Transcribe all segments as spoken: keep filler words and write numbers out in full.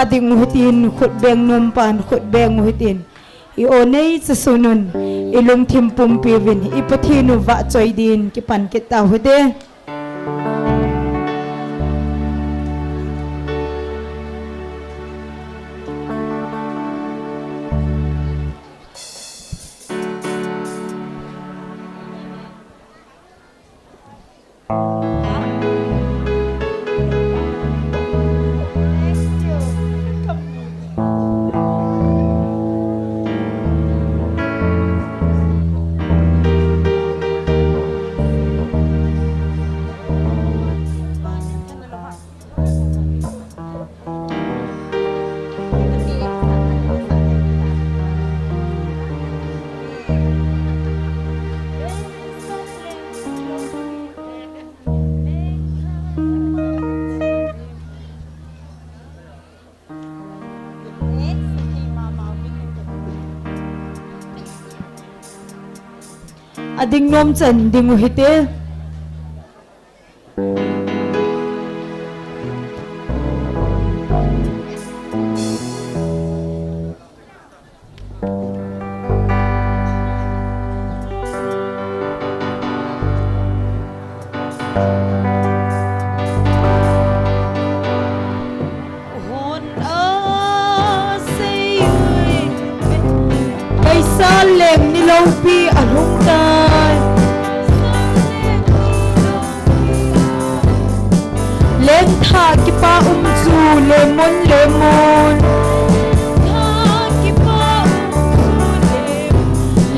Ading u hitin, khut beng nom pan, khut beng u hitin. I o nei cha sunun, i lungthim pumpi uvin, i Pathen u vahchoi din, kipan kit tau hite. Ading nom chan ding u hite. Paisa leng ni loupi alhung tai. Lengtha kipa um chu lemon lemon.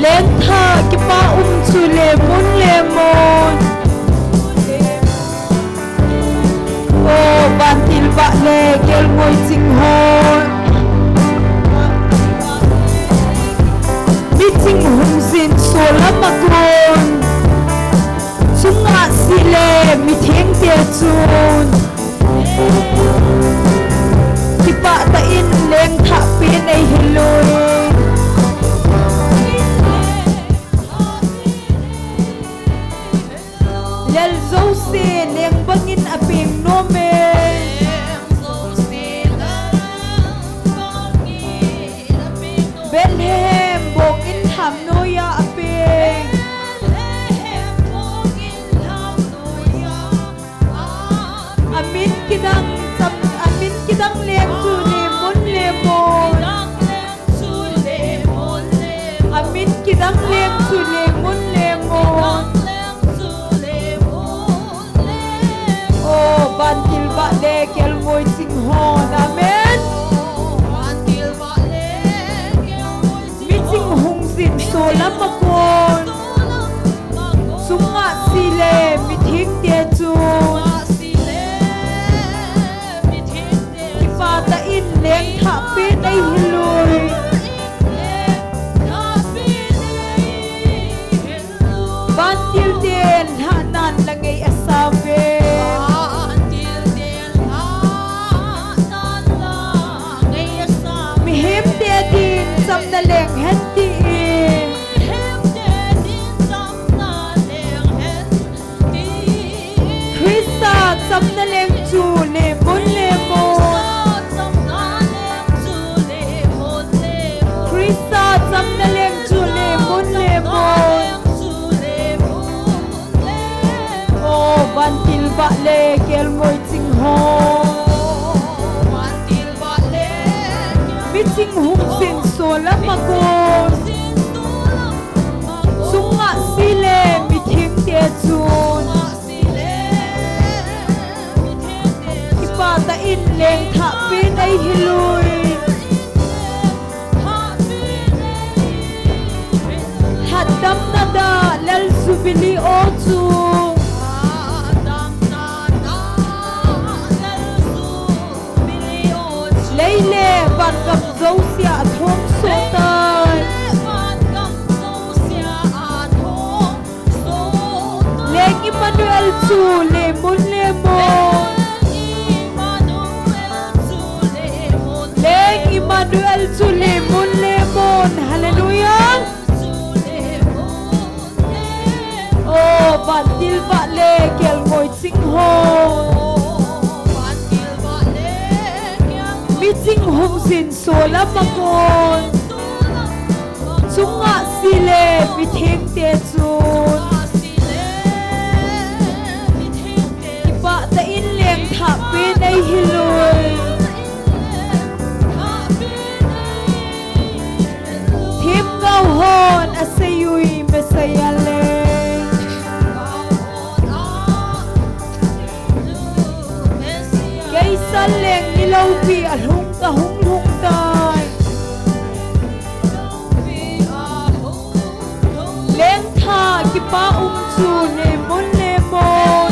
Lengtha kipa um chu lemon lemon. O vantil vah le kelngoi ching ho. Miching hung jin solam a kon. Chunga sile mithengte chun. Kipah tah in lengthah pen eihil uvin. Lel jouse leng bangin apeng nom e. Bethlehem bong in tham noiya apeng. Amin kidang cham, amin kidang leng chu lemon lemon. Amin kidang leng chu lemon lemon. O vantil vah le kelngoi ching hon. Amen. Miching hung jin solam a kon. Chunga sile mithengte chun. Kipah tah in lengthah pen eihil uvin. Vantil ten lhahnan la ngei asauve. Mihemte din chamna leng hen tin. Christa chamna leng chu lemon lemon. Christa chamna leng chu lemon lemon. O vantil vah le kelngoi ching ho. Miching hung jin solam a kon. Chunga sile mithengte chun. Kipah tah in lengthah pen eihil uvin. Lhatdamna dah lel jubilee o chu. Lei le vangam jousea athong soh tai. Leng Emmanuel chu lemon lemon. Leng Emmanuel chu lemon lemon. Hallelujah. O vantil vah le kelngoi ching ho. Miching Hung jin so lama kon. Chunga sile mithengte chun. Kipah tah in lengthah pen ei hilui. Themgao hon asei ui Messiah le. Kei sal leng ni loupi alhung kahung lhung tai. Lengtha kipah um chu le mun le mun.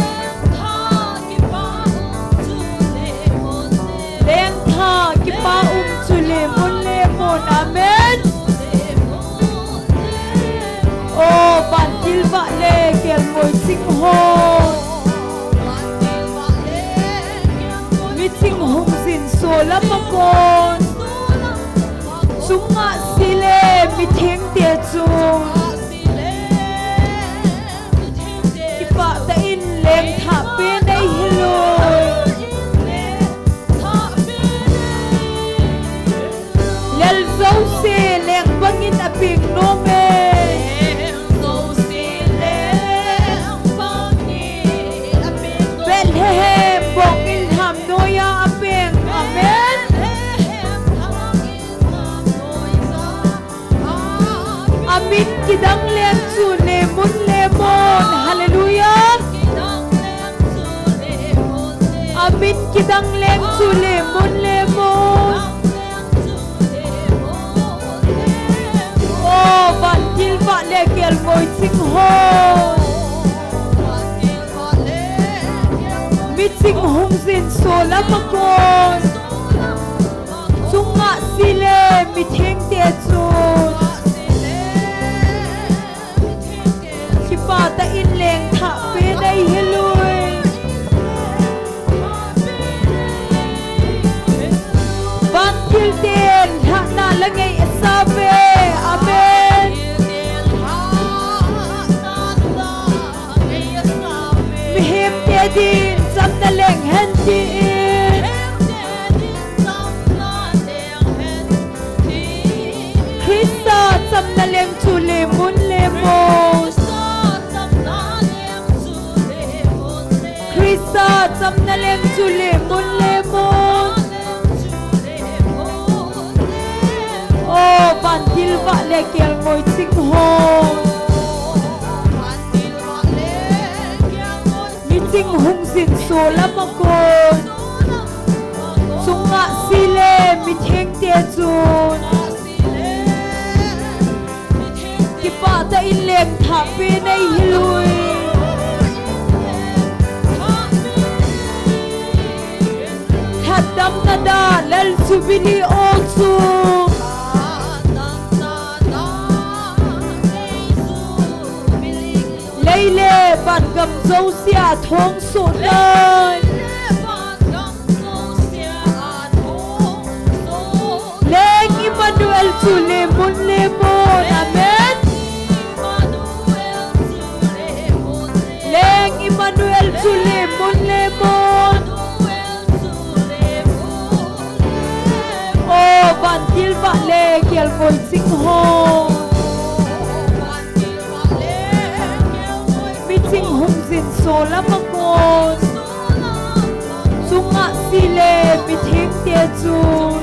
Lengtha kipah um chu le mun le mun. Amen. O, vantil vah le kelngoi ching ho. Miching hung jin so lama kon. Chunga sile mithengte chun. Kipah tah in lengthah pen ei hilui. Lel jouse leng bangin apeng nom e. Bethlehem bongin lhamnoiya apeng. Amen. Amin kidang leng chu le mun le mun. Hallelujah. Amin kidang leng chu le mun le mun. O, vantil vah le kelngoi ching ho. Miching hung jin so lama kon. Chunga sile mithengte chun. Kipah tah in lengthah pen ei hilui. Vantil ten lhahna la ngei asauve. Amen. Mihemte din chamna leng hen tin. Christa chamna leng chu le mun le mun. Christa chamna leng chu le mun le mun. O, vantil vah le kelngoi ching ho. Miching hung jin so lama kon. Chunga sile mithengte chun. Kipah tah in lengthah pen ei hilui. Lhatdamna da lal jubilee o chu. Lei le vangam jousea thong soh tai. Leng Emmanuel chu le mun le mun. Amen. Leng Emmanuel chu le mun le mun. O, vantil vah le kelngoi ching ho. Miching hung jin so lama kon. Chunga sile mithengte chun.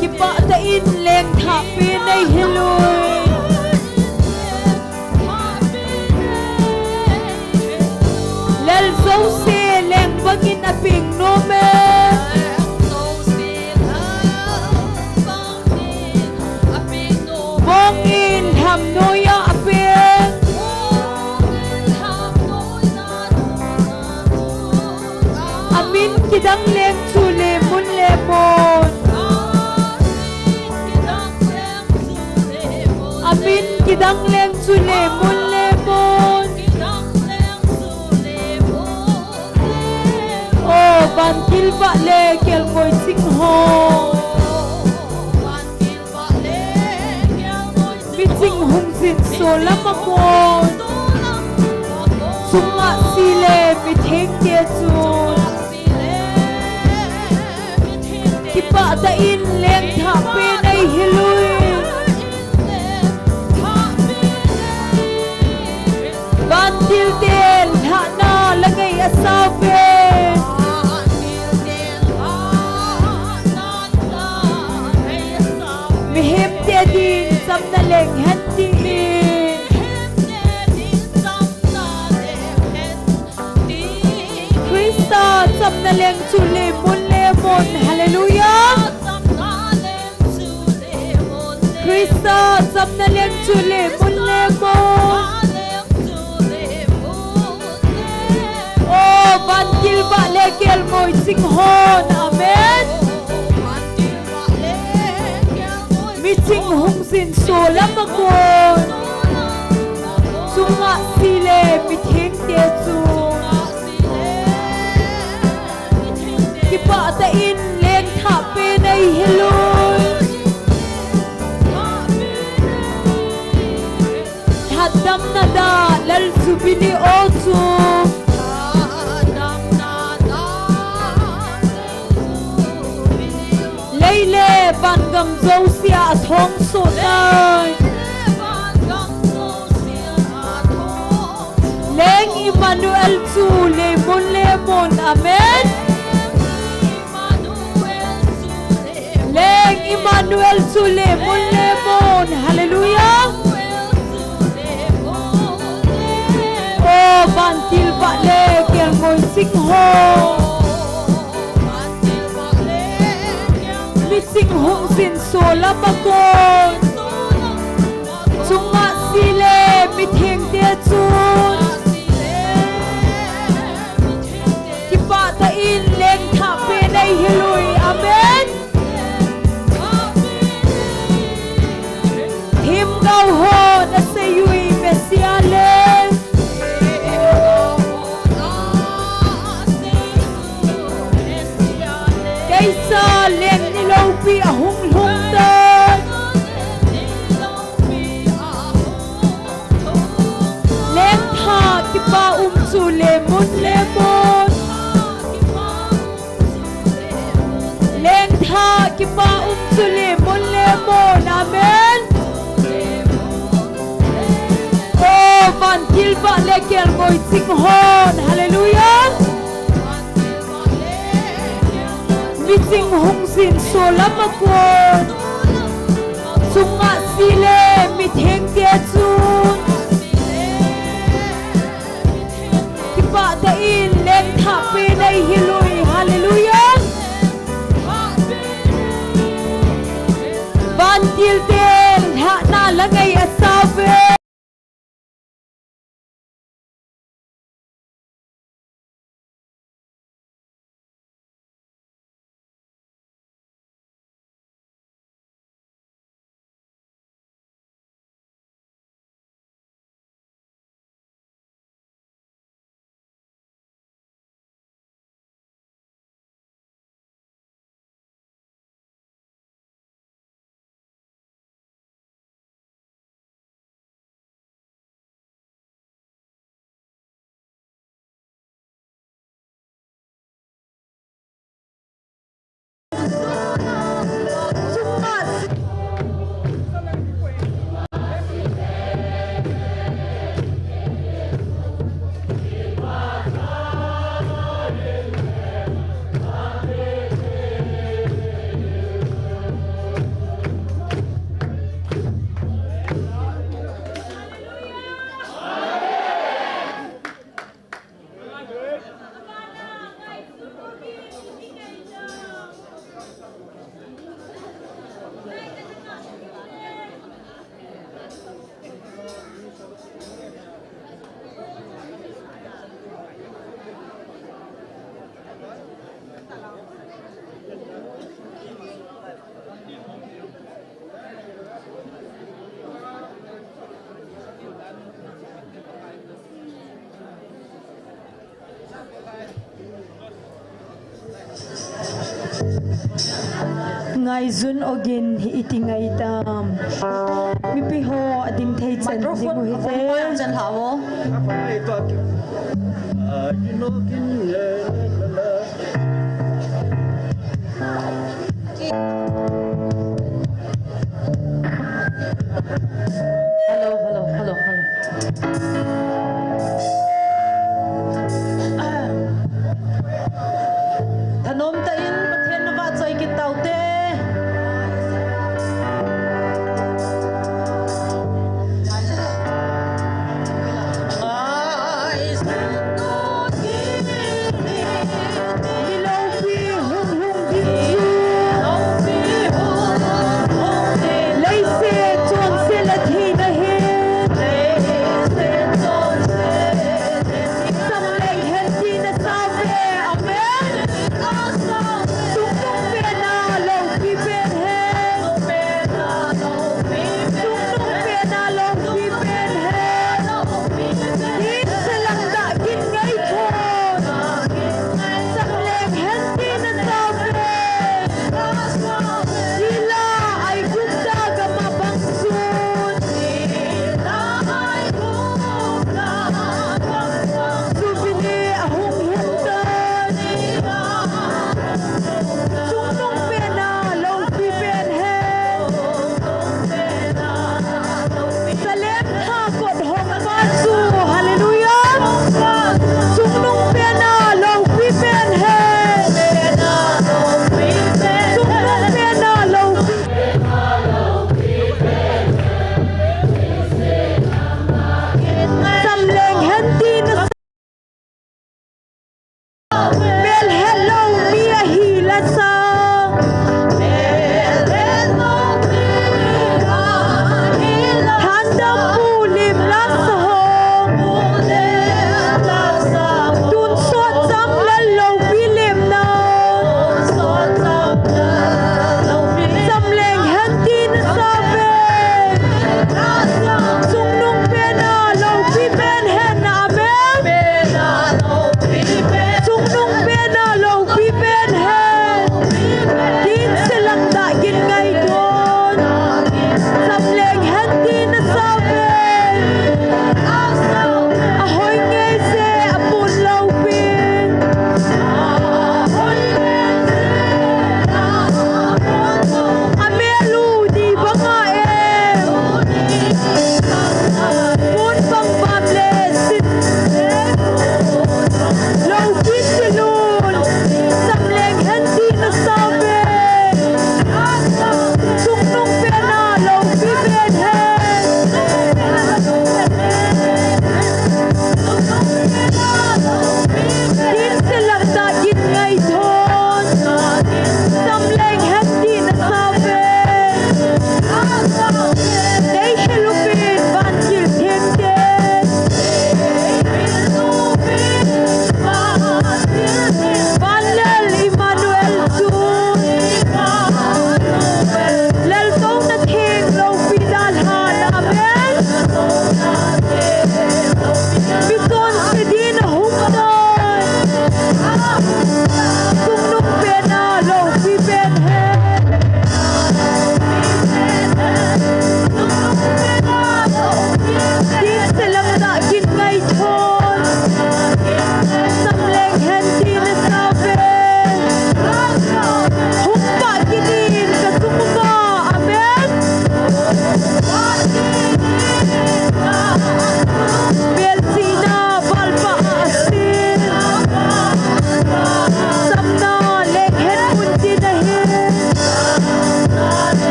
Kipah tah in lengthah pen ei hilui. Lel jouse leng bangin apeng nom e. Bongin lhamnoiya apeng. Amin kidang leng chu le mun le mun. Amin kidang leng chu le mun le mun. O, vantil vah le kelngoi ching ho. Miching hung jin so lama kon. Chunga sile mithengte chun. Tah in lengthah pen nei hilou. Vantil te lhahna la ngei asauve. Mihem te din chamna leng hen tin. Christa chamna leng chu le mun le mun. Hallelujah. Christa chamna leng chu le mun le mun. O vantil vah le kelngoi ching hon. Amen. Miching hung jin solam a kon. Chunga si le mitheng te chu. Kipah tah in lengthah pen nei hilou. Lhatdamna da lal jubilee o chu. Lei le vangam jousea athong soh tai. Leng Emmanuel chu le mun le mun. Amen. Leng Emmanuel chu le mun le mun. Hallelujah. O vantil vah le kelngoi ching ho. Miching hung jin solam a kon. Chunga si le mitheng te chun. Kipah tah in lengthah pen nei hilou. Amen. Themgao hon asei ui Messiah leng. Keisa leng ni loupi ahung lhung tai. Lengthah kipa um chu le mun le mun. Lengthah kipa um chu le mun le mun. Amen. O vantil vah le kelngoi ching hon. Hallelujah. Miching hung jin solam a kon. Chunga si le mitheng te chun. Kipah tah in lengthah pen nei hilou. Hallelujah. Vantil te lhahna la ngei asauve. Ngaijun ogin hi iti ngaitam. Mipi ho ading thei chan ding u hite. Microphone chan lhavo. Anom tah in Pathen navahchoi kit taute. Miloupi hung lhung ding chu leiset chonset la theina hin samleng hen tina save. Amen.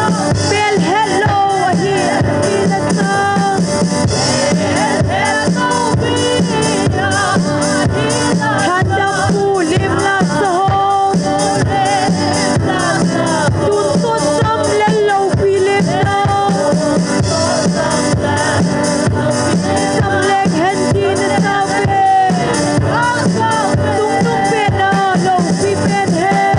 Pel hello ahi, ahi na sa. Thandam pu lim la sa ho. Tun to sam le lo pi lim na. Sam le hen ti na sa pe. Tung tung pe na lo pi pen hen.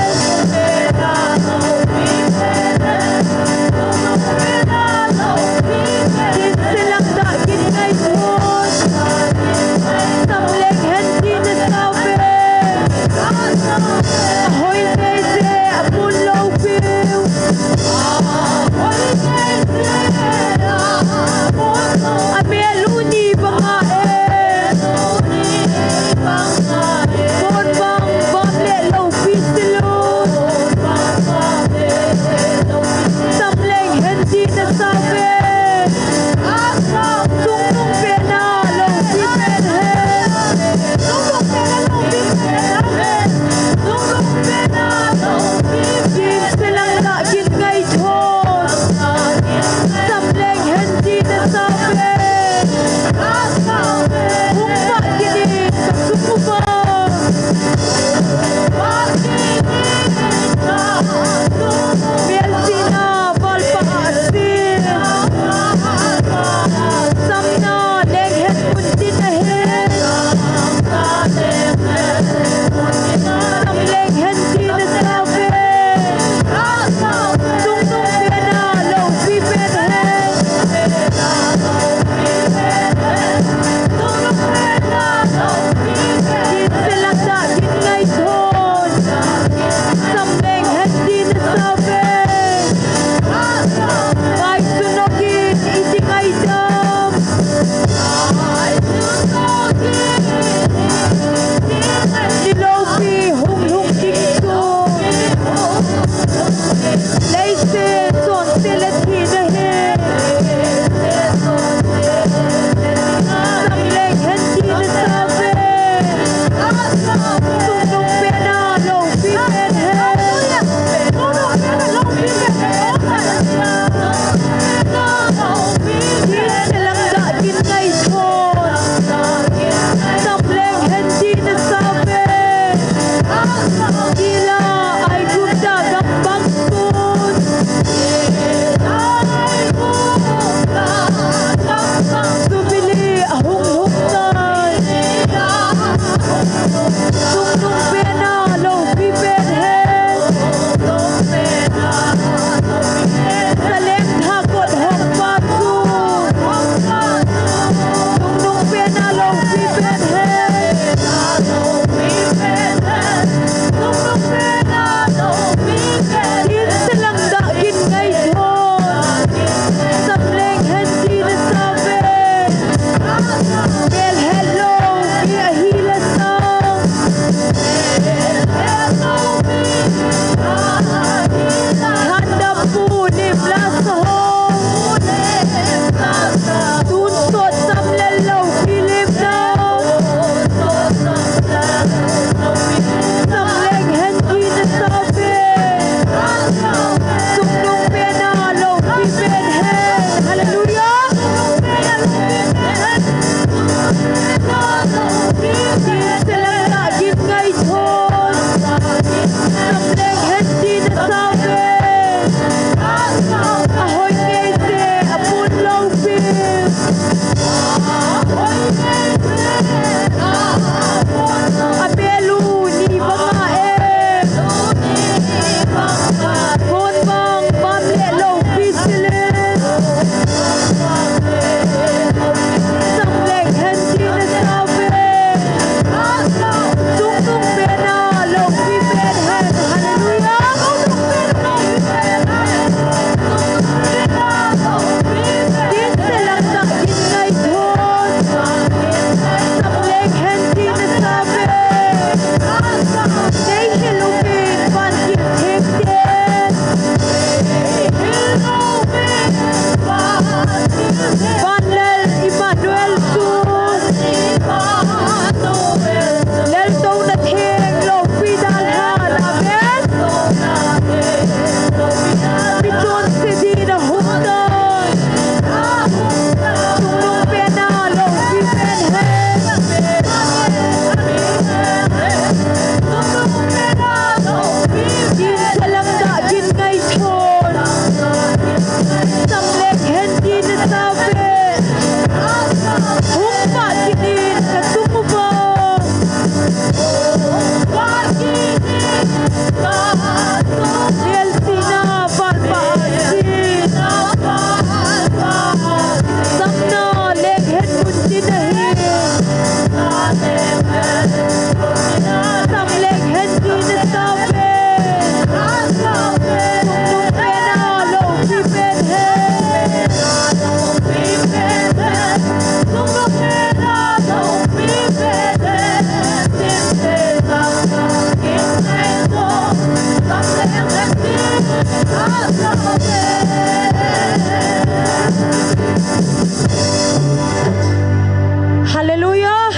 Hallelujah.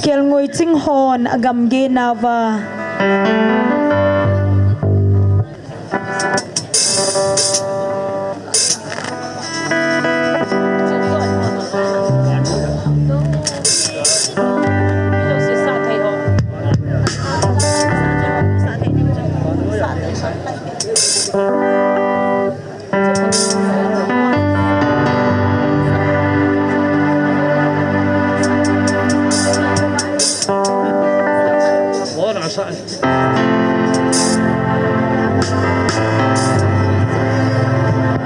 Kelngoi Ching hon agamgi nauva.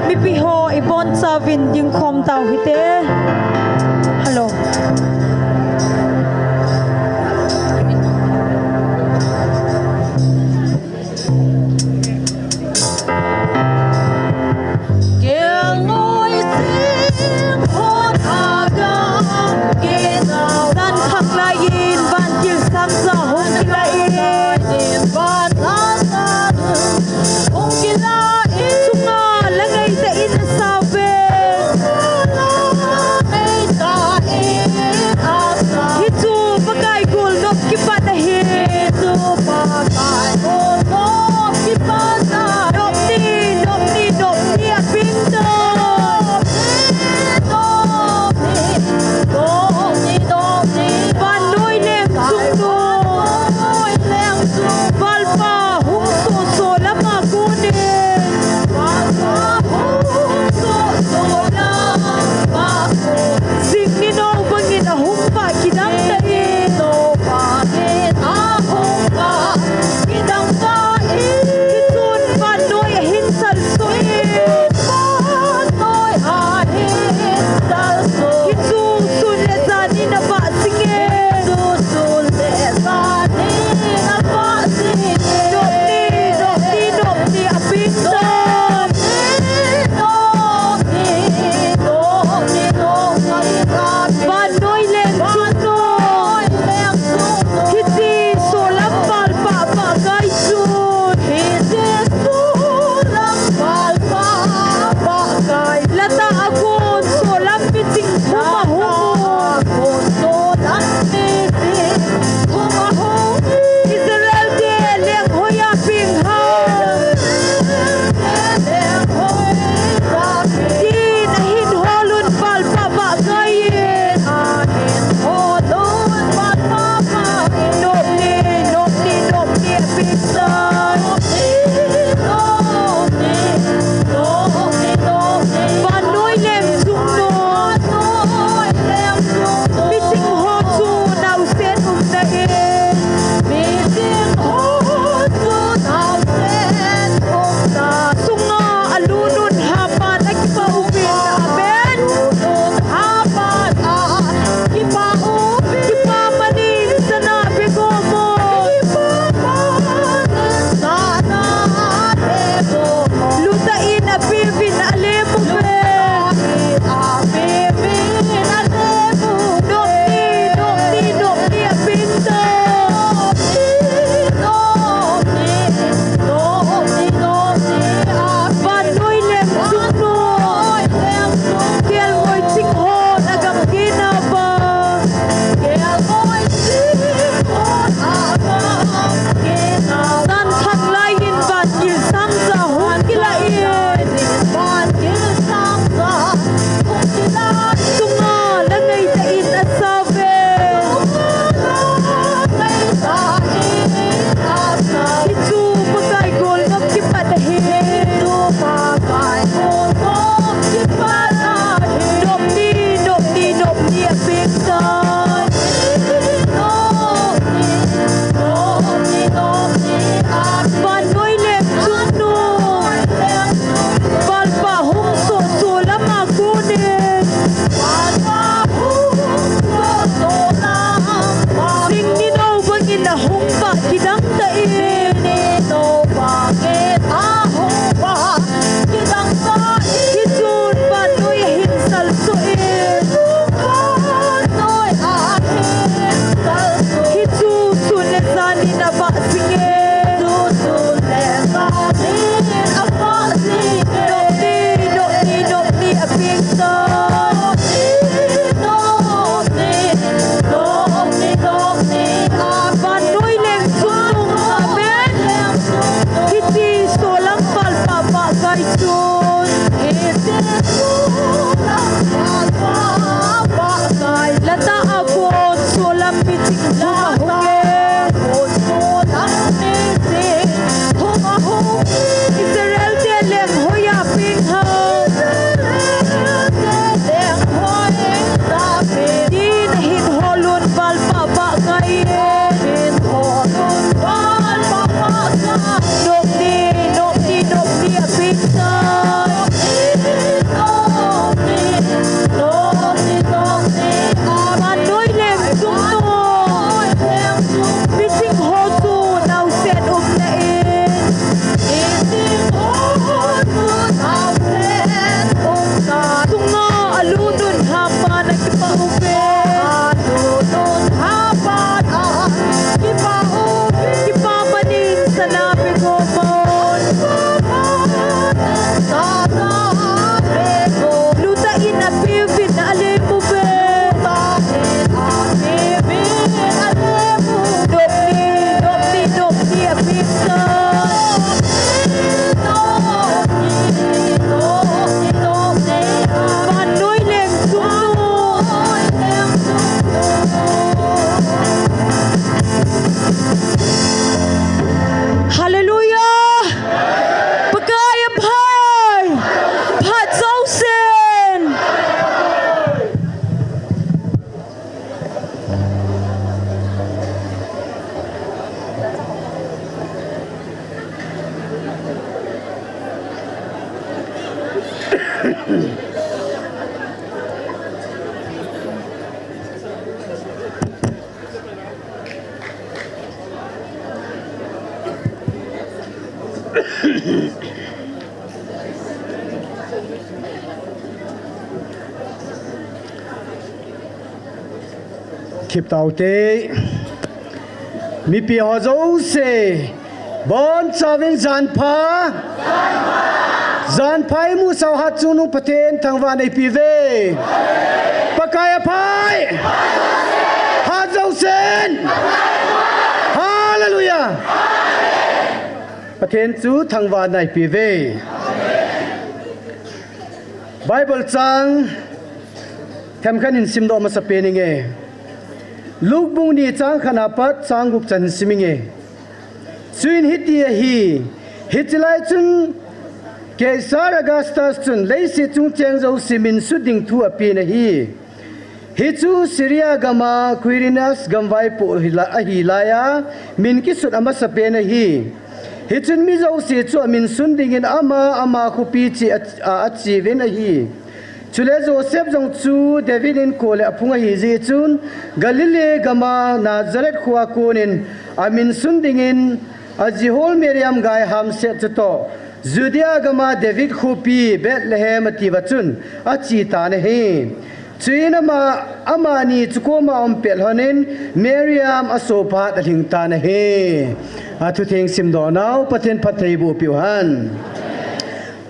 Mipi ho ibonchauvin dingkhom tau hite. Hello. Sunga la ngai te in sauve. Kipah tei. Mipi ho jouse, bonchauvin janpha. Janpha imu sau hat chungnung Pathen thangvah neipe uve. Pakai aphai. Hat jousen. Hallelujah. Pathen chu thangvah neipe uve. Bible chang themkhat in simdoh masapen inge. Luke bung ni chang khat apat chang gup chan sim inge. Chuin hiti ahi, hiche lai chun Caesar Augustus chun leiset chung cheng jouse min sut ding thu apen ahi. Hichu Syria gama Quirinius gamvaipo ahi laiya, min kisut amasapen ahi. Hichun mi jouse chu amin sun dingin ama, ama khopi cheh a, a, acheuvin ahi. Chule Joseph jong chu David inko le aphung ahi jeh chun, Galilee gama Nazareth khoa konin amin sun dingin, ajihol Mariam gai hamset chutoh, Judea gama David khopi Bethlehem atiuva chun achetan ahi. Chuin ama, amani chu koma aum pet lhonin Mariam asophat alhingtan ahi. Athutheng simdoh nau, Pathen phattheiboh peuhen.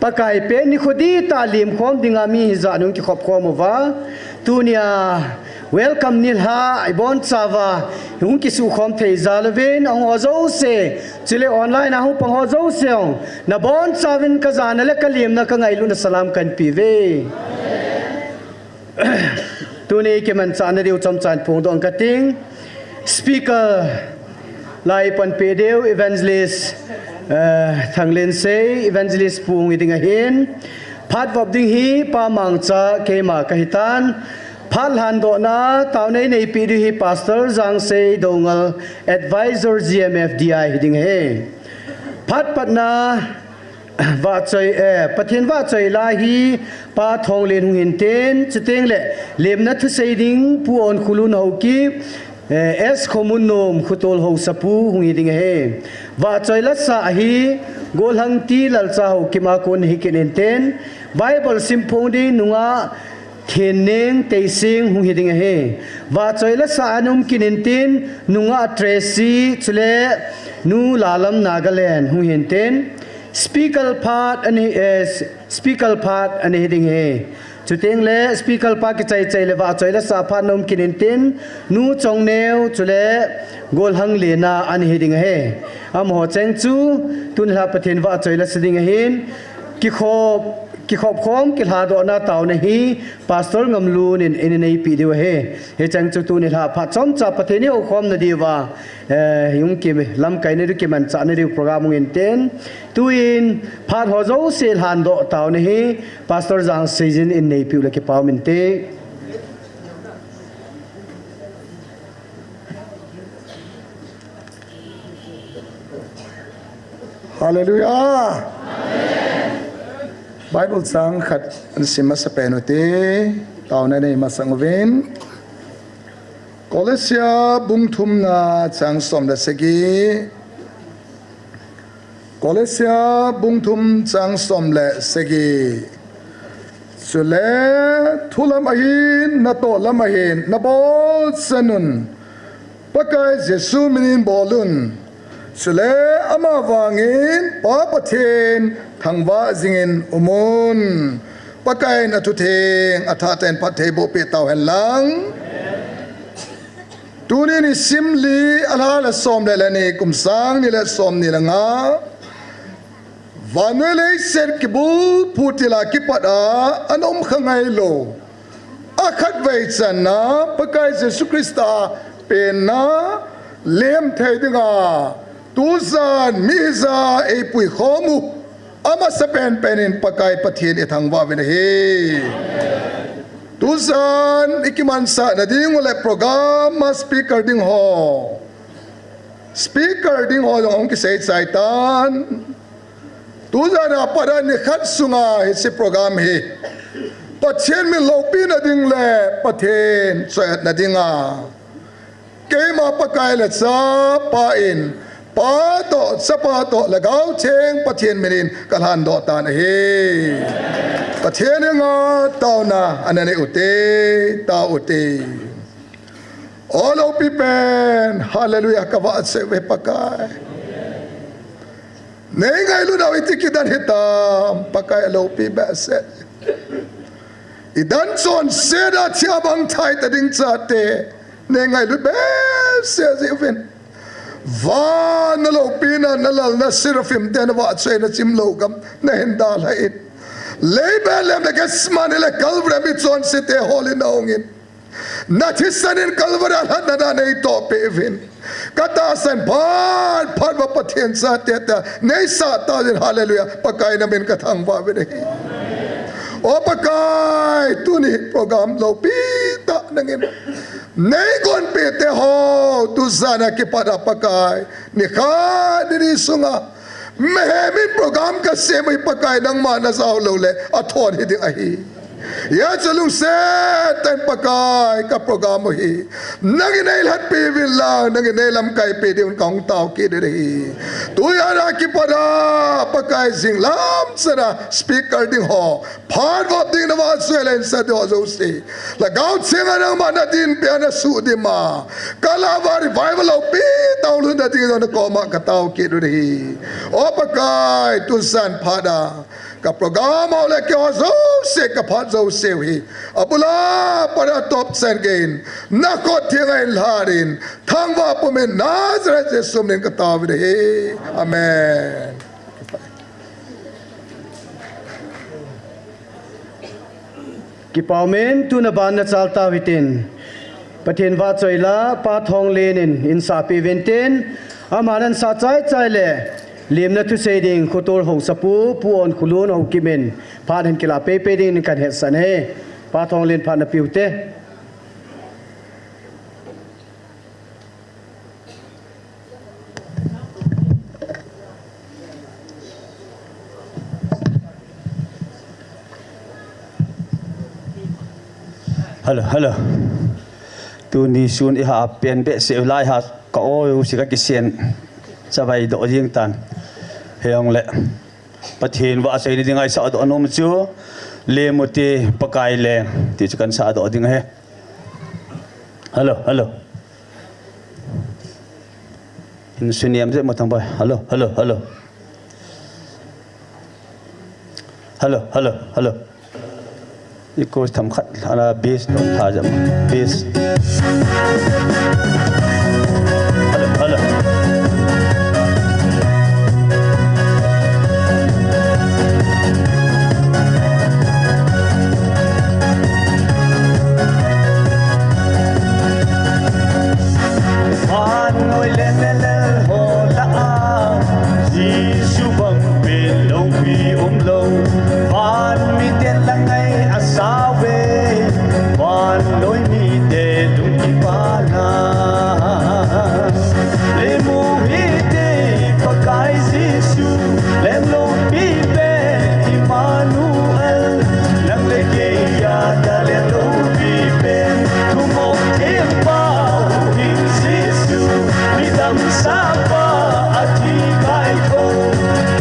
Pakai pen nikho dihtah lemkhom dinga mi hijat in hung kikhop khom uva. Tunia welcome nilhah ibonchauva hung kisukhom thei jal uvin, ahung ho jouse, chule online a hung pang ho jouse, nabonchauvin kajana le kalemna kangailutna salam kahin peuve. Tuni kimanchahna diu chomchan phongdoh kating. Speaker, lai panpi diu Evangelist, eh, Thanglensei, Evangelist pu hiding ahin. Phat vop ding hi Pa Mangcha keima kahitan. Phat lhandohna taona neipe diu hi Pastor Jangsei Doungel, Advisor G M F D I hiding ahi. Phat patna vahchoi, eh, Pathen vahchoi la hi Pa Thonglen hung hintin, chuteng le lemna thusei ding Pu Onkholun Haokip, eh, S Khomunnom Khotol Haosapu hung hiding ahi. Vahchoi lasa hi Golhang T Lalcha Haokip a kon hikit intin, Bible simphong ding nungah Thenneng Teising hung hiding ahi. Vahchoi lasa a um kit intin, nungah Tracy, chule Nu Lalam Nagaland hung hintin, speaker phat ana, eh, speaker phat ana hiding ahi. Chuteng le speaker pa kichai chai le vahchoi lasa phat ana um kit intin, Nu Chongneo, chule Golhang Lena ana hiding ahi. Amaho cheng chu tuni lha Pathen vahchoi lasa ding ahin, kikhop, kikhop khom kilhadohna taona hi Pastor Ngamlun in eina neipe diu ahi. Hicheng chu tuni lha phat chomcha Pathen ihoukhomna diuva, eh, hung kilamkaina diu kimanchahna diu program hung hintin. Tuin phat ho jouse lhandoh taona hi Pastor Jangseijin in neipiu le kipa um inte. Hallelujah. Bible chang khat ana sim masapen ute, taona nei masang uvin. Kolosia bung thumna chang som le sagi. Kolosia bung thum chang som le sagi. Chule thu lam ahin, natoh lam ahin, nabolchan un. Pakai Jesu minin bolun. Chule ama vangin Pa Pathen thangvah jingin umun. Pakai in athutheng athaten phattheiboh peh tauhen lang. Tuni nisim li, alha le som le le ni, kum sang ni le som ni le nga. Vannoi leiset kibulphu tila kipat a, ana um kha ngailou. Akhatvei channa, Pakai Jesu Christa penna, lem thei dinga. Tujan mi hija eipui khom u. Amasapen penin Pakai Pathen ithangvah uvin ahi. Tujan ikimansahna ding u le program a speaker ding ho. Speaker ding ho jong hung kisei chai tan. Tujan a pat a nikhat sunga hiche program hi Pathen min loupina ding le Pathen choiatna dinga keima Pakai le Chapa in, Pa toh, Chapa toh, Lhagao Theng Pathen minin kalhandoh tan ahi. Pathen henga taona ana nei ute, tao ute. O loupi pen, hallelujah, kavahchoi uve Pakai. Nei ngailut nau iti kidan hitam, Pakai aloupi behseh. Idan chonset a thi a mangthai ta ding chate, nei ngailut behseh jeh uvin. Van na loupina, na lalna seraphim te na vahchoina chimlou gam, na hin dalhan. Lei Bethlehem le Gethsemane le Calvary a mi chonse te hol in na hungin. Na thisan in Calvary a lhatna dan nei tohpeh uvin. Ka tahsan phat phat uva Pathen chate ta nei sah tauvin, hallelujah. Pakai na min ka thangvah uvin ahi. O Pakai, tuni program loupi tah nangin nei gonpeh te ho, tujan a kipat a Pakai, nikhat ni ni sunga mihem in program ka sem u hi Pakai nangma na jao lou le athon hi ding ahi. Hijeh chun lungset tah in Pakai ka program u hi nangin nei lhatpeh uvin lang, nangin nei lamkaipi diuvin ka hung tao kit ding ahi. Tujan a kipat a Pakai jing lam chan a speaker ding ho phat vop ding na vahchoi le insah ding ho jouse, Lhagao Theng a nangma na dinpi a na suhdim a, Kalvari revival loupi tah hung lhun na ding jong na koma ka tao kit u ahi. O Pakai, tujan phat a ka program ho le keiho jouse ka phat jouse u hi abul a pat a atop chan gei in na khut theng a hin lhan in, thangvah pum in Nazareth Jesu min in ka tao uvin ahi. Amen. Kipa umin, tuna ban nachal tau hitin. Pathen vahchoi la, Pa Thonglen in, insahpeh uvin tin, aman ansah chai chai le, limna thusei ding, khotol haosapu, Pu Onkholun Haokip in, phat ahin kilah pei pei dingin kan hetsah e. Pa Thonglen phat napeh ute. Hello, hello. Tuni sun i ha pen behseh u lai ha ka o u si ka kisen. Chavai doh jing tan. Hijongle Pathen vahchoi ni ding a i sahdoh nom chu, Lem u te Pakai leng ti chu kan sahdoh ding ahi. Hello, hello. In suniam je mo thang bai. Hello, hello, hello. Hello, hello, hello. Echo tham khat, ana bass no tha jam. Bass. Hello, hello. Vannoi le meilal ho lah a, Jesu bang pen loupi umlou. Van miten la ngai asauve, vannoi mite lungkipa la. Lemu hite Pakai Jesu, Lem loupi pen Immanuel. Nang le kei a dalhan loupi pen, thumop thempa Huhhing Jesu, midang sahpa a thi kaitho,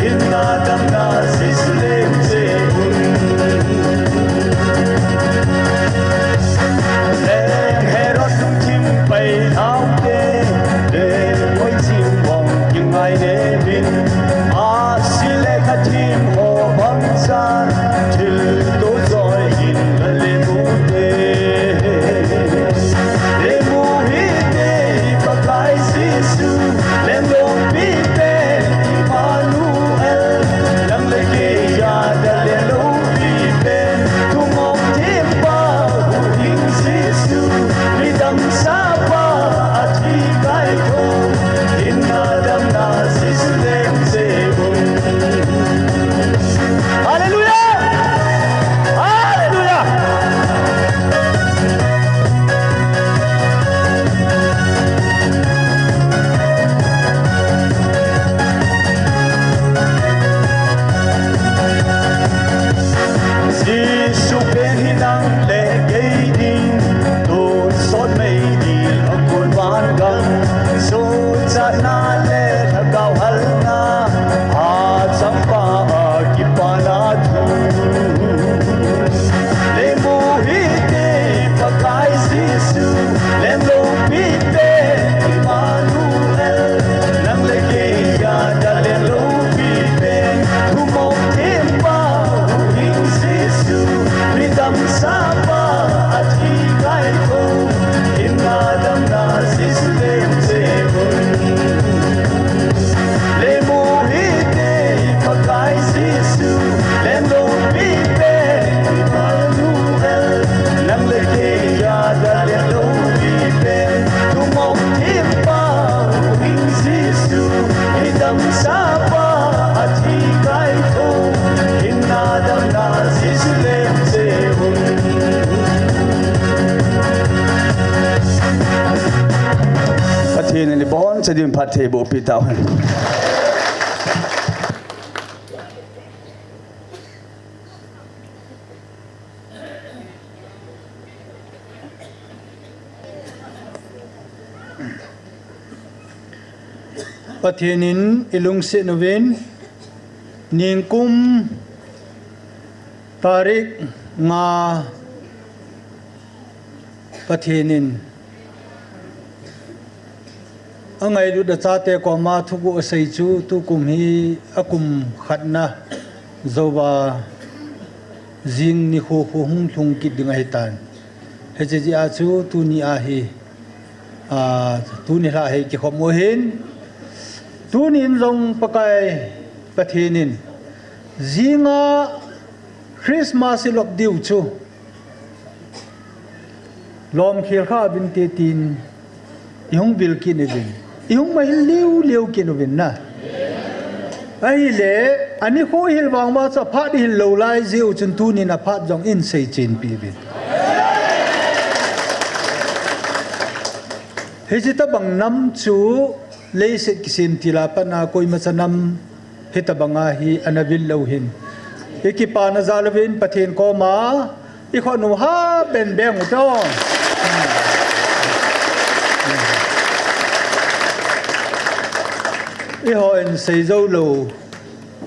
hinna damna Jesu le Din phat thei boh pi tau hen. Pathen in i lungset uvin, ningkum tarik nga Pathen in angailut a chate koma thuguh asei chu tukum hi akum khatna jouva jing nikho khu hung lhung kit ding ahitan. Hiche jeh a chu tuni a hi, a, tuni lha hi kikhom u hin, tunin jong Pakai Pathen in jinga Christmas i lop diu chu lom khel kha uvin te tin i hung vil kit uvin, i hung mahil liu liu kit uvin na. Ahile, ani kho i hil vang uva chu aphat i hil lou lai jeh u chun tunin aphat jong in sei chen pi uvin. Hiche tabang nam chu leiset kisem til a pat a koima cha nam hitabang a hi ana vil lou hin, i kipana jal uvin Pathen koma i khut u ha beng beng u te. Eihon sei jou lou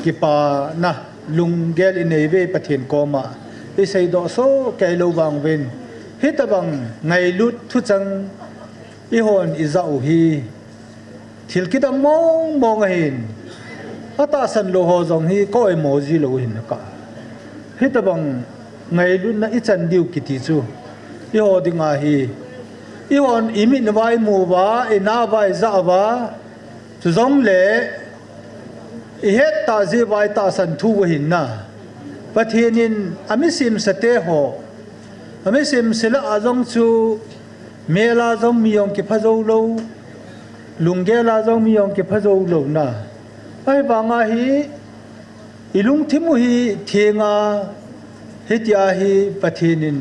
kipana lunggel i nei uve Pathen koma. I seidoh soh kei lou vang uvin, hitabang ngailut thuchang eihon i jah u hi thil kidang mong mong ahin, atahsan lou ho jong hi ka oimo ji lou hin ka. Hitabang ngailutna i chan diu kiti chu eiho dinga hi, eihon i mit uva i mu uva, i na uva i jah uva, chujongle i het tah jeh uva i tahsan thu u ahin na. Pathen in ami semsa te ho, ami semsa lah a jong chu mel a jong mi jong kipha jou lou, lunggel a jong mi jong kipha jou lou na. Ahivang a hi i lungthim u hi theng a, hitia hi Pathen in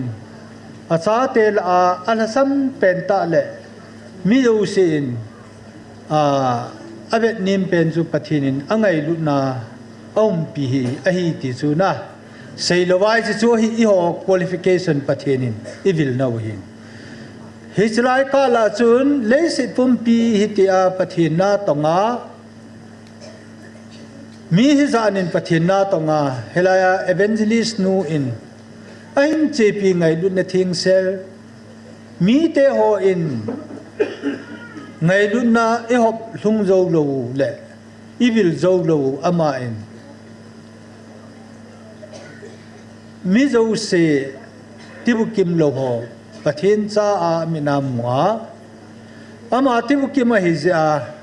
achate lah a alhasam pen tah le mi jousen a, avet nem pen chu Pathen in angailutna aumpi hi ahi ti chu na. Sei lou vai chu chu hi eiho qualification Pathen in i vil nau hin. Hiche lai kah lah chun leiset pumpi hitia Pathen na tong a, mi hijat in Pathen na tong a, hilai a evangelist nu in ahin chepi ngailutna thengsel, mite hon ngailutna i hop lhung jou lou u le i vil jou lou u, aman mi jouse tibukim lou ho Pathen cha a min a mu a, ama tibukim ahi jeh a,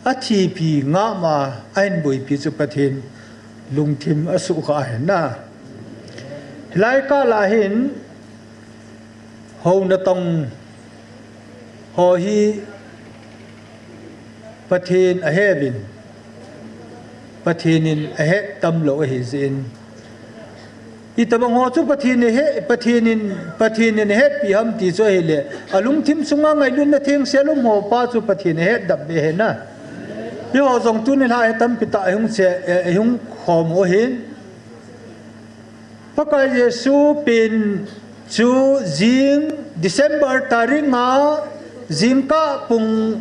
athipi ngam a ahin boipi chu Pathen lungthim asuh kha ahi na. Hilai kah lah hin, houna tong ho hi Pathen ahe uvin, Pathen in ahet tam lou ahi jeh in, itabang ho chu Pathen in ahe, Pathen in, Pathen in ahetpi ham ti chu ahile, alungthim sunga ngailutna thengsel um ho pa chu Pathen in ahet dap be ahi na. Eiho jong tuni lha hi tampi tah i hung che, i hung khom u ahin. Pakai Jesu pen chu jing December tarik nga jingkah pung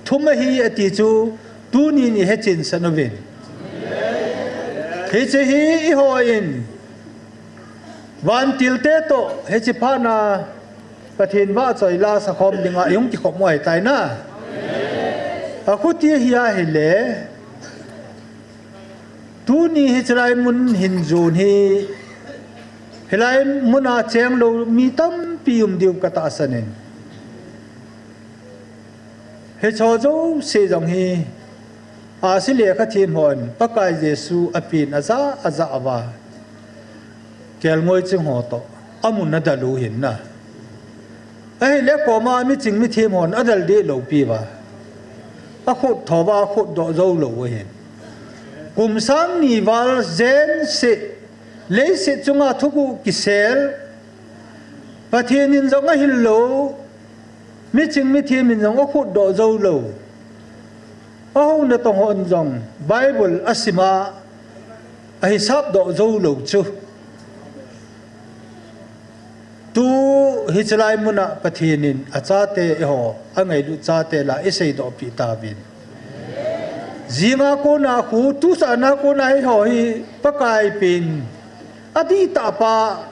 thum ahi ati chu tunin i hechen san uvin. Hiche hi eihon vantil te toh hiche phat na Pathen vahchoi la sakhom dinga i hung kikhom u ahitai na. Akhuti hi ahile, tuni hiche lai mun hin jon hi, hilai mun a cheng lou mi tampi um diu ka tahsan in. Hiche ho jouse jong hi, ahsi lekha them hon Pakai Jesu apen aja, aja uva, kelngoi ching ho toh amun adel u ahin na. Ahile koma miching mithem hon adel deh lou pi uva, akhut tho uva, akhut doh jou lou u ahin. Kum sang ni val jen seh, leiset chunga thuguh kisel, Pathen in jong ahil lou, miching mithem in jong akhut doh jou lou, Ahouna tong hon jong Bible asima ahisap doh jou lou chu. Tu hichelai muna Pathen in achate eiho, angailut chate la isei doh pi tauvin. Jinga kona khu, tusana kona eiho hi Pakai pen, adih tah pa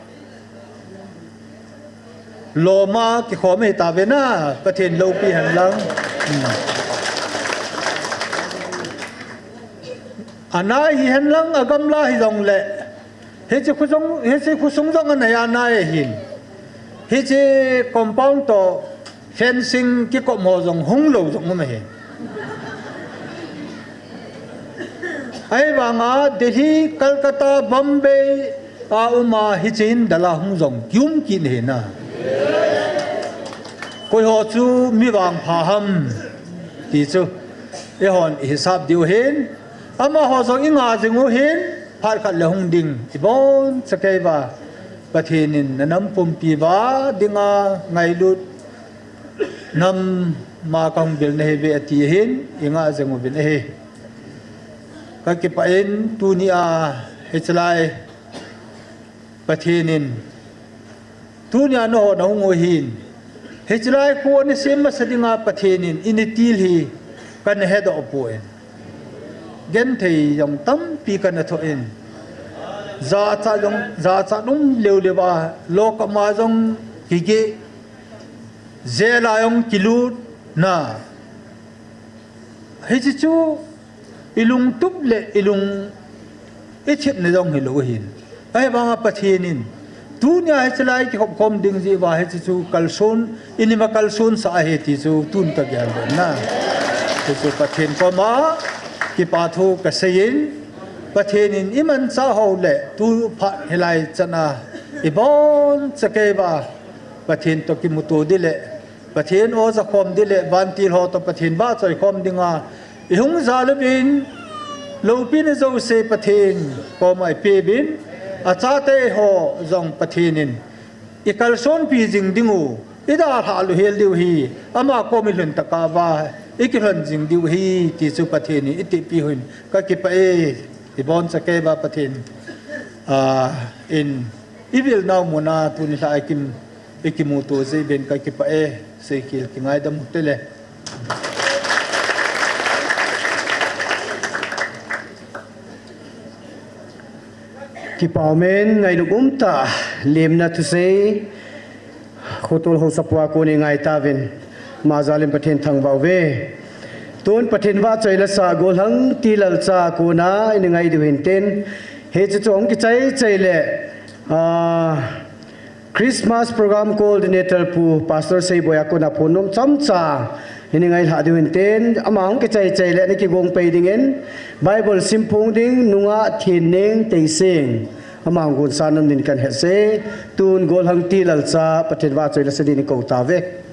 loma kikhom hi tauve na, Pathen loupi hen lang. Hmm. Anai hi hen lang, agamla hi jong le. Hiche khosung, hiche khosung jong anai anai hin. Hiche compound to fencing kikop mo jong hung lou jong um ahi. Ahivanga Delhi, Calcutta, Bombay a uma hiche in dala hung jong kium kit ahi na. Koi ho chu mi vangpha ham ti chu eihon ihisap diu hin. Amaho jong inga jing u hin, phat khat le hung ding, ibon chakei va. Pathen in nanam pumpi va dinga ngailut nam ma kahung bil nahi ve ati hin, inga jing uvin ahi. Kakipah in tunia hichelai Pathen in, tunia nangho nahung u hin, hichelai kho nasem masa dinga Pathen in eina til hi kana hedoh poi. Genthei jong tampi kana thoh in. Jachat jong, jachat um leu leu a, lou kama jong kigeh, jail a jong kilut na. Hiche chu ilungtup le ilung ithipna jong hilou hin. Ahivanga Pathen in, tunia hichelai kikhop khom ding jeh uva hiche chu kalson, inima kalson sah ahi ti chu tun kagel doh na. Hichu Pathen koma kipa thu kasei in, Pathen in imanchah ho le tu phat hilai chan a ibon chakei va Pathen to kimuto ding le Pathen oja khom ding le vantil ho to Pathen vahchoi khom dinga ihung jal uvin, loupina jouse Pathen koma ipeuvin, achate ho jong Pathen in ikalsonpi jing diu, idalhah lut hel diu hi, ama kom ilhun tah a va ikilhon jing diu hi ti chu Pathen in itihpi uvin kakipah e, ibon chakei va Pathen, ah, in ivilnau muna tuni lha ikim ikimuto jeh uvin kakipah e, seikhel kingaidam u hite le. Kipa umin, ngailut umtah, lemna thusei, khotol haosapu a kon ingai tauvin, ama jal in Pathen thangvah uve. Tun Pathen vahchoi la sa Golhang Tilal cha kona ina ngai diu hin tin, hiche chu hung kichai chai le, ah, Christmas Program Coordinator Pu Pastor Seiboi a kona phone nom chomcha ina ngailhah diu hin tin, ama hung kichai chai le ana kigong pei dingin, Bible simphong ding Nungah Theneng Teising, ama hung gonsa nom din kahin hetsah e. Tun Golhang Tilal cha Pathen vahchoi la sa din kou tauve.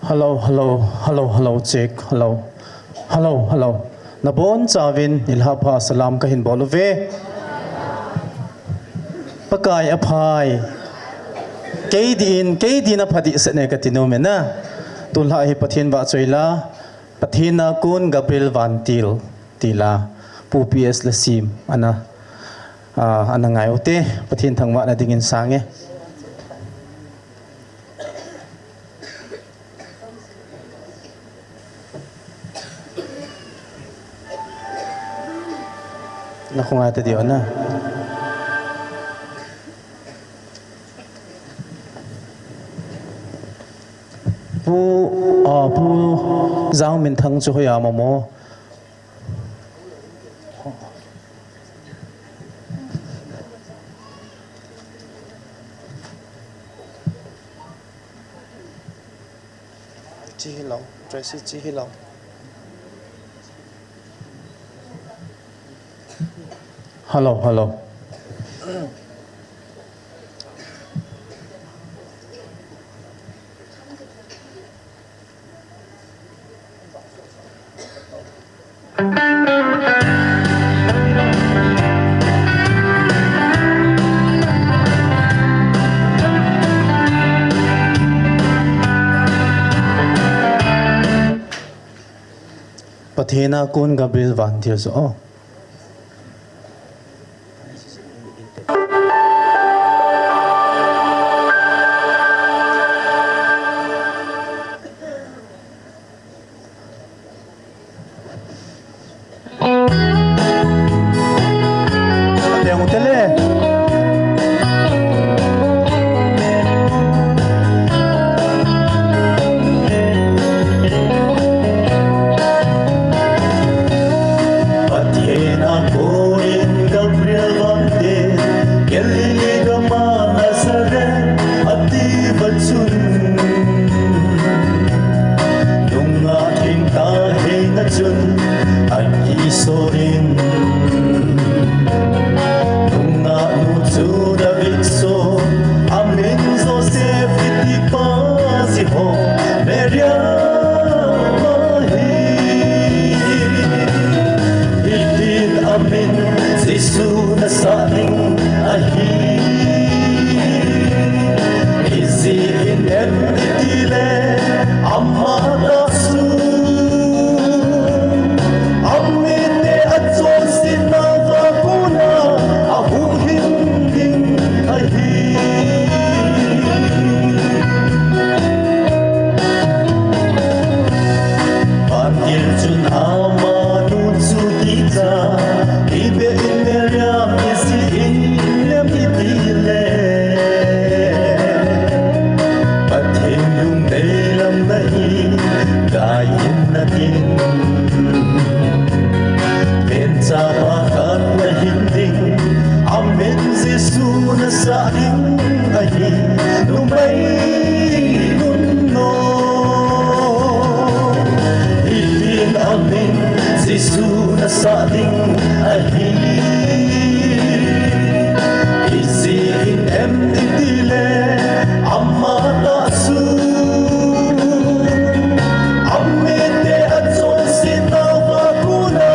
Hello, hello, hello, hello, check, hello. Hello, hello. Nabonchauvin ilhah pha salam kahin bol uve. Pakai aphai. Kei din, kei din apha dehset e kati nom e na. Tulha hi Pathen vahchoi la, Pathen a kon Gabriel Vantil tila, Pu P S Lasim ana, ah, ana ngai u hite, Pathen thangvahna dingin sang e. Na khongai ta diu na. Pu, ah, Pu Jangminthang chu hoiya um am o? Chi hilou, Tracy chi hilou. Hello, hello. Pathen a kon Gabriel vantil chu, oh. Pathen a kon in Gabriel vantil, Galilee gam a Nazareth ati va chun, nungah thengtah henga chun akisol in, nungah nu chu David son, amin Joseph kiti pa, Jehovah Mary ama hi. Hitin amin Jesu nasah ding ahi. Ijeh inem itile ama tah chu, amite achonsetna uva kona ahuhhing ding ahi. Vantil chun amanu chu kicha, ipi in Mary a ijeh inem itile, Pathen lungdei lam nahi, Kain natin. Venchapa khat nahin ding, amin Jesu nasah ding ahi, numei nunnom. Hitin amin Jesu nasah ding ahi. Ijeh inem itile ama tah chu, amite achonsetna uva kona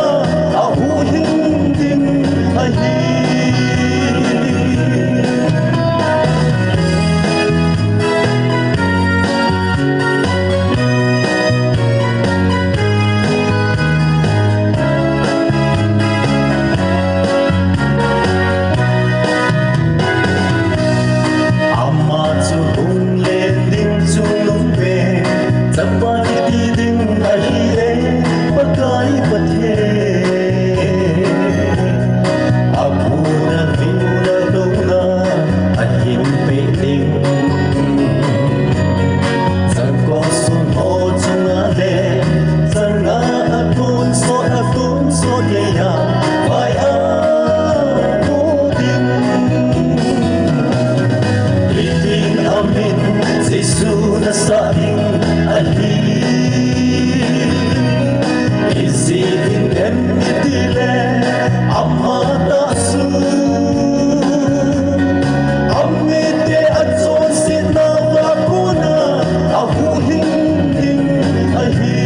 ahuhhing ding ahi. Ama chu hung len ding chungnungpen, Chapa kiti ding ahi e, Pakai Pathen. Apu David a douna ahin pe ding. Changkong sung ho chunga le, changa atonsot, atonsot geiya, vai amu ding. Hitin amin Jesu nasah ding ahi. Ijeh inem itile ama tah chu, amite achonsetna uva kona ahuhhing ding ahi.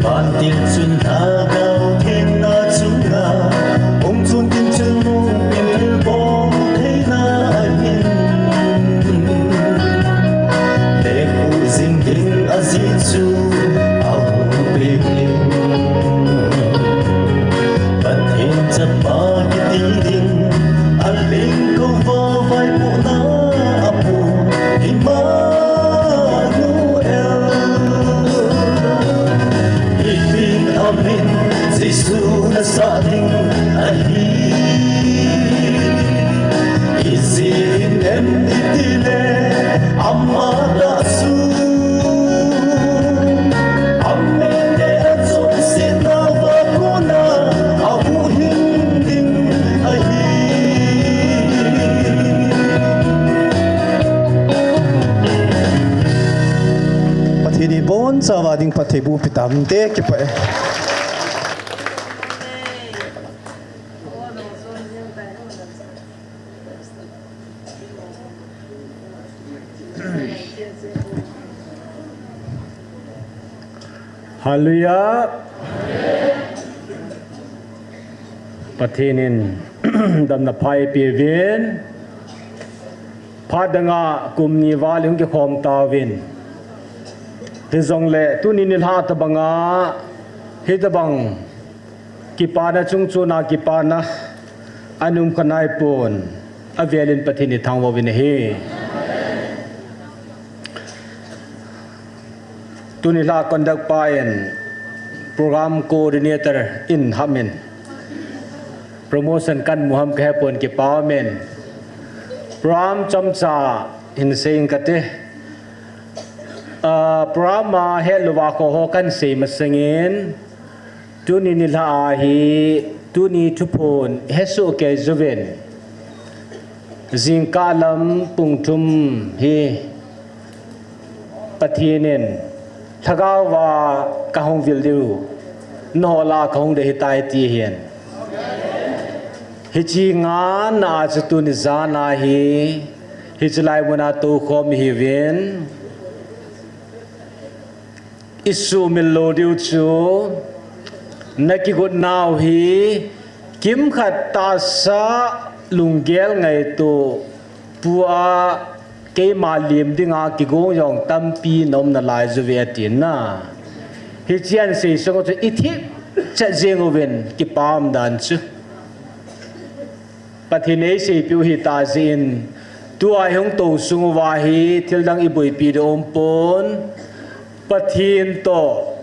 Vantil chun lhagao thengna chunga hung chun tin chun, hung pilbol theina ahin, lekhuh jing ding ajeh chu ahung peh in. Pathen Chapa kiti ding, alengkouva vaipohna apu Immanuel. Hitin amin Tava ding Pathen bu pitam te kipa e. Hallelujah. Pathen in damna phai pe vin. Phat danga kum ni val hung kikhom tauvin. Hijongle tuni nilhah tabanga hitabang kipana chungchona kipana anum khanai pon avelin Pathen i thangvah uvin ahi. Tuni la conduct pa in program coordinator in hamin promotion kan muham kahepon kipa umin. Program chomcha hin seing kate. Ah, program a hetlou va kho ho kan sei masangin. Tuni nilhah a hi, tuni thuphon hesoh kei uvin. Jingkah lam pung thum hi Pathen in lhagao va kahung vil diu, nangho lah a kahung dei hitai ti hin. Hiche ngana a chu tuni jan a hi, hiche lai muna toukhom ihiuvin. I suhmil lou diu chu, na kigot nau hi, kimkhat tahsa lunggel ngaito pua keima lim dinga kigong jong tampi na um nalai uve atin na. Hiche an sei sung chu i thip chet jeng uvin kipam dan chu. Pathen in eiseipeh u hita jeh in, tua i hung tou sung uva hi thildang i boipi ding umpon. Pathen toh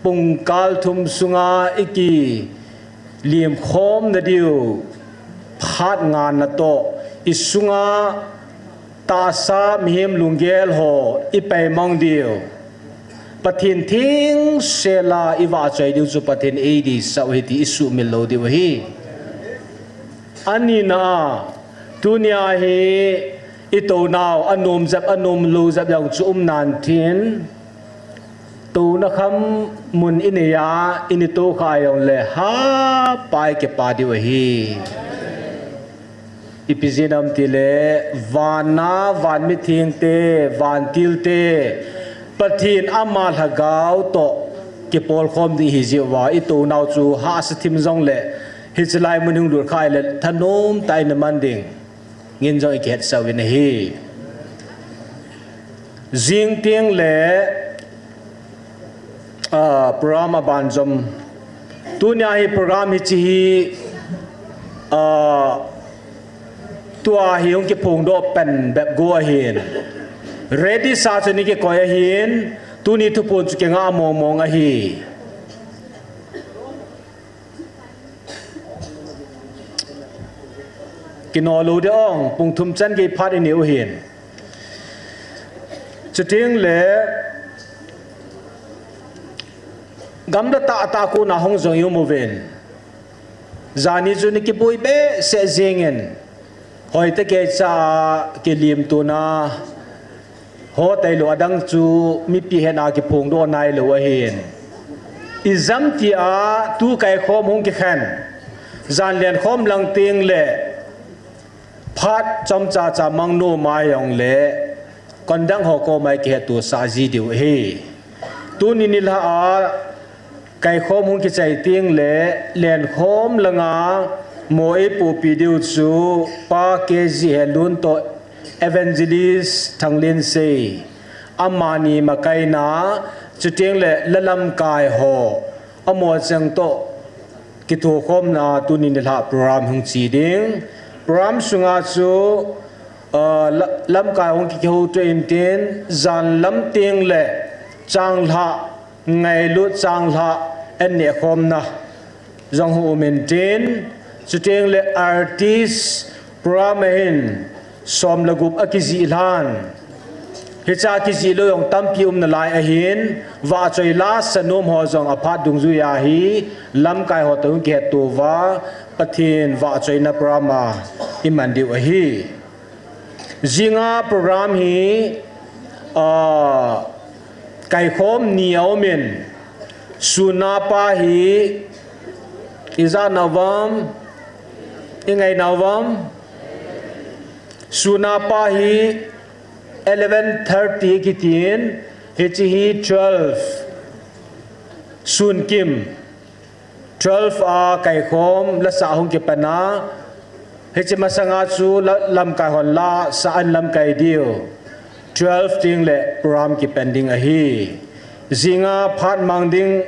pungkal thum sunga i kilim khom nadiu phat ngana toh i sunga tahsa mihem lunggel ho i paimang diu. Pathen thengsel a i vahchoi diu chu Pathen in eidei sah u ahi ti i suhmil lou diu ahi. Anina a, tunia hi i tounau anom jep anom lou jep jong chu um nan tin, touna kham mun i nei a, i ni tou kha jongle hapai kipa diu ahi. Ipi jeh ham tile, vana van mithengte, vantilte, Pathen ama lhagao toh kipolkhom ding ihi jeh uva, i tounau chu hahsa thim jongle, hiche lai mun hung lut kha le thanom tah in i man ding. Ngin jong i kihetsah uvin ahi. Jing teng le, ah, program aban jom. Tunia hi program hiche hi, ah, tua hi hung kiphongdoh pen bep go ahin. Ready sa chu nei kikoi ahin. Tuni thuphon chu kinga mong mong ahi. Kino lou ding ong, pung thum chan gei phat i nei u ahin. Chuteng le, gamla tah tah a kona hung jong i um uvin. Jani chu nei kiboi behseh jengin. Hoitah kei cha a kilim tuna ho tailou adang chu mipi henga kiphongdoh nailou ahin. Ijemtia tu kaikhom hung kikhen. Jan lenkhom lang teng le phat chomcha cha mang nom a jongle kondang ho koma i kihetto sah ji diu ahi. Tuni nilhah a kaikhom hung kichai teng le lenkhom langa mo eipohpi diu chu Pa K G Helun toh Evangelist Thanglinsei, amani makaina, chuteng le la lamkai ho, amaho cheng toh kithokhomna tuni nilhah program hung che ding. Program sunga chu, ah, la-, lamkai hung kihouto intin, jan lam teng le changlhah, ngailut changlhah, an nehkhomna jong hung um intin, chuteng le artist program a hin som le gup akijih lhan. Hicha kijih lou jong tampi um nalai ahin, vahchoi la sa nom ho jong aphat dungjui a hi, lamkai ho toh hung kihetto uva, Pathen vahchoina program a i man diu ahi. Jinga program hi, ah, Kaikhom ni aumin, suna pa hi, ija nauvam, ingai nauvam, suna pa hi eleven thirty kitin, hichi hi twelve, sun kim, twelve a kaikhom lasa hung kipana, hichi masanga chu la, lamkai hon lasa an lamkai diu. Twelve ting le program kipen ding ahi. Jinga phat mang ding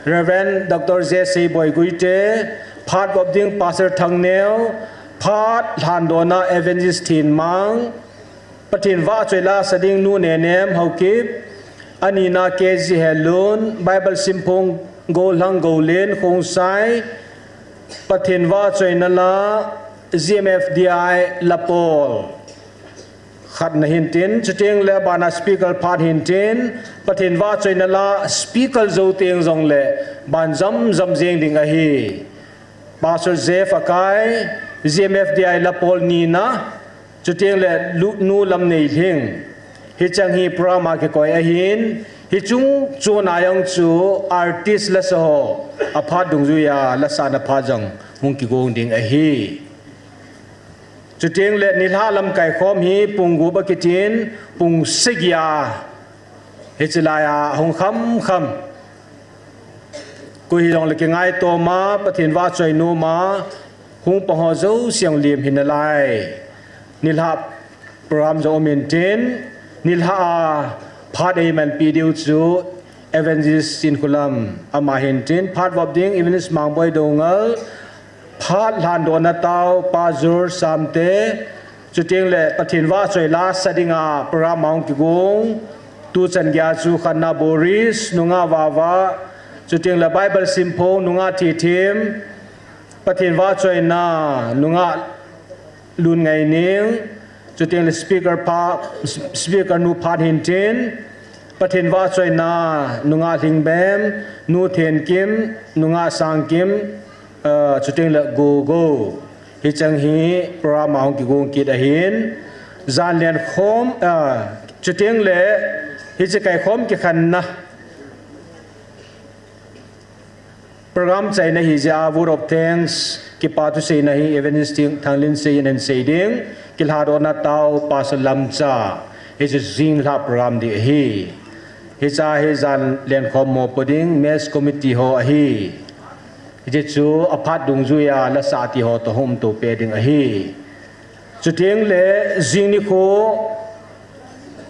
Reverend Doctor J C Boiguite, phat vop ding Pastor Thangneo, phat lhandona Evangelist Thinmang, Pathen vahchoi lasa ding Nu Nenem Haokip, anina K G Helun, Bible simphong Golhang Golen Khongsai, Pathen vahchoina la G M F D I Lapol. Khatna hintin, chuteng le bana speaker phat hintin, Pathen vahchoina la speaker jou teng jong le ban jam jam jeng ding ahi. Pastor Jeff Akai, G M F D I Lapol nina, chuteng le Nu Lamneilhing. Hichang hi program a kikoi ahin, hichung chuna jong chu artist lasa ho, aphat dungjuiya lasana phat jong hung kigong ding ahi. Chuteng le nilhah lamkai khom hi pung gup a kitin, pung sagi a hichi laiya hung kham kham. Koi hijong le kingaitoma, Pathen vahchoi noma, hung pang ho jouse jong lim hinalai. Nilhah program jong um intin, nilhah a phat eimanpi diu chu Evangelist Chinkholam ama hintin, phat vop ding Evangelist Mangboi Doungel, phat lhandona tao Pa Jur Samte, chuteng le Pathen vahchoi lasa dinga program a hung kigong, tuchan geia chu Khanna Boris, nungah Vava, chuteng le Bible simphong nungah Thithem, Pathen vahchoina nungah Lunngaining, chuteng le speaker pa, speaker nu phat hintin, Pathen vahchoina nungah Lhingbem, Nu Thenkim, nungah Sangkim, ah, chuteng le Gogo. Hichang hi program a hung kigong kit ahin, jan lenkhom, ah, chuteng le hichi kaikhom kikhenna program chaina hijeh a vote of thanks, kipa thuseina hi Evangelist Thanglinseijin ahin sei ding, kilhadona tao Pastor Lamcha, hichu jinglhah program ding ahi. Hicha hi jan lenkhom mopo ding, mess committee ho ahi. Hiche chu aphat dungjuiya lasa ti ho toh hung umto peh ding ahi. Chuteng le jing nikho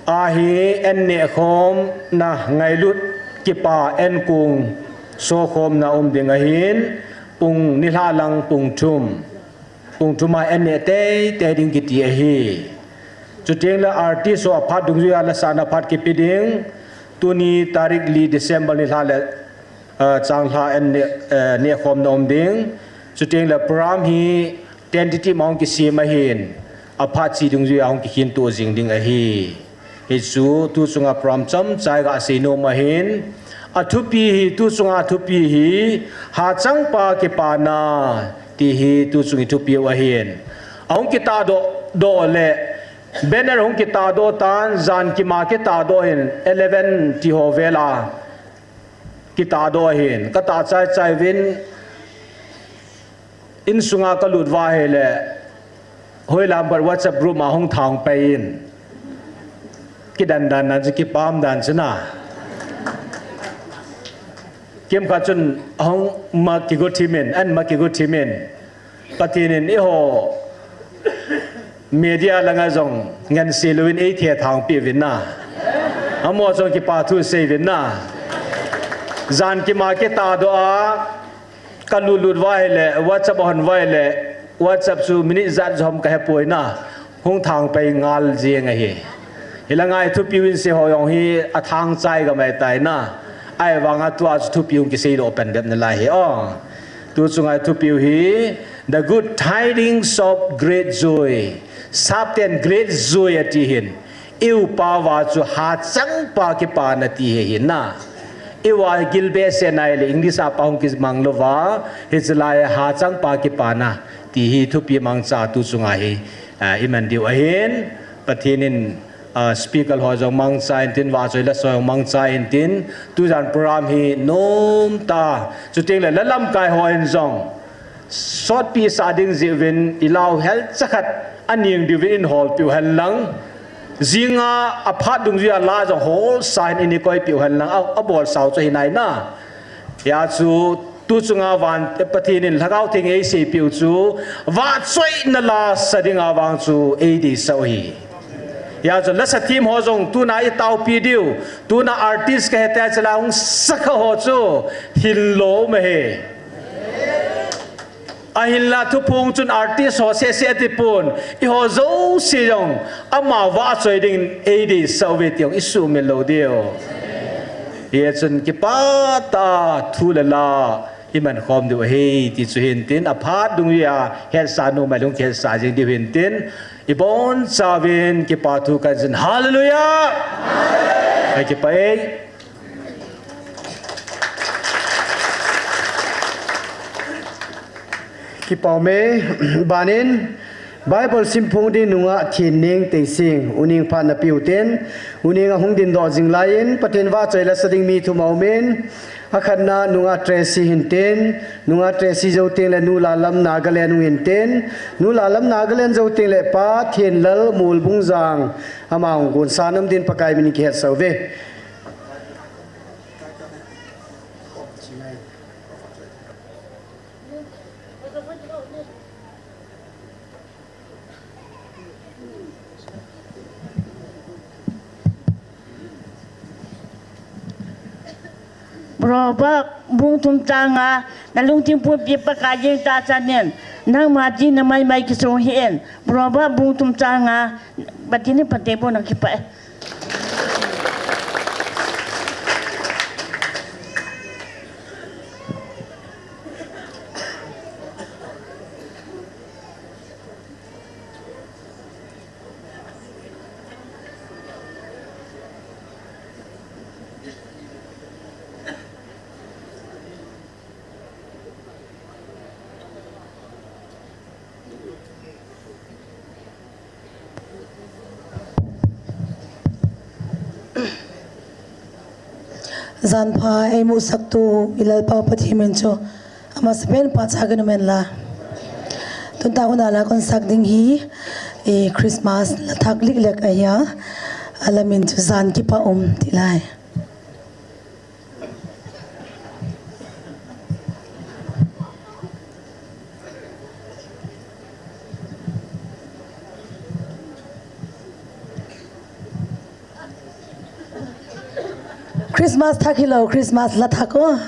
a hi an nehkhom na ngailut kipa an kong sokhom na um ding ahin, pung nilhah lang pung thum. Pung thum a an neh teitei ding kiti ahi. Chuteng le artist ho aphat dungjuiya lasana phat kipe ding, tuni tarik li December nilhah le, ah, changlhah an neh, eh, nehkhom na um ding. Chuteng le program hi tentative a hung kisem ahin, aphat che dungjuiya hung kikhentoh jing ding ahi. Hichu tuchunga program chomcha iga seinom ahin, athupi hi, tuchunga athupi hi, Hachangpa Kipana, ti hi tuchung ithupiu ahin. Ahung kitahdoh, doh le, banner hung kitahdoh tan, jan kima kitahdoh ahin, eleven ti ho vel a kitahdoh ahin. Katah chaichai uvin, insunga kalut uva ahile, hoilam khat WhatsApp group a hung thang pai in. Kidan dan dan chu, kipam dan chu na. Kimkhat chun ahung ma kigo thim in, an ma kigo thim in. Pathen in eiho media langa jong ngansi louvin eithethang peh uvin na. Amaho jong kipa thu sei uvin na. Jan kima kitahdoh a, kalut lut uva ahile, WhatsApp ahon uva ahile, WhatsApp chu minute ijat jom kahepoi na. Hung thang pai ngal jeng ahi. Hilanga ithupiu in sei ho jong hi athang chai gamai tai na. Ahivanga tua chu thupiu kiseidoh pen bep nalai hi o. Tuchunga ithupiu hi, The Good Tidings of Great Joy. Sapten great joy ati hin. Iupa uva chu Hachangpa Kipana ti hi ahin na. Iuva gilbehseh nai le English a pa hung kimang louva, hiche lai a Hachangpa Kipana ti hi thupi mangcha tuchunga hi, ah, iman diu ahin, Pathen in Ah, speaker ho jong mangcha intin, vahchoi la jong mangcha intin, tujan program hi nom ta. Chuteng le la lamkai hon jong sotpi sa ding jeh uvin i la u helcha khat aning diuvin in hol piu hen lang. Jinga aphat dungjuia la jong holsa hin in i koi piu hen lang, a, abol sau chu hi nai na. Hia chu tu chunga van Pathen in Lhagao Theng ei sei piu chu, vahchoina la sa dinga vang chu ei deisah u hi. Hia chu la sa team ho jong tuna i taopi diu, tuna artist ka he te chu la hung sa kha ho chu hin lo ma he. Ahinla thuphong chun artist ho sese ati pon, i ho jouse jong ama vahchoi ding ei deisah uve ti jong i sumil lo diu. Hia chun kipah tah a thu le la i man khom diu ahi ti chu hin tin, aphat dungjuia hetsa nom a lung kihetsa jing diu hin tin, i bonchauvin kipa thu kan jin. Hallelujah! Hei kipah e. Kipa ume. Banin Bible simphong ding nungah Theneng Teising, uning phat na piu tin, uning ahung dingdoh jing laiyin, Pathen vahchoi la sa ding mi thum a umin, akhatna nungah Tracy hin tin, nungah Tracy jou teng le nu Lalam Nagaland hung hin tin, nu Lalam Nagaland jou teng le pa Thenlal Molbungjang ama hung gonsa nom din Pakai min in kihetsa uve. Proverb bung thum chang nga, na lungthim pumpi Pakai jeng tah chan in, nangma ding na maimai kisong hih in. Proverb bung thum chang nga, Pathen in phatthei boh in, kipah e. Jan pha eimusah tu i Lalpa Pathen min chu amasapen pachat kahin nei e. Tun tah hun a la kahin sah ding hi, eh, Christmas la thak liklek ahi a, a la min chu Jan Kipah Um ti ahi. Christmas thak hilou, Christmas la thak o.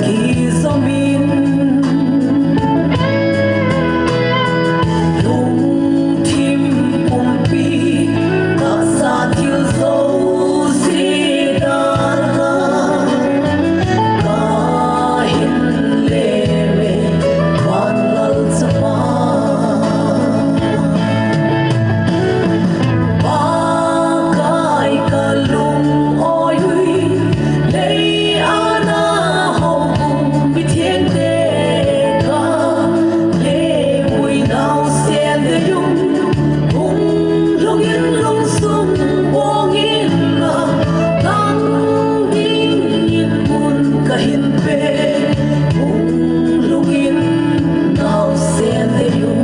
Kizomin lungthim pumpi, tahsa thil jouse dalha kahin leme, Vanlal Chapa. Pakai ka lung oi ui, lei ana ho kum mi thiang te ka, lei ui nau sen de yung, ung lungin lungsung bongin na, nang dingin mun kahin pe, ung lungin nau sen de yung.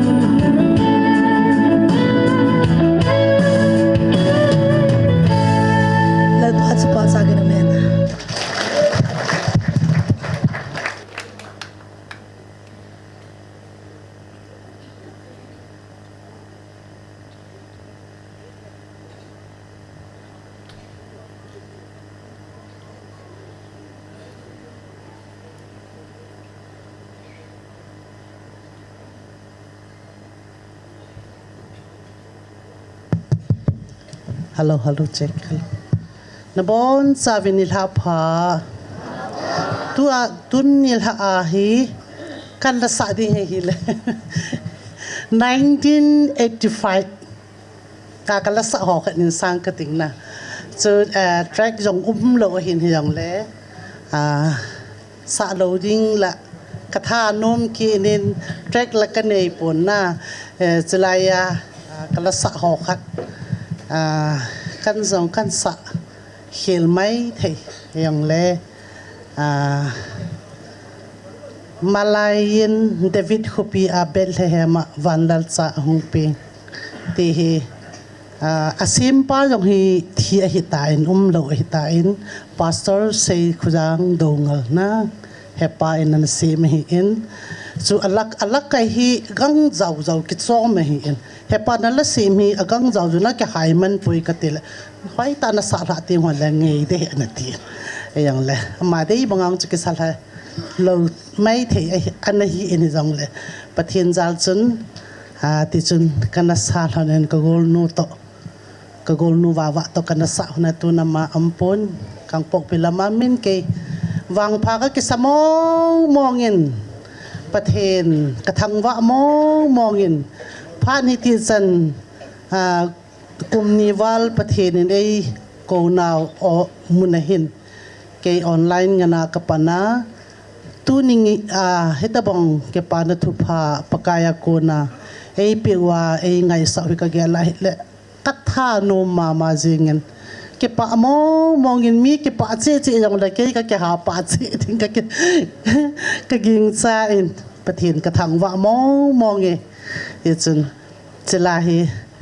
Lalpa chu pachat in, amen. Hello, hello, check, hello. Nabonchauvin nilhah pha. Tua, tun nilhah ahi, kan la sah ding ahi le. Nineteen eighty-five. Ka, ka la sah ho khat nin sang ka ting na. Chu, eh, track jong umlou ahin hijongle. Ah, sah lou ding la ka thanom kit in, track la ka nei pon na, eh, chulai a, ah, ka la sah ho khat, ah, kan jong kan sah khel mai thei hijongle, ah, Malai in David khopi a Bethlehem a Vanlal Cha hung peng ti hi. Ah, a sempa jong hi thi ahitan, umlou ahitan, Pastor Seikhojang Doungel na, hepa in ana sem ahin. Chu a lak, a lak kai hi gangjao jao kichom ahin. Hepa na la sem hi agangjao jao na kihai man poi kati le. Hoitah na sah lha teng hon le ngei de ana ti. Ahijongle, ama dei bang ang chu kisa lha lou mai thei ahi, ana hi in hijongle. Pathen jal chun, ah, ti chun kana sah lhon in ka golnu toh. Ka golnu vava toh kana sah lhon a tun ama aum pon. Kangpokpi lama min kei vangpha ka kisa mong mong in. Pathen ka thangvah mong mong in. Phat ni ti chan, ah, kum ni val Pathen in eikou nau mun ahin. Kei online ngana ka pan a, tuni, ah, hitabang kei pa na thupha Pakai a kona eipeh uva, eingaisah u hi ka gel a hile, ka thanom mama jing in. Kipah mong mong in, mi kipah cheh cheh jongle kei ka kihapah cheh ding ka ki, ka gingcha in, Pathen ka thangvah mong mong e. Hichun, chule hi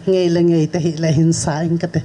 ngei le ngei tahih le hin sa ing kate.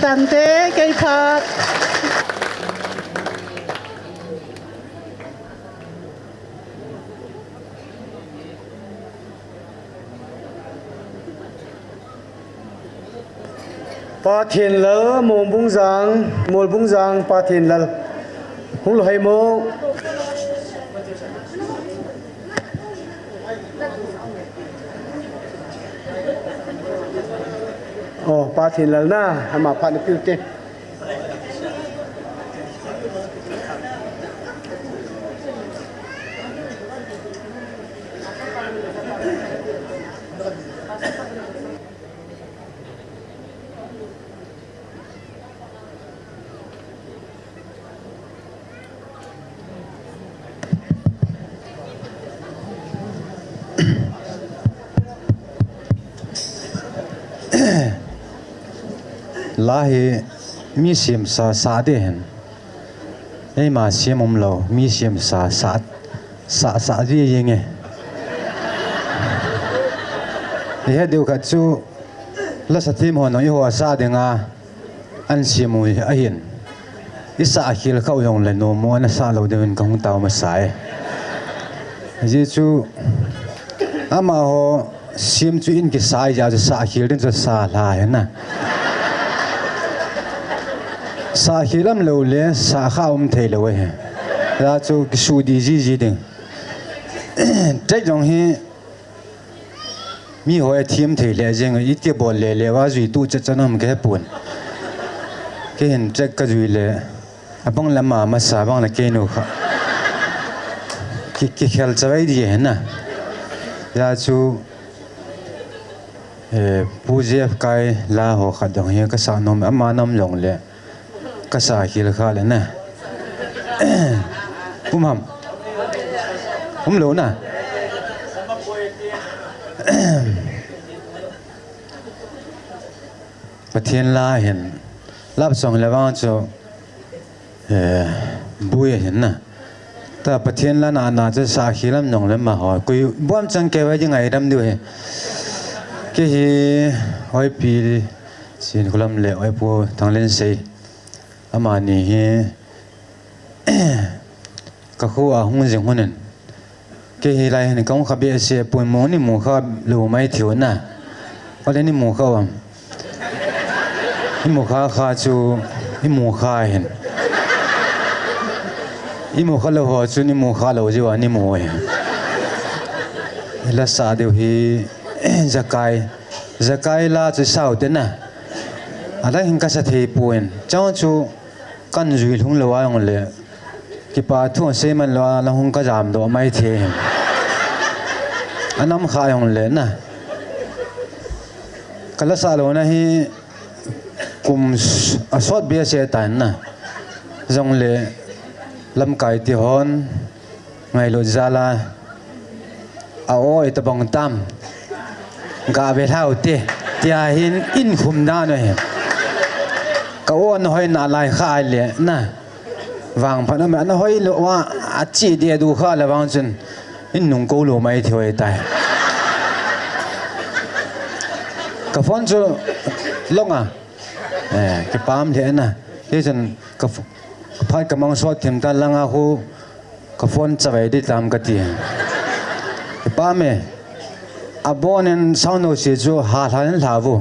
Tante, kei khat. Pa Thenlal, Molbung Jang, Molbung Jang, Pa Thenlal. Hung lou hai mo. Oh, Pa Thenlal na, ama phat na piu te. La hi mi semsa sa ding ahin. Eima sem umlou, mi semsa sa, sa, sa ding ahi nge. Ihet diu khat chu, lasa them hon jong eiho sa dinga ana sem u ahin. Isah khel khah u jongle nom u ana sah lou diuvin kahung tao masa e. Ajeh chu amaho sem chu in kisah jeh a chu sah khel ding chu sa lha ahi na. Sah khel umlou le sah khah um thei lou ahi. Hijeh a chu kisuh dih jiji ding. Track jong hi miho athem thei lheh jeng, iti bol le le uva jui tu chet chan um kahe pon. Kei hin track kajui le, abang le ama masa, abang le keinu kha. Ki, kikhel chavai ding ahi na. Hijeh chu, eh, Pu Jeff Kai la ho khat jong hi kasah nom, ama nom jongle. Kasah khel khah le na. Pum ham. Umlou na. Pathen la ahin. Love song le vang chu, eh, bui ahin na. Tua Pathen la na na chu sah khel um jongle amaho. Koi bom chang kei vai ding ngaidam diu ahi. Kei hi Oipi Sinkholam le Oipu Thanglinsei. Amani hi kakho a hung jing hon in. Kei hilai hin kahung kha behseh pon, mong ni mu kha lou mai thei u na. Ole ni mu kha u ham. Imu kha kha chu, imu kha hin. Imu kha lou ho chu, imu kha lou jiu a, imu u ahi. Ila sa diu hi, Jakai. Jakai la chu sa u te na. Adang hin kasa thei pon. Chang chu, Kan jui lhung lou a jongle, kipa thu asei man lou a, la hung kajam doh mai thei. Anam kha jongle na. Kala sa lou na hi kum s-, asot behseh tan na. Jongle lamkai te hon, Ngailut jal a, a o itabang tam. Gave lhau te, tia hin in khum dan u ahi. Ka o ana hoi nalai kha le na. Vangphat a me ana hoi lou a, achi dia du kha le vang chun. In nung ko lou mai thei u ahitai. Ka phone chu long a. Eh, kipah lheh na. Hichun ka ph-, phat kamang sot thim ta langa khu ka phone chavai di tam kati. Kipah me. Abon in sound no si chu ha lha in lha vu.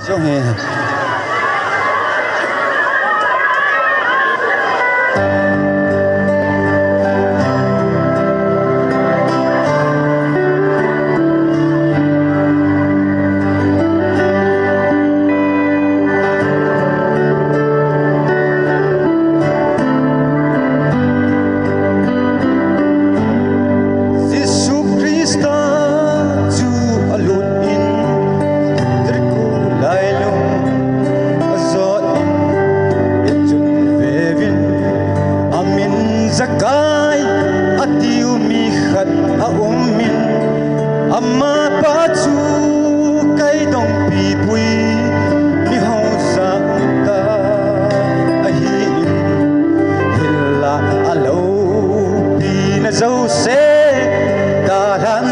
Jong hi. Jesu Krista chu alut in, trikul lailung ajot in, ichun vevin, amin Zakai atiu mi khat aum in, amapa chu kaidongpi pui mihausa ta ahi in, hinla aloupina jouse dalhan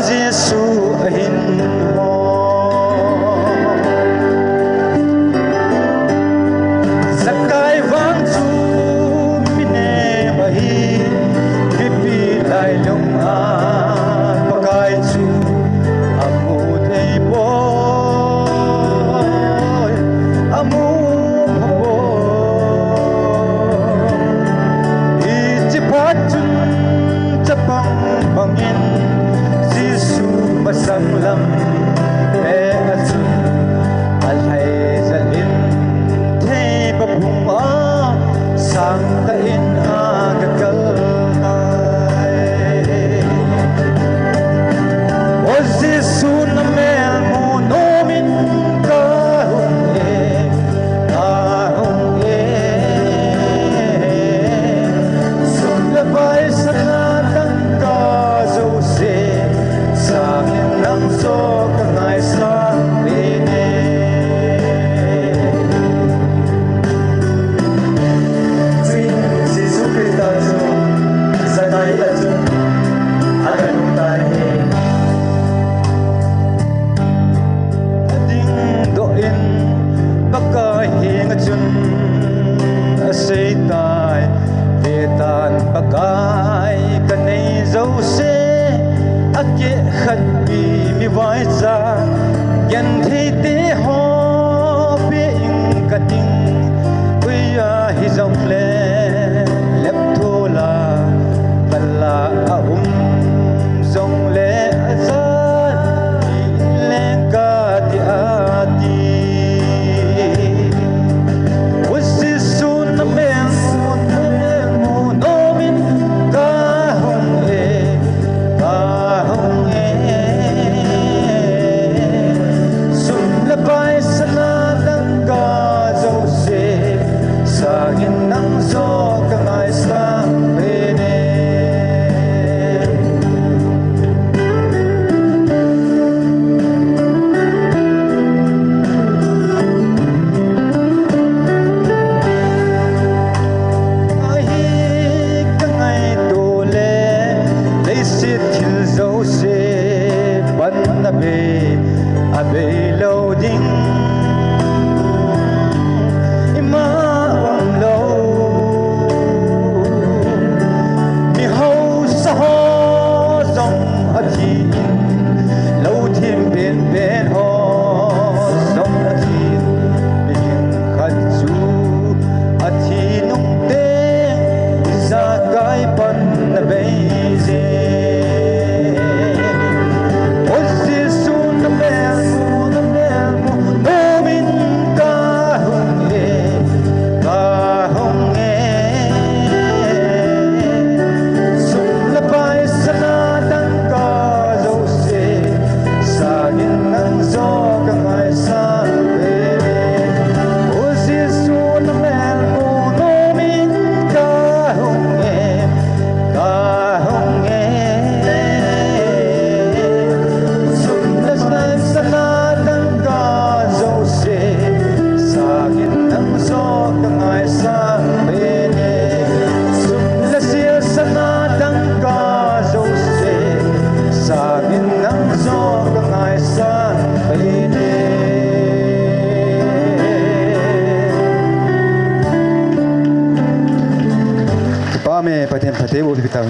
Pathen phatthei boh pi tau.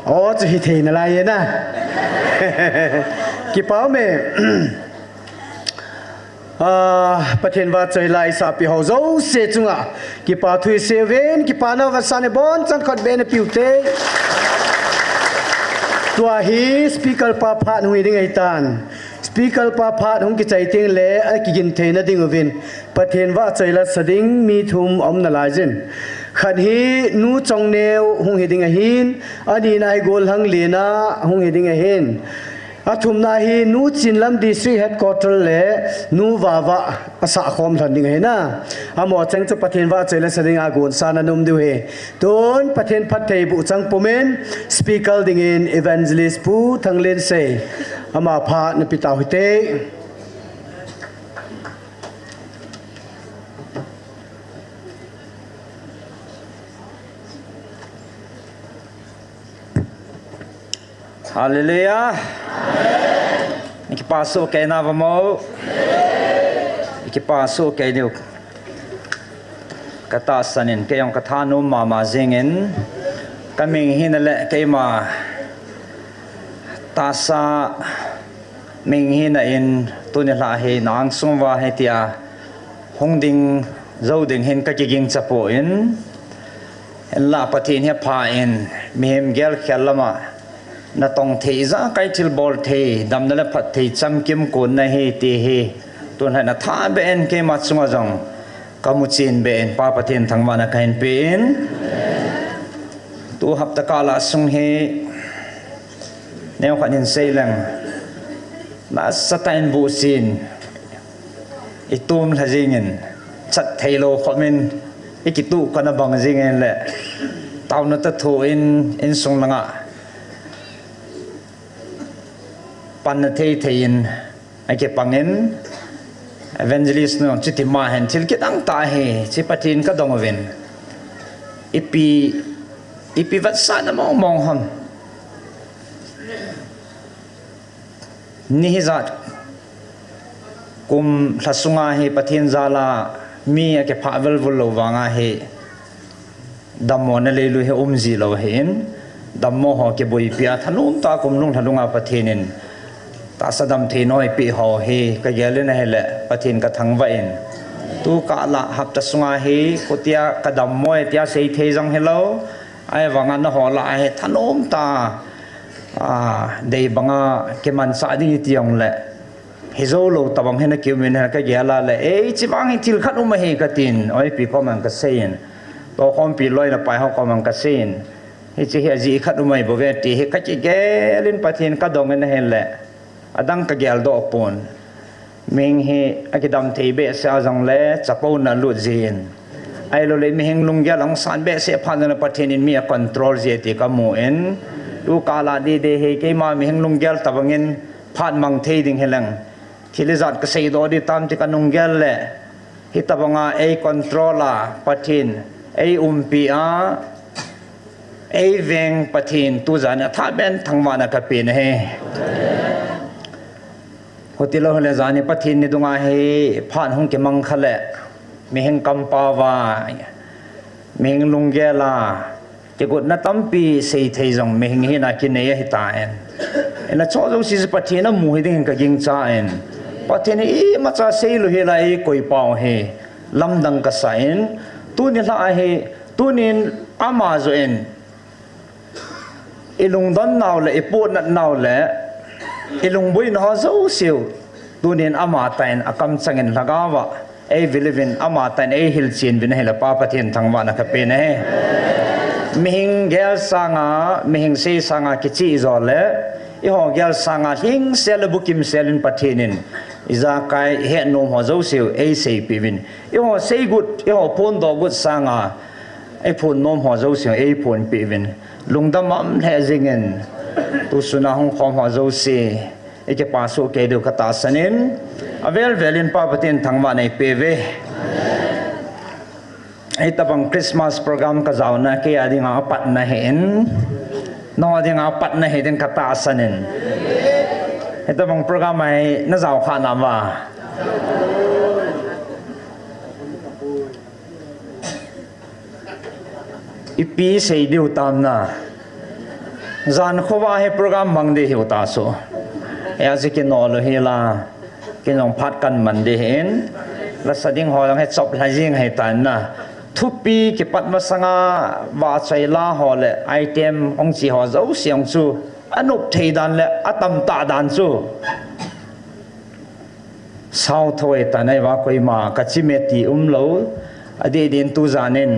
O, chu hithei nalai e na. Kipa ume. Ah, Pathen vahchoi la eisahpi ho jouse chunga kipa thu isei uvin, kipana vahchoi bonchan khut beh in peh ute. Tua hi speaker pa phat hung hi ding ahitan. Speaker pa phat hung kichai teng le akigin theina ding uvin Pathen vahchoi la sa ding mi thum aum nalai jin. Khat hi Nu Chongneo hung hi ding ahin, anina hi Golhang Lena hung hi ding ahin. Athumna hi Nu Chinlam District Headquarter le Nu Vava asah khom lhon ding ahi na. Amaho cheng chu Pathen vahchoi la sa dinga gonsan ana um diu ahi. Tun Pathen phatthei boh chang pumin speaker dingin Evangelist Pu Thanglensei, ama phat na pe tau hite. Hallelujah. Ikipa soh kei nau vem o. Ikipa soh kei diu. Katahsan in, kei jong kathanom mama jingin, kaming hina le keima tahsa ming hina in tuni lha hi na angsung uva hitia hung ding jou ding hin kakiging chapon, hinlah Pathen hi apha in, mihem gelkhel lama natong thei, ijakai thilbol thei, damna le phatthei chamkim kon nahi ti hi tun lha na thah beh in keima chunga jong kamu chen beh in Pa Pathen thangvahna kahin pe in. Tu hapta kah lah sung hi neokhat hin sei leng, nasatah in buhsin itom lha jingin, chat theilou khopin ikituh kana bang jingin le, taona toh thu in, insung langa panna thei thei in akipangin, Evangelist nu chuti ma hin thil kidang tah hi, chi Pathen kadong uvin. Ipi, ipi vetsahna mong mong ham. Ni hijat kum lha sunga hi Pathen jal a mi akiphah velvul lou vanga hi, dammona leilui hi um ji lou ahin, dammo ho kiboipi a thanom tah a kum lung lha lunga Pathen in tahsa damthei neipe ho hi kagel in ahile Pathen kathangvah in, tu kah lah hapta sunga hi koitia kadammo e tia seithei jong hilou, ahivanga nangho lah a hi thanom tah a, a, dei banga kimanchah ding iti jongle, hijou lou tobang hi nakium in, kagel a le, ei, hiche vang hi thil khat um ahi katin, oipi koma kaseiyin, tohkhompi loi le pai ho koma kaseiyin, hiche hi ajeh khat um ahi bouve ti hi kakigel in Pathen kadong in ahile, adang kageldoh pon. Mihing hi akidam thei behseh a jongle chapouna alut jin, ahilouleh mihing lunggel ahung san behseh phat jongle Pathen in mi acontrol ji ti kamun, tu kah lah dede hi keima mihing lunggel tobangin phat mang thei ding hileng, thil ijat kaseidoh ding tam ti kanunggel le, hitobanga eicontrol a Pathen eiumpi a, eiveng Pathen tujan athah beh in thangvahna kapen ahi. Hutilou hile jani Pathen ni dunga hi phat hung kimang kha le, mihing kampao a, mihing lunggel a, kigotna tampi seithei jong mihing hina kinei ahitan, ina cho jouse chu Pathen amu hi ding hin kaginchan, Pathen hi imacha seilou hela eikoi pau hi lamdang kasan, tuni lha ahi, tunin ama joh in ilungdon nau le ipohnat nau le ilungboina ho jouseu, tunin amatah in akamchangin lhagao a eivil uvin amatah in eihilchen uvin ahile Pa Pathen thangvahna kapen ahi. Mihing gel sanga, mihing sei sanga kicheh jo le, eiho gel sanga lhingsel le bukimsel in Pathen in ijakai ihet nom ho jouseu eiseipeh uvin, eiho seigot, eiho phondoh got sanga eiphon nom ho jouseu eiphonpeh uvin, lungdam am lheh jingin, tusuna hung khom ho jouse ikipa soh kei diu katahsan in, avel vel in Pa Pathen thangvahna eipeh uve. Hitobang Christmas program kajaona keia dinga apatna ahin, nangho dinga apatna ahi ding katahsan in, Hitabang program a hi najao kha nam a. Ipi sei diu tam na. Jan khovah hi program mang ding hiu ta chu. Hijeh a kinol u hila. Kei jong phat kaman ding hin. Lasa ding ho jong hi chop lha jing hi tan na. Thupi kipat masanga vahchoi la ho le item hung chi ho jouse hung chu. Anop thei dan le atam tah dan chu. Sao thoi ta nai va koima ka chime ti umlou. Adeh din tu jan in.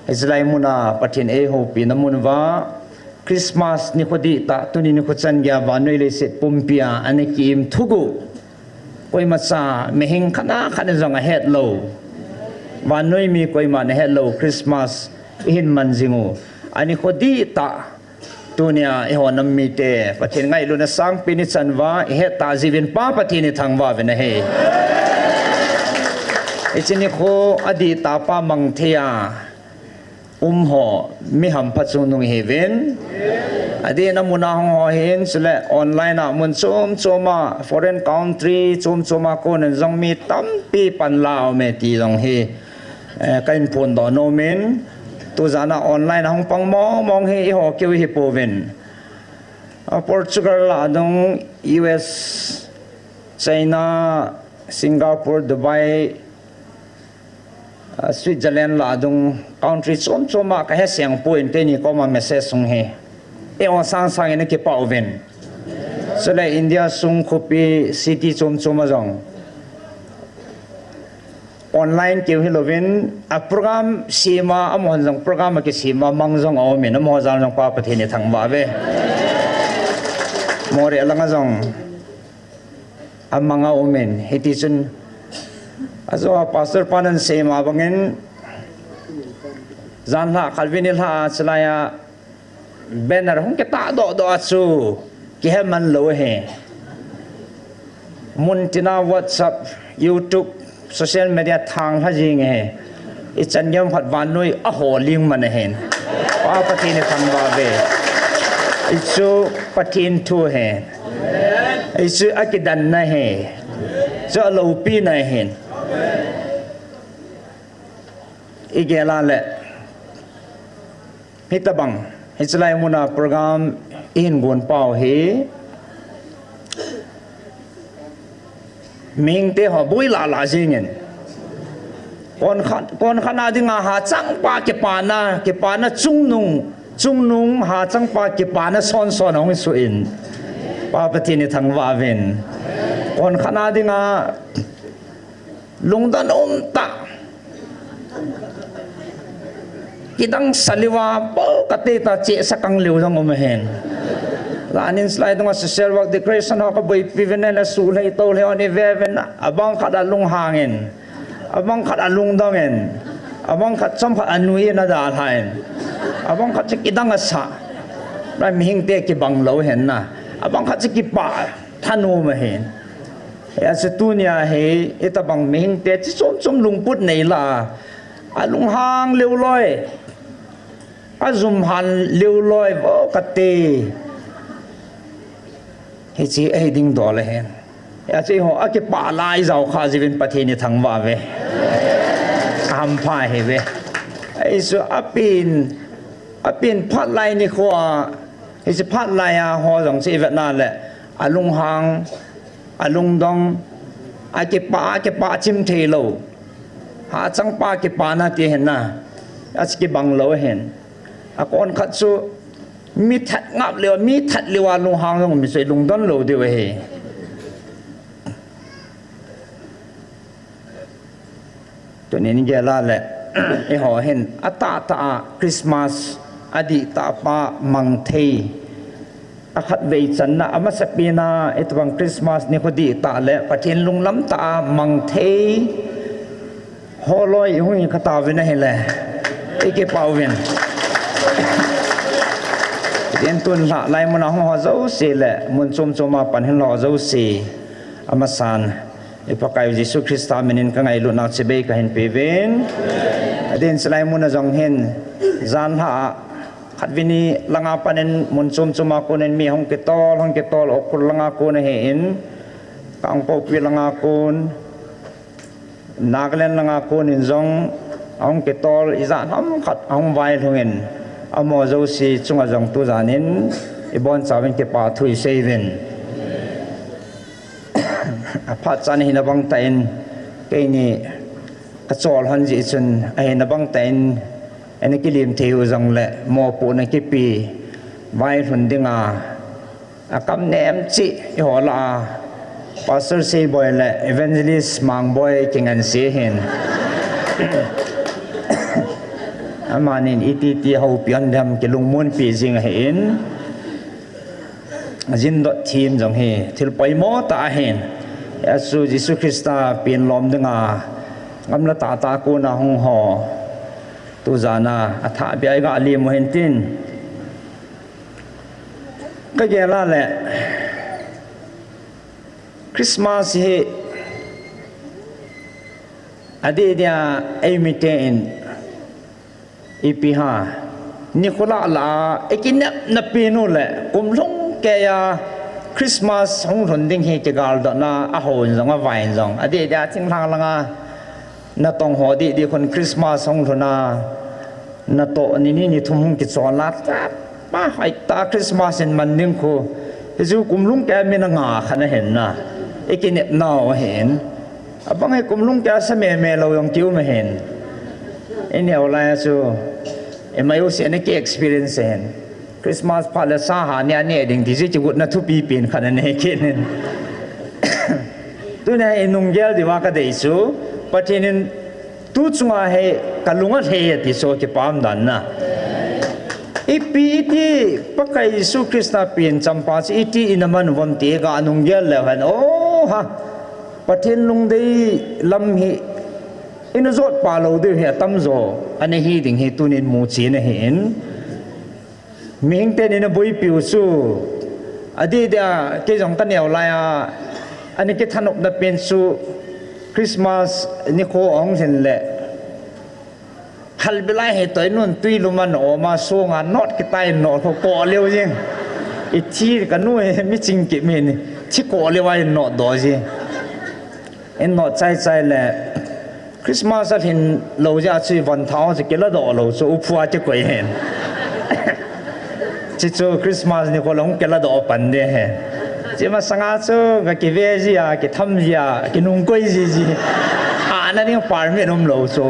Hiche lai muna Pathen eihoupina mun uva. Christmas nikho dihtah tuni nikho chan geiya vannoi leiset pumpi a ana kiim thuguh. Koimacha mihing khat na khat na jong ahet lou. Vannoi mi koiman ahet lou Christmas ihin man jing u. Anikho dihtah tunia eiho nam mite Pathen ngailutna sangpen ichan uva ihet tah jeh uvin Pa Pathen ithangvah uvin ahi. Hiche nikho adihtah pa mang thei a um ho, mi hampha chungnung ihiuvin. Adeh in amun a hung ho hin, chule online a mun chom chom a, foreign country chom chom a konin jong mi tampi panla aume ti jong hi, eh, kahin phondoh nom in. Tu jan a online a hung pang mong mong hi eiho keu ihi pouvin. A Portugal lah a dung, U S, China, Singapore, Dubai, Ah, Switzerland lah a dung country chom chom a kahe seng poi, keini koma message sung hi. Eiho sang sang in akipah uvin. Chule India sung khopi city chom chom a jong. Online keu hilouvin, a program sem a, amahon jong program akisem a, mang jong aumin, amaho jal jong Pa Pathen ithangvah uve. Moreh langa jong. Amang aumin, hiti chun, ajo a pastor pan ahin sei ma bangin, jan lha khat vin nilhah a chulai a banner hung kitah doh doh a chu kihe man lou ahi. Muntina WhatsApp, YouTube, social media thang lha jing ahi. Ichan gei ham khat vannoi a holing man ahin. Pa Pathen ithangvah uve. Hichu Pathen thu ahi. Hichu akidanna ahi. Chu aloupina ahin. Igel a le. Hitabang, hiche lai muna program ihin gon pau hi. Mihingte ho boi lah lah jingin. Kon khat, kon khat na dinga hachangpa kipana, kipana chungnung, chungnung hachangpa kipana son son hung suh in. Pa Pathen ithangvah uvin. Kon khat na dinga lungdon um tah. Kidang saliva po kate ta chesa kang leu dang um ahin. Lanin slide dunga social work decoration ho kaboipi uvin le sulhei tolhei hon ive uvin abang khat alunghangin. Abang khat alungdongin. Abang khat chomkhat anuiyin adalhan. Abang khat chu kidang asa. Mihingte kibang lou ahin na. Abang khat chu kipah thanom ahin. Hijeh a chu tunia hi, hitabang mihingte chi chom chom lungput nei la, alunghang leu loi, ajum han leu loi vo kate. Hiche ahi ding dol ahin. Hijeh a chu eiho akipah lai jao kha jiuvin Pathen ithangvah uve. Ahampha ahiuve. Hichu apen, apen phat lai nikho a, hiche phat lai a ho jong chu ivet na le, alunghang, alungdong, akipah, akipah chim thei lou. Hachangpa kipana ti ahin na. Achi kibang lou ahin. Akon khat chu mi that ngap leu, mi that leu a lunghang jong mi chu ilungdon lou diu ahi. Tunin gel a le, eiho hin atahtah a Christmas adihtah pa mang thei. Akhatvei channa, amasapen a, hitabang Christmas nikho dihtah le Pathen lunglam tah a mang thei. Holoi ihung hi kha tauvin ahile. Ikipah uvin. Tin tun lha lai mun a hung ho jouse le, mun chom chom a pan hin lha ho jouse. Amasan. I Pakaiu Jesu Christa minin ka ngailutnau chibai kahin peuvin. Adeh in chulai mun a jong hin, jan lha a, Khatvei ni langa panin mun chom choma konin mi hung kitol, hung kitol, Ukhrul langa kon ahin, Kangpokpi langa kon, Nagaland langa konin jong ahung kitol, ijat ham khat ahung vailhungin, amaho jouse chunga jong tujanin ibonchauvin kipa thu iseiuvin. Aphat chan ahina bangtah in, keini kachol hon jeh chun ahina bangtah in, ana kilim thei u jongle mopohna kipe vailhun dinga akam nem cheh iho lah a Pastor Seiboi le Evangelist Mangboi kinganse ahin. Amanin ititi houpi hon dem kilungmonpi jing ahin. Jindot thim jong hi thil poimo tah ahin. Hijeh chun Jesu Christa pen lom dinga gamla tahtah a kona hung ho, tujana athahbeh a iga lim u hintin. Kagel a le Christmas hi adeh dia eimite in ipi ham, nikho lah lah a ikinepna pen u le kum lhung keiya Christmas hung lhun ding hi kigaldotna, ahou in jong avai in jong, adeh dia thinglhang langa natong ho didi khun Christmas hung lhun a, natoh ni ni ni thum hung kichol a, tapa hoitah Christmas in man ding khu, hichu kum lhung keiya mi na nga khat ahin na, ikinepnau ahin. Abang hi kum lhung keiya sa meme lou jong kium ahin. Ineo lai a chu ima jouse ana ki experience ahin. Christmas phat le sa ha neh neh ding ti chu kigotna thupi pen khat anei kit in. Tunia inunggel diuva kadei chu, Pathen in tu chunga hi kalung alhai e ti chu kipah dan na. Ipi iti Pakai Jesu Christa pen champa chu iti ina man uvem ti ga nunggel leu hen, o ha, Pathen lungdei lam hi ina jotpa lou diu hi atamjo ana hi ding hi tunin muchen ahin. Mihing ten ina boipiu chu, adeh dia kei jong kaneo lai a, ana kithanopna pen chu Christmas nikho ahung lhin le, halbi lai hi toinun twi lum a na om a, songa not kitai in not kho koh leu jing. Ithi kanu hi miching kit min, thi koh leu a in not doh ji. In not chai chai le, Christmas alhin lou jeh a chu von thao chu kiladoh lou chu uphua kikoi hen. Chuchu Christmas nikho le hung kiladoh pan ding ahi. Chu masanga chu ga kive ji a, kitham ji a, kinungkoi ji ji. Ana ding permit umlou chu.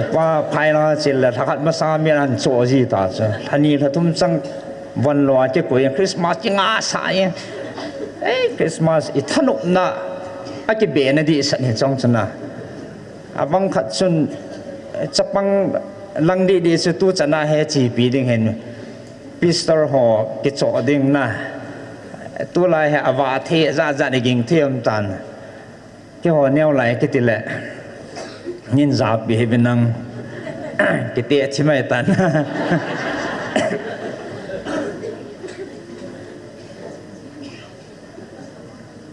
Ipa phailanga chil le lhakhat masanga mi ahin cho ji ta chu. Lhani lhathum chang von lou a kikoi, Christmas kingasah e. Ei, Christmas ithanopna akibena dihset hi chong chu na. Abang khat chun, chapang lang didi chu tuchan a hi chepi ding hin, pastor ho kichoh ding na. Tulai hi avah thei jat jat iging thei um tan. Keiho neo lai kiti le, nin japi hi binang, kiti athi mai tan.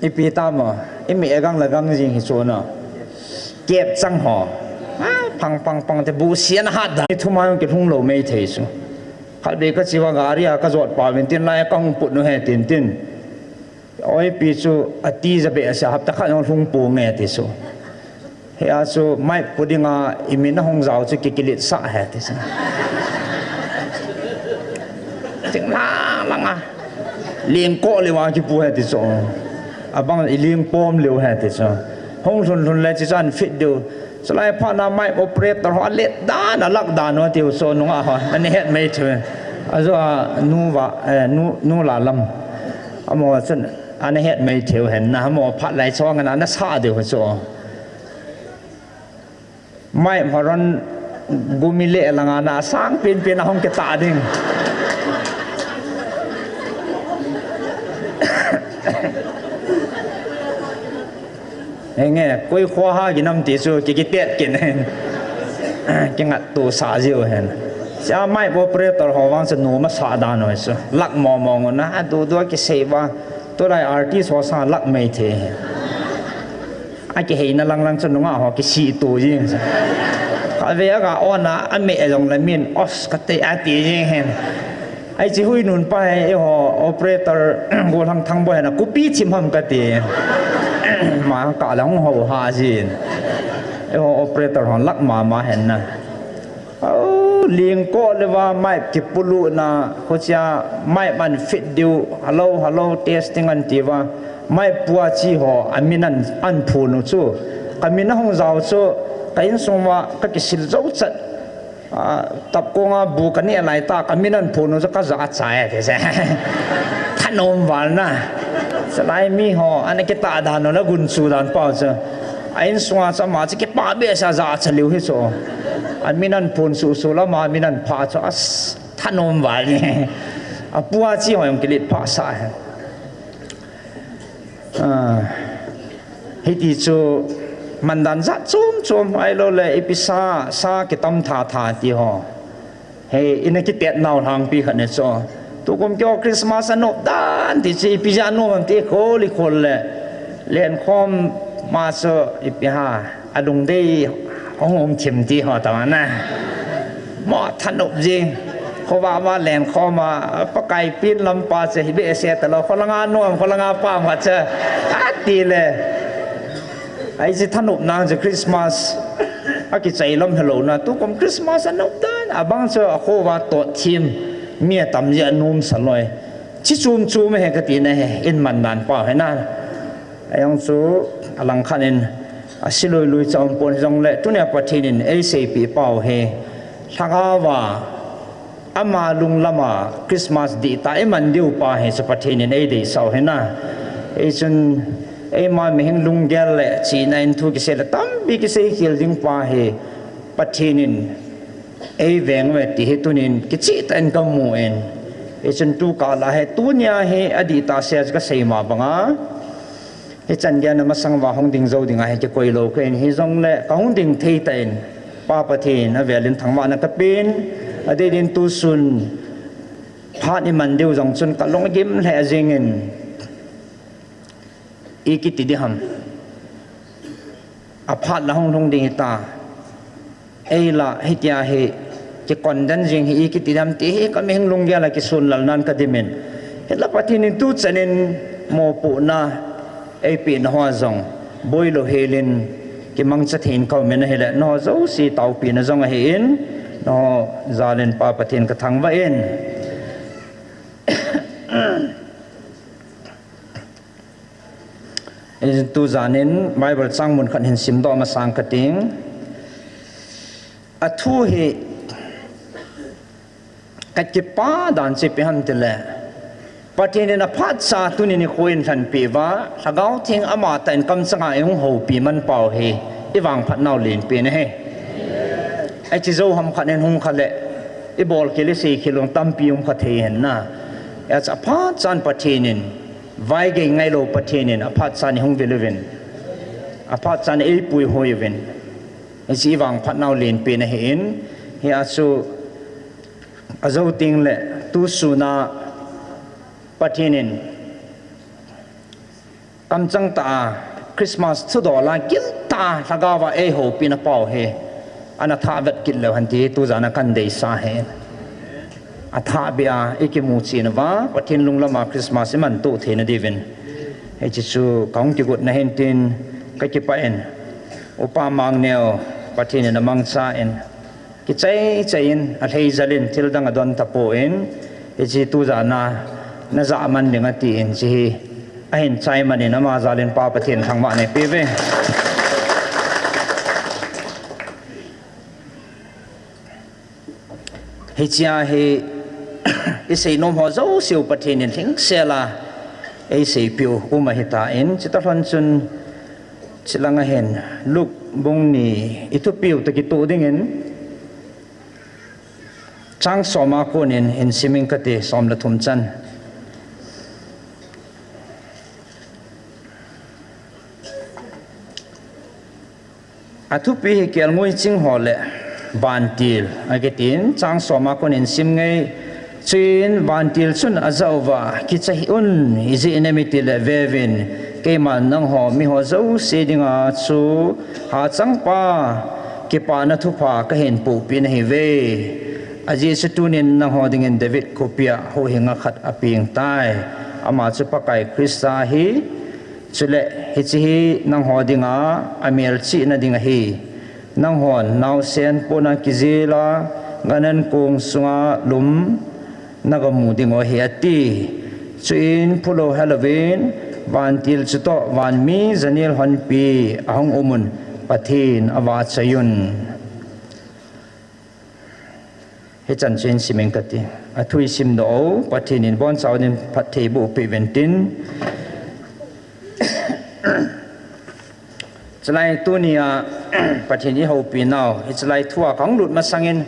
Ipi tamo, imi agang le gang jing hi chu na. Kep chang ho, phang phang phang te bu sian hat da. Thuma jong kilhung lou mei thei chu. Khatvei kache uva gari a kajot pa uvin tin, lai kahung put nu he tin tin. Oi, ipi chu ati jabeh ase, hapta khat jong lhung ponge ti chu. Hia chu mic pu dinga imin ahung jao chu kikiletsah he ti chu. Thinglhang langa lengkoh leuva kipu he ti chu. Abang ilengpom leu he ti chu. Hung lhun lhun le chuchan fit diu. Chulai phatna mic operator ho alet dan, alak dan u tiu chu nungah ho. Ana het mei thei. Ajo a nu va, eh, nu, nu la lam. Amaho chun ana het mei thei hen na, amaho phat lai chong ana sah diu chu. Mic horon gumi le langa na sang pen pen ahung kitah ding. Henge, koi kho ha ginam ti chu ki, kitet kin hen. Kingaito sah jiu hen. Sia mic operator ho vang chu nom asah dan u chu. Lak mo mo ngun a, du du kisei va. Tulai artist ho sang lak mei thei. Akiheina lang lang chu nungah ho kisih tu jing chu. Ave aga on a, ameh jong le min, os, kati, ati jing hen. Ai chi hui nun pa he, eiho operator, Golhang Thangboi hena, kupi thim ham kati. Ma ka la hung ho ha jin. Eiho operator hon lak mama hen na. Au, ling ko le va mic kipulu na, hochia mic man fit diu, hello, hello, testing an ti va. Mic pua chi ho, amin an, an phun u chu. Ka min ahung jao chu, ka insung va, ka kisil jou chat. A, tapkong a bu ka neh lai ta, ka min an phun u chu ka ja chai, ti se. Thanom val na. Salai mi ho, ana kitah dan u la gunchu dan pa chu. A insung a chu ama chu kipa behseh a ja cha liu hi chu. A min an phun susu la ama min an pha chu, as, thanom val ni. A pua chi ho jong kilet pha sa he. A, hiti chu mandan jat chom chom, ahilou le ipi sa, sa kitam tha tha ti ho. Hei, ina kitet nau lhangpi khat ne chu. Tukum keiho Christmas anop dan ti chu ipi jeh a nom ham ti khol i khol le. Lenkhom ma chu ipi ha, alungdei hung um thim ti ho ta na. Mo thanop jing. Khovah ma lenkhom a, Pakai pin lam pa chu hi behseh talou, kholanga nom, kholanga pam khat chu. Ati le. Ai chi thanop nang chu Christmas. Akichai lam helou na, tukum Christmas anop dan, abang chu akhovah tot thim, mi atam jeh a nom sa loi. Chi chom chom he kati na he, in man dan pa he na. Ajong chu alang khat in, asi lui lui cha um pon jong le, tunia Pathen in eiseipeh pau he, lhagao va, ama lunglam a Christmas dihtah iman diu pa hi chu Pathen in eideisah u hi na. Eichun eima mihem lunggel le chihna in thu kisei le tampi kisei khel ding pa hi Pathen in eiveng uve ti hi tunin kicheh tah in kamu in. Eichun tukah la hi tunia hi adihtah seh chu kasei ma banga. Hichan gei a masang uva hung ding jou ding ahi kikoi lou kahin, hijongle kahung ding thei tah in, Pa Pathen avel in thangvahna kapen, adeh in tusun phat iman diu jong chun kalung agim lheh jeng in, ikiti ding ham. Aphat la hung lhung ding hita. Eila hitia hi kikon den jing hi ikiti dam ti hi ka mihem lunggel a kisun lal nan ka dimin. Hinla Pathen in tuchan in mopohna eipeh na ho jong boilou hel in kimangcha thei in ka um in ahile, nangho jouse taopina jong ahin, nangho jal in Pa Pathen ka thangvah in. Tujan in Bible chang mun khat hin simdoh masang kating. Athu hi kakipah dan chu ipi ham tile, Pathen in aphat cha tuni nikho in lhenpeh uva, Lhagao Theng amatah in kamchang a eihung houpi man pau hi, ivangphat nau lenpen ahi. Hiche jou ham khat in hung kha le, ibol khel isei khel u tampi um kha thei hen na. Hiche aphat chan Pathen in, vaigei ngailou Pathen in aphat chan eihung vil uvin, aphat chan eipuihoi uvin, hiche ivangphat nau lenpen ahin, hia chu ajou teng le tusun a Pathen in kamchang tah a Christmas thudol a giltah a Lhagao va eihoupina pau hi ana thah vet kit leu hen ti tujan a kahin deisah ahi. Athah beh a ikimu chen uva Pathen lunglam a Christmas iman toh theina diuvin, hiche chu kahung kigotna ahin tin kakipah in, Upa Mangneo Pathen in amangcha in, kichai chai in, alhei jal in, thil dang adon tapon, hiche tujan a najah man ding atin, hiche hi ahin chai man in, ama jal in Pa Pathen thangvahna eipeh uve. Hichea hi isei nom ho jouse u Pathen in lhingsel a eiseipeh u um ahitan, chuti lhon chun, chulanga hin Luke bung ni ithupiu toh kitoh dingin, chang som a konin hin sim inge kati, som le thum chan. Athupi hi kelngoi ching ho le vantil akitin, chang som a konin sim inge. Chuin vantil chun ajah uva, kicha hih un, ijeh inem itile veuvin, keiman nangho miho jouse dinga chu hachangpa Kipana thupha kahin pohpeh nahiuve. Ajeh chu tunin nangho dingin David khopia huhhing khat apeng tai. Ama chu Pakai Christa ahi. Chule hiche hi nangho dinga amelchihna ding ahi. Nanghon naosen pona kijela, gan-an kong sunga lum nagamu diu ahi, ati. Chuin phulou helouvin, vantil chutoh vanmi janel honpi ahung umun, Pathen avachaiyun. Hichan chu isim inge kati. Athu isimdoh u, Pathen in abonchauvin phatthei boh peh uvin tin. Chulai tunia Pathen ihoupi nau, hichelai thua kahung lut masangin,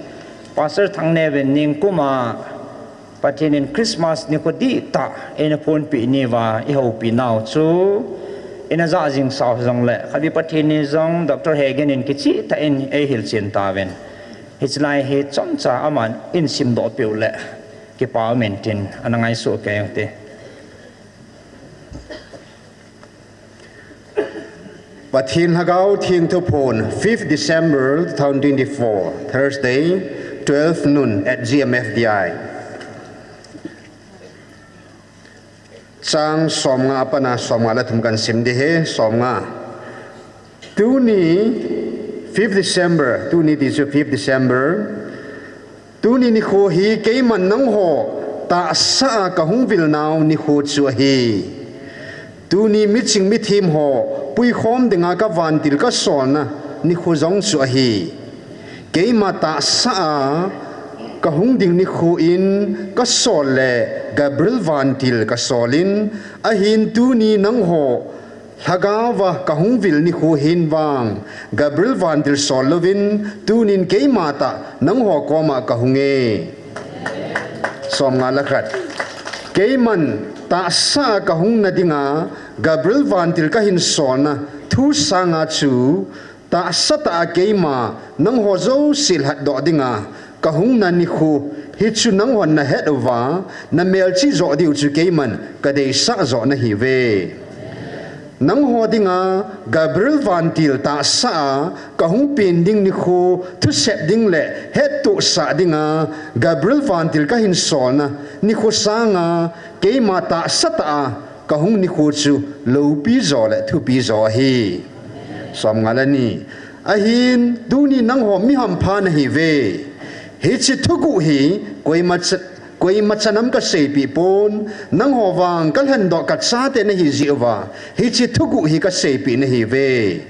Pastor Thangneo in ningkuma Pathen in Christmas nikho dihtah eina phonpeh nauva ihoupi nau chu, ina jah jing sau jongle, khatvei Pathen ni jong Doctor Hagen in kichehtah in eihilchen tauvin. Hichelai hi chomcha aman eisimdoh peh uleh kipa umin tin, ana ngaisuh kei ute. Pathen Lhagao Theng thuphon, fifth December two thousand twenty-four, Thursday, twelve noon at G M F D I. Chang somnga apatna somnga le thum kahin sim ding ahi, somnga. Tuni, fifth December, tuni ti chu fifth December, tuni nikho hi keiman nangho tahsa a kahung vil nau nikho chu ahi. Tuni miching mithem ho puikhom dinga kavantil kasolna nikho jong chu ahi. Keima tahsa a kahung ding nikho in kasol le Gabriel vantil kasolin, ahin tuni nangho Lhagaova kahung vil nikho hin vang Gabriel vantil sol louvin, tunin keima tah nangho koma kahunge. Somnga le khat. Keiman tahsa a kahung nadinga Gabriel vantil kahin solna thu sanga chu, tahsa tah a keima nangho jouse lhatdoh dinga kahungna nikho, hichu nanghon nahet uva, namelchih joh diu chu keiman kadeisah joh nahiuve. Nangho dinga Gabriel vantil tahsa a kahung pen ding nikho thusep ding le hettohsah dinga Gabriel vantil kahin solna nikho sanga keima tahsa tah a kahung nikho chu loupi jo le thupi jo ahi. Somnga le ni. Ahin, tuni nangho mi hampha nahiuve. Hiche thuguh hi koima cha, koima chanam kaseipeh pon, nangho vang kalhendoh kachate nahi jeh uva, hiche thuguh hi kaseipeh nahiuve.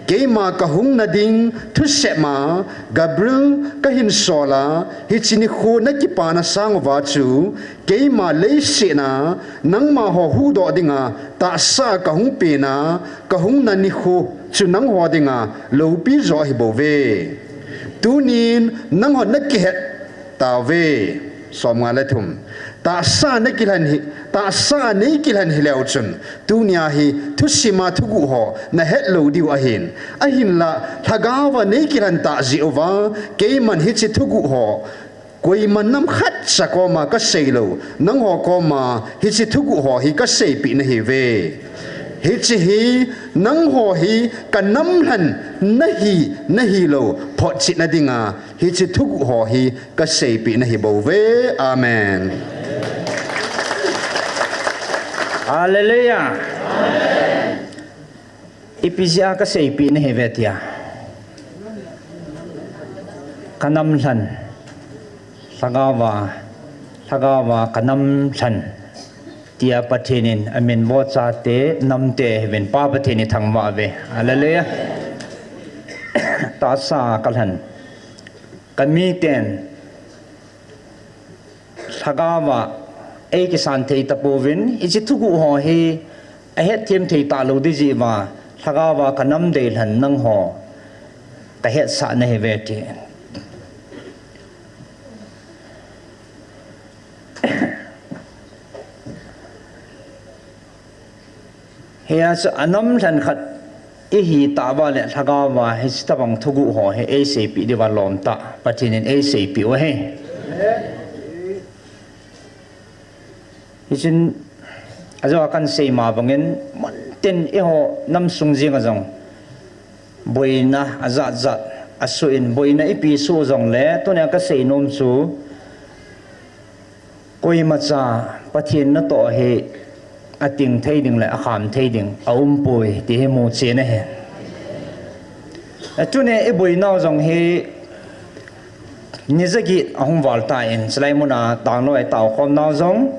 Keima kahung nading thusep a Gabriel kahin sol a, hiche nikho nakipana sang uva chu, keima leiset a nangma ho huhdoh dinga tahsa a kahung pen a, kahungna nikho chu nangho dinga loupi jo ahi bouve. Tunin nanghon nakihet tauve. Somnga le thum. Tahsa a nakilhen hi, tahsa a neikilhen hileu chun, tunia hi thusim a thuguh ho nahet lou diu ahin. Ahinla, Lhagaova neikilhen tah jeh uva, keiman hiche thuguh ho koima nam khatcha koma kasei lou, nangho koma hiche thuguh ho hi kaseipeh nahiuve. Hiche hi nangho hi kanam lhen nahi, nahilou photchetna dinga hiche thuguh ho hi kaseipeh nahi bouve. Amen. Hallelujah. Ipi jeh a kaseipeh nahiuve tia. Kanam lhen. Lhagaova, Lhagaova kanam lhen. Tia Pathen in amin bohchate, namte, hiuvin Pa Pathen ithangvah uve. Hallelujah. Tahsa a kalhen. Kamiten Lhagaova eikisan thei tapouvin, hiche thuguh ho hi ahetthem thei talou ding jeh uva, Lhagaova kanam deilhen nangho kahetsah nahiuve ti. Hia chu anam lhen khat ihi tauva le Lhagaova hiche tobang thuguh ho hi eiseipeh diuva lom tah, Pathen in eiseipeh u ahi. Hichun, ajou a kahin sei ma bangin, muntin eiho nam sung jeng a jong boina ajat jat Asuh in boina ipi suh jongle, tunia kasei nom chu, koimacha Pathen natoh hi ating thei ding le akham thei ding aumpoi ti hi muchen ahi. Tunia iboinau jong hi ni jaget ahung val tan, chulai muna tanglou a itao khomnau jong,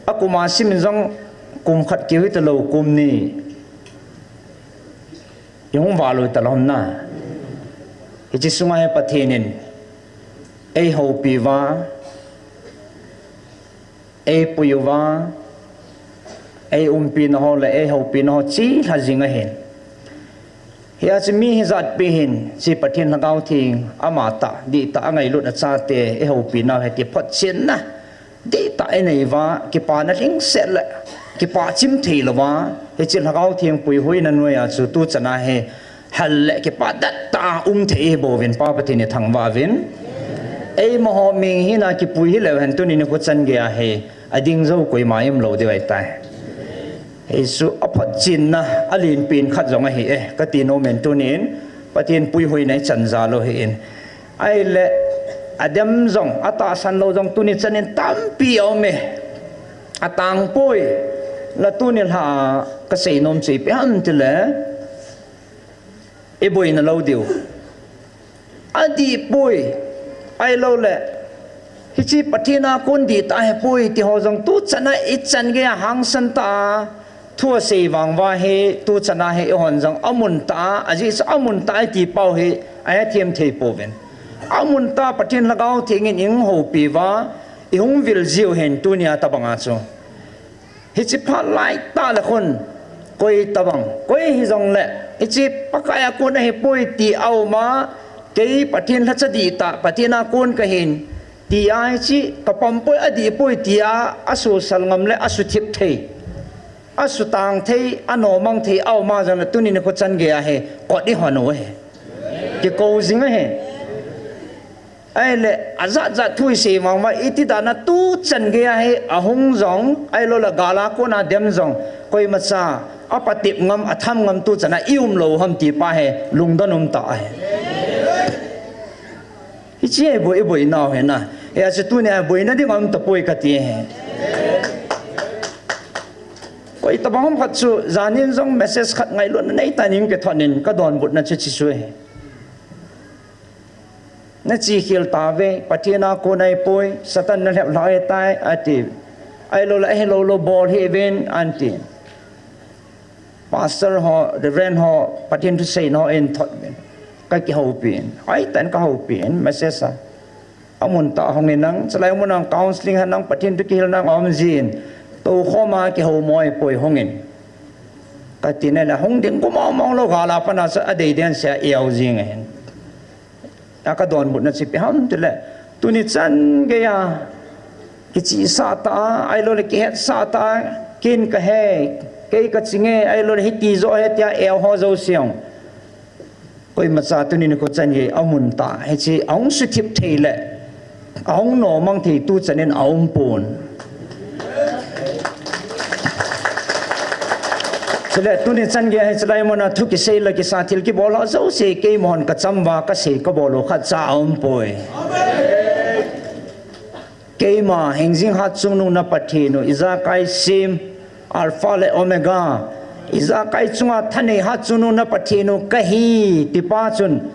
akum a simin jong kum khat keu hitalou, kum ni ihung val u hitalou ham na. Hiche sunga hi Pathen in eihoupi uva, eipui uva, eiumpina ho le eihoupina ho chelha jing ahin. Hia chu mi hijatpi hin, hiche Pathen Lhagao Theng amatah dihtah a ngailut a chate eihoupinau hi ti photchenna dihtah inei uva, kipana lhingset le kipah chim theilouva, hiche Lhagao Theng puihoina noiya chu tuchana hi hal le kipah dettah a um thei ihibouvin, Pa Pathen ithangvah uvin. Eimaho mihina kipui hileu hen, tuni nikho chan geiya hi ading jou koima umlou diu ahitai. Hichu aphotchenna alenpen khat jong ahi e, kati nomin tunin, Pathen puihoina ichan jal u ahin. Ahile, adem jong, atahsan lou jong tuni chanin tampi aume. Atangpoi, la tuni lha kasei nom chu ipi ham tile, iboina lou diu. Adihpoi, ahiloule, hiche Pathen a kon dihtah ahipoi tiho jong tuchana ichan geiya hangsan tah a thu asei vang uva hi, tuchana hi eihon jong amuntah a, ajeh chu amuntah a iti pau hi ahethem thei pouvin. Amuntah a Pathen Lhagao Theng in ihung houpi uva, ihung vil jiu hin tunia tobanga chu. Hiche phat laitah le khun, koi tobang, koi hijongle, hiche Pakai a kon ahipoi ti aum a, kei Pathen lhacha dihtah, Pathen a kon kahin, tia hiche kapampoi, adihpoi tia asusal ngam le asuthip thei, asutang thei, anomang thei aum a jongle tuni nikho chan geiya hi kot ihon u ahi. Kikou jing ahi. Ahile, ajatjat thu isei vang uva, iti dan a tuchan geiya hi ahung jong, ahiloule gal a kona dem jong, koimacha apatep ngam, atham ngam tuchana iumlou ham ti pa hi lungdon umtah ahi. Hiche hi boi, iboinau hi na. Hia chu tunia boina ding aumtapoi kati hi. Koi tobang ham khat chu, janin jong message khat ngailutna neitan in kithot in kadonbutna chu hiche chu ahi. Nache khel tauve, Pathen a kon ahipoi, Satan nalheplhah ahitai, ati. Ahiloule, ahiloulou bol hih uvin, anti. Pastor ho, Reverend ho, Pathen thuseina ho eithot uvin, kakihoupi in. Hoitah in kahoupi in, message a. Amuntah a hung in lang, chulai muna counselling hen lang, Pathen thu kihil nang aum jin, toukhom a kihoumo ahipoi, hung in, kati nale, hung ding kum mong mong lou, gal a pat a chu adei den sea iau jing ahin. Akadonbutna chu ipi ham tile, tuni chan geiya kichihsah tah a, ahiloule kihetsah tah a, ken kahe, kei kachinge, ahiloule hiti joh ahi tia eu ho jouse jong, koimacha tuni nikho chan gei amuntah, hiche ahung suthip thei le ahung nomang thei tuchan in aumpon. Chule tuni chan geiya hi chulai muna thu kisei le kisa, thil kibol ho jouse keimahon kacham uva kasei kabol u khatcha aumpoi. Keima hingjing Hatchungnung na Pathen u, ijakai sem, Alpha le Omega, ijakai chunga thanei Hatchungnung na Pathen u kahi, tipa chun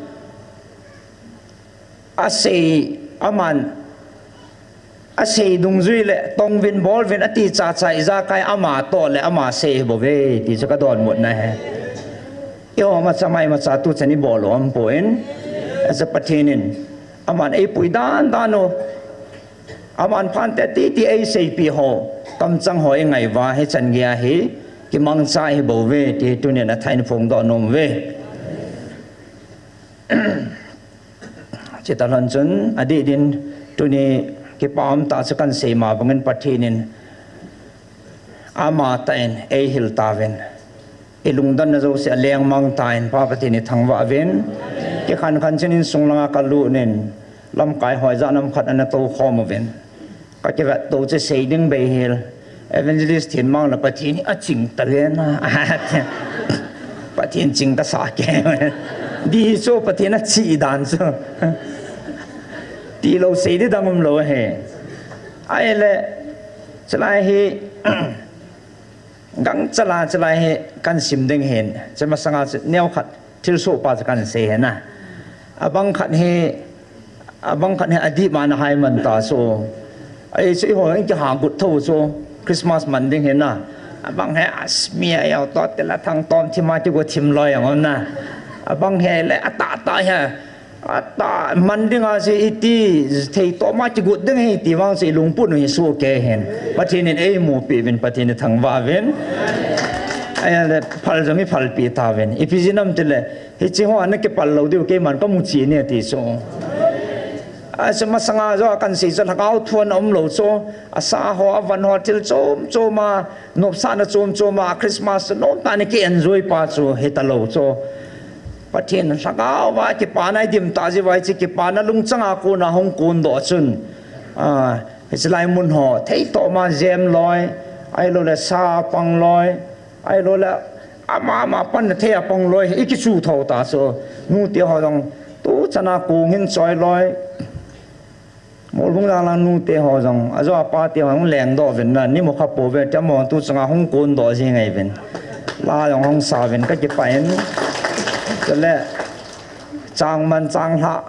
asei, aman asei dungjui le tongvin bolvin ati chacha, ijakai ama toh le ama sei bouve ti chu kadonbutna ahi. Eiho macha mai macha tuchan ibol u aumpon, achu Pathen in aman eipui dandan u, aman phante titi eiseipeh ho, kamchang ho ingai uva hichan geiya hi kimangcha hibouve ti tunin athah in phongdoh nom uve. Chuti lhon chun adih din tuni kipa umtah chu kahin sei ma bangin Pathen in amatah in eihil tauvin, ilungdonna jouse alengmang tan, Pa Pathen ithangvah uvin. Kikhan khan chun insung langa kalut in, lamkai hoi jat nam khat ana toukhom uvin, kakivetto chu sei ding beihel, Evangelist Thinmang le Pathen hi aching tave na, Pathen ching kasah kei. Di chu Pathen a chi dan chu. Tilou sei di dang umlou ahi. Ahile, chulai hi, gangchal a chulai hi kahin sim ding ahin. Chu masanga chu neokhat thilsoh pa chu kahin sei ahi na. Abang khat hi, abang khat hi adih ma na hai man ta chu. Ahi chu eiho in kiha got tho chu Christmas man ding ahi na. Abang hi asmi a yau to tila thang tom thim a kigo thim loi ang na. Abang hi le atah tah hi. Atah man ding a chu iti thei to ma kigot ding ahi ti vang chu ilungput u hi soh kei ahin. Pathen in eimupi uvin, Pathen in thangvah uvin. Ahile phal jong iphalpi tauvin. Ipi jeh ham itile, hiche ho ana kipal lou diu keiman kamu cheh e ati chu. Achu masanga joh kahin sei chu lhagao thu ana umlou chu. Asa ho, avan ho, thil chom chom a, nopsahna chom chom a, Christmas chu nomtah in ki enjoy pa chu hita lou chu. Pathen lhagao va kipana idim tah jeh uva hiche kipana lungchang a kona hung kondoh chun. Ah, hiche lai mun ho, thei to ma jem loi, ahilou le sa pang loi, ahilou le ama ama panna thei a pang loi, ikichu tho ta chu. Nute ho jong, tuchan a kong hin choi loi. Molhung lang lang nute ho jong, ajo apa te ho jong lengdoh uvin na, ni mu kha pouve, ti amaho tuchang a hung kondoh jing ahi uvin. La jong hung sa uvin kakipah in. Chule, chang man chang lha.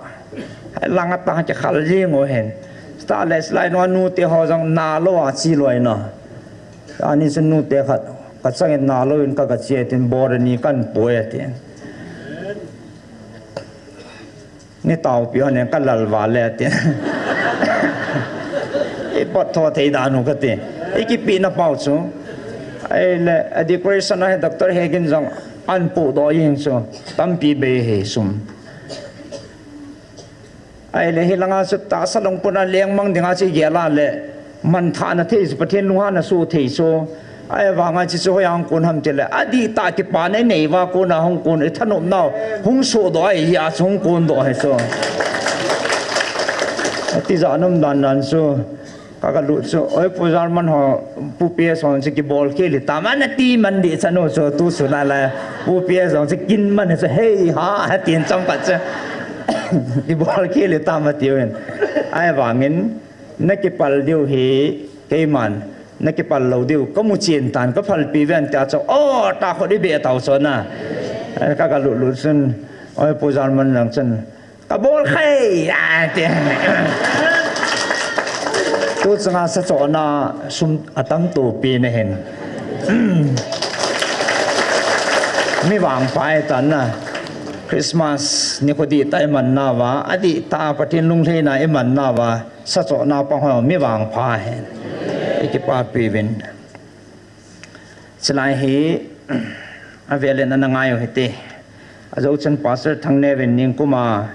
Lang a tah kikhal jing u ahin. Chutah le, chulai nua nute ho jong nalou a chi loi na. Ani chu nute khat, kachang in nalou in ka, kache tin bor ni kahin pui atin. Nei taopi hon in kalal val e ati. Ipot tho thei dan u kati. Ikipehna pau chu. Ahile, a decoration a hi Doctor Hegin jong ahin pohdoh jeng chu. Tampi bei ahi sum. Ahile, hilanga chu tahsa lungput a lengmang dinga chu igel a le. Manthahna thei chu, Pathen lunghanna soh thei chu. Ahivanga hiche chu hoiya hung kon ham tile, adihtah kipana inei uva kona hung kon, ithanopnau hung sohdoh ahi, hia chu hung kondoh ahi chu. Atijat nom dan dan chu, ka, kalut chu, oi Pu Jalman ho, Pu P S ho chu kibol khel hitam, ana ti man ding chan u chu, tu sun a la, Pu P S ho chu kin man chu, hei ha, atin chomkhat chu, kibol khel hitam atiuvin. Ahivangin, nakipal diu hi, keiman, nakipal lou diu, kamu chen tan, kaphalpi uvin tia chu, o, ta khut ibeh tau chu na. Ka, kalut lut chun, oi Pu Jalman lang chun, kabol khai, ati. Tuchang a sachohna sum atam topi nahin. Mi vangpha ahitan na. Christmas nikho dihtah iman nauva, adihtah Pathen lunglhaina iman nauva, sachohna pang ho mi vangpha ahin. Ikipapi uvin. Chulai hi, avel in ana ngai u hite. Ajo chun Pastor Thangneo vin ningkum a,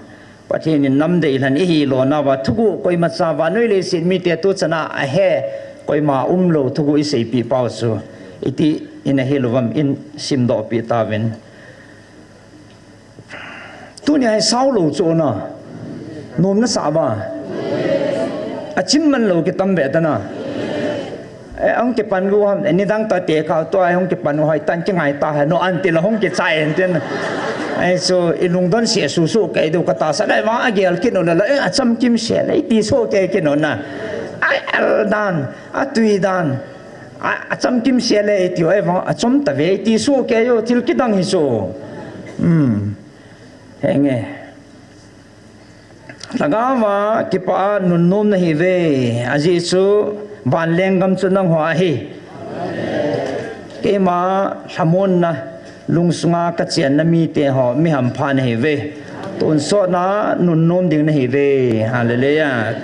Pathen in namdei lhan ihi lona uva, thuguh koimacha vannoi leiset mite tuchan a ahe, koima umlou thuguh iseipeh pau chu. Iti in ahil uvam in simdohpeh tauvin. Tunia hi sao lou chu na. Nom nasah uva. Achim man lou kitam ve ta na. Eh, ahung kipan u ham, eh, nidang tah tekah tua ahung kipan u hoitah in kingai ta hih un ati le hung kichai in tin. Ahi chu ilungdon seh suhsuh kei diu katahsan ahi vang agel kit u le la, eh, achamkim sel e iti soh kei kit u na. Ai, al dan, atui dan. A, achamkim sel e iti u ahi vang achom tave iti soh kei u thil kidang hi chu. Hmm. Henge. Lhagao va kipah a nunnom nahiuve. Ajeh chu vanlenggam chu nangho ahi. Keima lhamonna lungsunga kachenna mite ho mi hampha nahiuve. Tonsotna nunnom ding nahiuve. Hallelujah.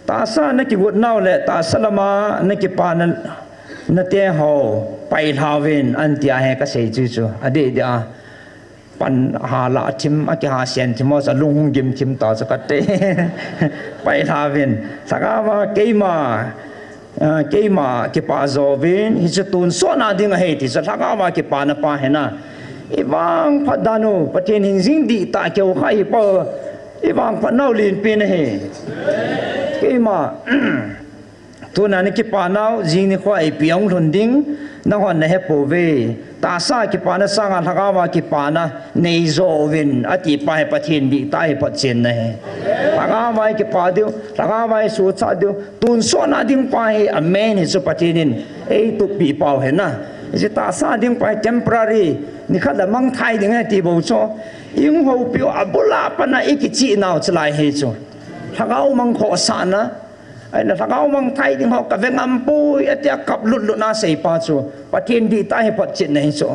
Tahsa nakigot nau le tahsa lama nakipana, nate ho pailha uvin antia hi kasei chu chu. Adeh deh a. Pan hala thim, akiha sen thim ho, sa lung hung gim thim ta sa kate. Pailha uvin. Lhagao va keima, ah, keima kipah jo uvin, hichu tonsotna ding ahi ti sa lhagao va kipana pa hi na. Ivangphat dan u, Pathen hin jing dihtah keu kha hi pa, ivangphat nau lenpen ahi. Keima, Tuna na kipa nau, jing nikho a ipi ahung lhun ding, nahon nahe pouve. Tahsa kipana sanga lhagao a kipana neijo uvin, ati pa hi Pathen dihtah hi photchenna ahi. Lhagao a ikipa diu, lhagao a isuhchat diu, tonsot na ding pa hi amen hi chu Pathen in eitup pi pau ahi na. Hiche tahsa ding pa hi temporary, nikhat le mangthai ding ahi ti bou chu. Ihung houpiu abul a pat a ikichih nau chu lai hi chu. Lhagao mang khohsahna, ahina lhagao mangthai ding ho kave ngam poi, atia kap lutlut na asei pa chu. Pathen dihtah hi photchetna hi chu.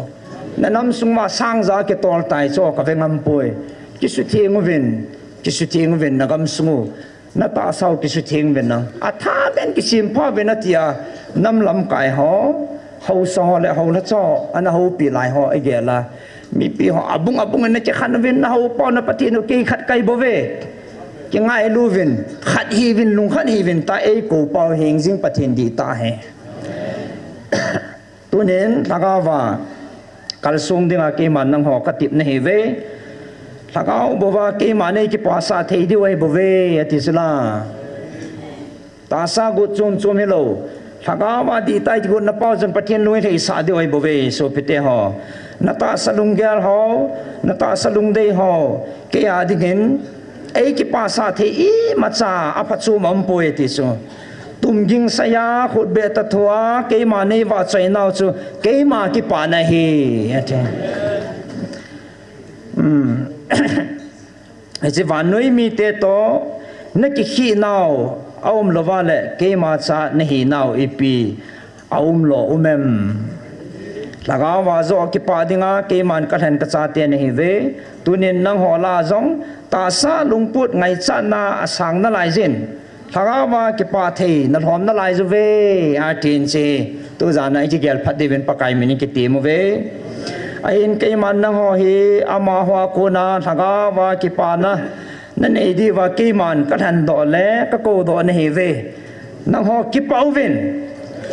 Na nam sung ma sang ja kitol tai chu, kave ngam poi. Kisutheng uvin, kisutheng uvin na gamsung u. Na tahsa u kisutheng uvin lang. Atha uvin kisempha uvin atia, nam lamkai ho, haosa ho le haolha cho, ana houpi lai ho, igel a. Mipi ho, abung abung in na kikhen uvin, na houpa u na Pathen u kei khat kahi bouve. Kingailu uvin, khat hiuvin, lungkhat hiuvin, tia eikou pau hi jing Pathen dihtah ahi. Tunin, lhagao a kalsong dinga keiman nangho katepna ahiuve. Lhagao bou a keiman eikipasah thei diu ahi bouve, ati chu la. Tahsa got chom chom hilou. Lhagao a dihtah a kigotna pau chun Pathen lung ilheisah diu ahi bouve, sopite ho. Na tahsa lunggel ho, na tahsa lungdei ho, kei a dingin eikipasah thei imacha aphachom aumpoi ti chu. Tumging saiya, khutbeh tathoa, keima neivahchoi nau chu, keima kipana ahi, ati. Hmm. Hiche vannoi mite toh, nakikhih nau aum louva le, keima cha nahi nau ipi aum lou um em? Lhagao a joh kipah dinga, keiman kalhen kachate nahiuve. Tunin nangho lah a jong, tahsa lungput ngaichatna asang nalai jin. Lhagao a kipah thei nalhom nalai jiuve, atin che. Tujan a ikigel phat diuvin Pakai min in kitem uve. Ahin keiman nangho hi, amaho a kona lhagao a kipana nanei diuva keiman kalhendoh le kakoudoh nahiuve. Nangho kipah uvin,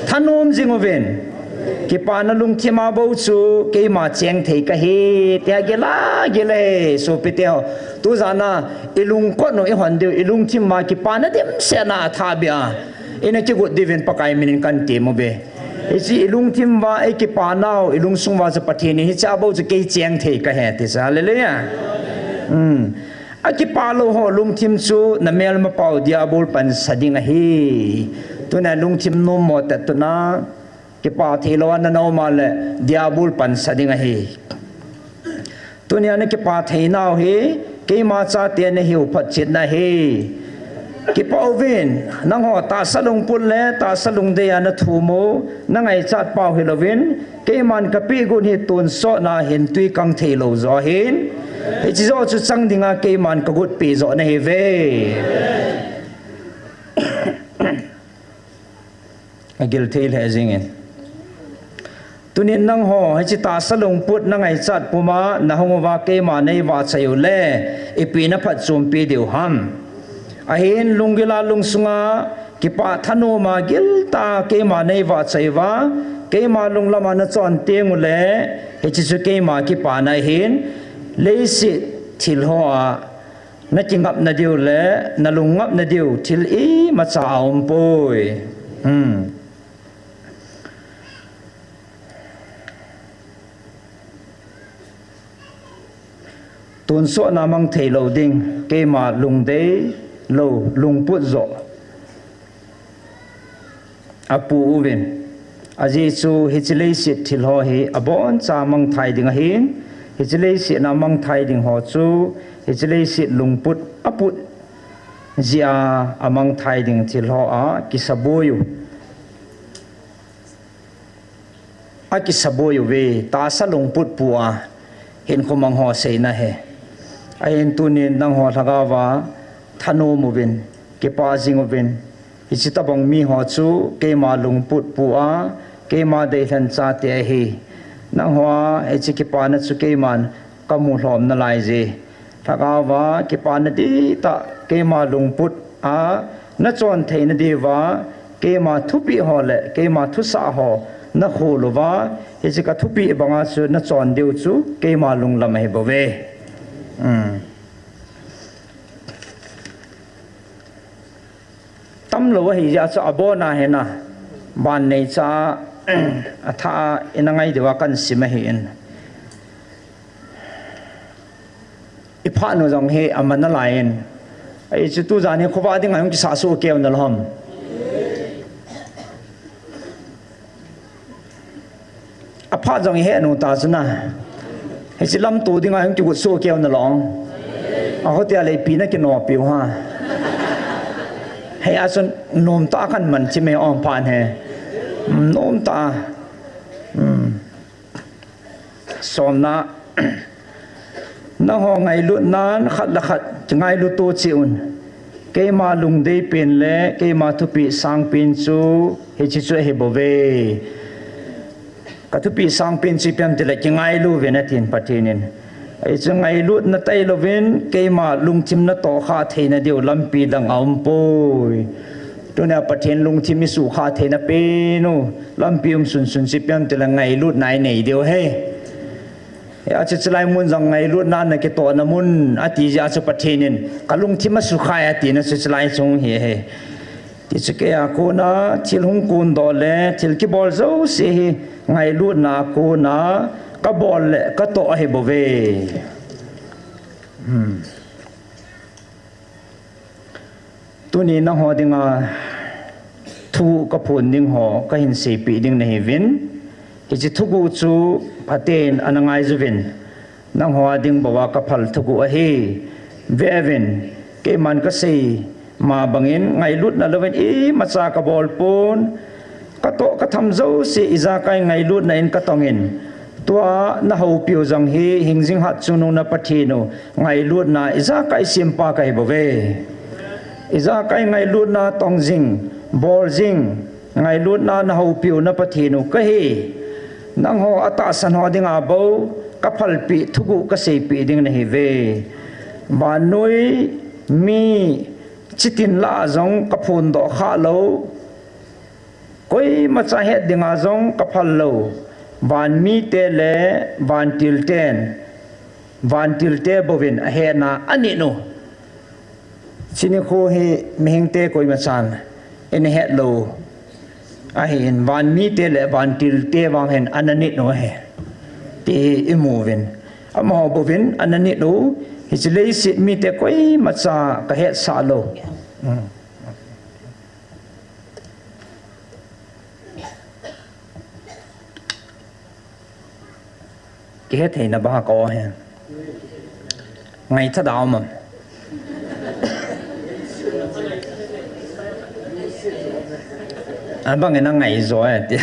thanom jing uvin. Kipana lungthim a bou chu keima cheng thei kahi, tia gila gila e, sopite ho. Tujan a ilungkot u ihon diu, ilungthim a kipana dimset na athahbeh a ina kigot diuvin Pakai min in kahin tem uve. Hiche ilungthim uva, ikipa nau, ilungsung uva chu Pathen in hiche a bou chu kei cheng thei kahi, ti chu, hallelujah. Hmm. Akipah lou ho lungthim chu namelmapau Diabol pansa ding ahi. Tuna lungthim nommo tet tuna, kipah theilou a nana um a le Diabol pansa ding ahi. Tunia nakipah thei nau hi, keima chate nahiu photchetna ahi. Kipah uvin, nangho tahsa lungput le tahsa lungdei a nathum u, nangaichat pau hilouvin, keiman kapeh got hi tonsot na hin twi kang theilou joh ahin. Hiche joh chu chang dinga keiman kagot peh joh nahiuve. Agil thei lheh jingin. Tunin nangho, hiche tahsa lungput nangaichat puma nahung uva keima neivahchoi u le, ipi naphatchompi diu ham? Ahin lunggil a lungsunga, kipah thanom a giltah a keima neivahchoi uva, keima lunglam a nachon teng u le, hiche chu keima kipana ahin, leiset thil ho a, nakingapna diu le, nalung ngapna diu, thil imacha aumpoi. Hmm. Tonsot na mang theilou ding, keima lungdei lou, lungput joh apu uvin. Ajeh chu hiche leiset thil ho hi aboncha mangthai ding ahin, hiche leiset a mangthai ding ho chu, hiche leiset lungput aput jeh a amangthai ding thil ho a kisaboi u. Akisaboi uve, tahsa lungput pu a, hinkho mang ho seina ahi. Ahin tunin nangho lhagao a thanom uvin, kipah jing uvin, hiche tobang miho chu keima lungput pu a, keima deilhen chate ahi. Nangho a hiche kipana chu keiman kamu lhom nalai je. Lhagao a kipana dihtah keima lungput a nachon theina diuva, keima thupeh ho le keima thusah ho nakhol uva, hiche kathupeh banga chu nachon diu chu keima lunglam ahibouve. Um. Tamlou ahi jeh a chu abon a hina. Ban neicha a, atha a, ina ngai diu a kahin sim ahin. Iphat nu jong hi aman nalai in. Ahi chu tujan hi khovah dinga hung kisah soh keu nalou ham. Aphat jong ihe nu ta chu na. Hiche lamto dinga hung kigot soh keu nalou. Ahotia le ipi nakinoppiu ha. Hia chun nomtah a kaman thim e, ong phat he. Nomtah a. Somna. Nangho ngailutnan khat le khat kingailu to cheh un. Keima lungdei pen le keima thupeh sangpen chu hiche chu ahibouve. Ka thupeh sangpen chu ipi ham itile kingailu uvin atin Pathen in. Hichu ngailutna tailouvin keima lungthim natohkhah theina diu lampi dang aumpoi. Tunia Pathen lungthim isuhkhah theina penu lampi um sunsun chu ipi ham itile ngailutna inei diu ahi. Achu chulai mun jong ngailutna nakitohna mun ati jeh a chu Pathen in kalungthim asuhkhah e atina chu chulai chung hi ahi. Tichu keia kona thil hung kondoh le thil kibol jouse hi ngailutna a kona kabol le katoh ahibouve. Tuni nangho dinga thuguh kaphon ding ho kahin seipeh ding nahiuvin. Hiche thuguh chu phaten ana ngaiyuvin. Nangho a ding bouva kaphal thuguh ahi. Veuvin, keiman kasei ma bangin ngailutna louvin imacha kabolpon. Katoh katham jouse ijakai ngailutna in katongin. Tua nahoupiu jong hi hingjing hatchungnung na Pathen u, ngailutna ijakai sempa kahibouve. Ijakai ngailutna tongjing, boljing, ngailutna nahoupiu na Pathen u kahi. Nangho atahsan ho dinga bou kaphalpeh thuguh kaseipeh ding nahiuve. Vannoi mi chitin lah a jong kaphondoh khah lou. Koimacha het dinga jong kaphal lou. Vanmite le vantilten, vantilte bouvin ahetna anit u. Hiche nikho hi mihemte koimachan ina het lou ahin, vanmite le vantilte vang hin ana nit u ahi ti imuvin. Amaho bouvin ana nit u. Hiche leiset mite koimacha kahetsah lou. Kihetheina ba ka o he. Ngaitha dau mam. Abang ina ngaijo e ti.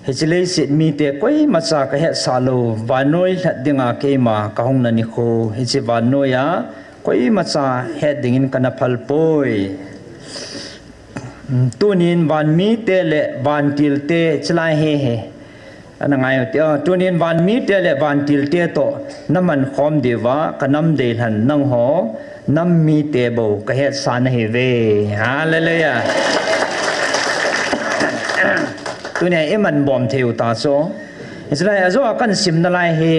Hiche leiset mite koimacha kahetsah lou, vannoi lhat dinga keima kahungna nikho, hiche vannoiya koimacha het dingin kana phalpoi. Tunin vanmite le vantilte chulai hehe. Ana ngai u te, tunin vanmite le vantilte toh namankhom diuva kanam deilhen nangho nam mite bou kahetsah nahiuve. Hallelujah. Tunia iman bom theiu ta chu. Hiche lai ajo a kahin simna lai hi.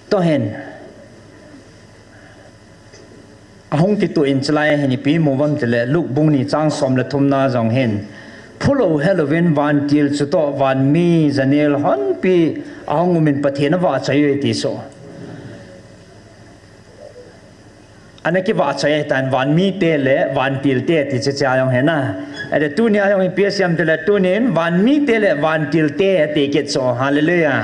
Tohin. Ahung kituh in chulai hin ipi imu uvam tile Luke bung ni chang som le thumna jong hin. Phulou helouvin vantil chutoh vanmi janel honpi ahung umin Pathen avahchoi uve ti chu. Ana kivahchoi ahitan vanmite le vantilte ti chu chea jong hina. Ate tunia jong ipi asei em tile tunin vanmite le vantilte ati kit chu. Hallelujah.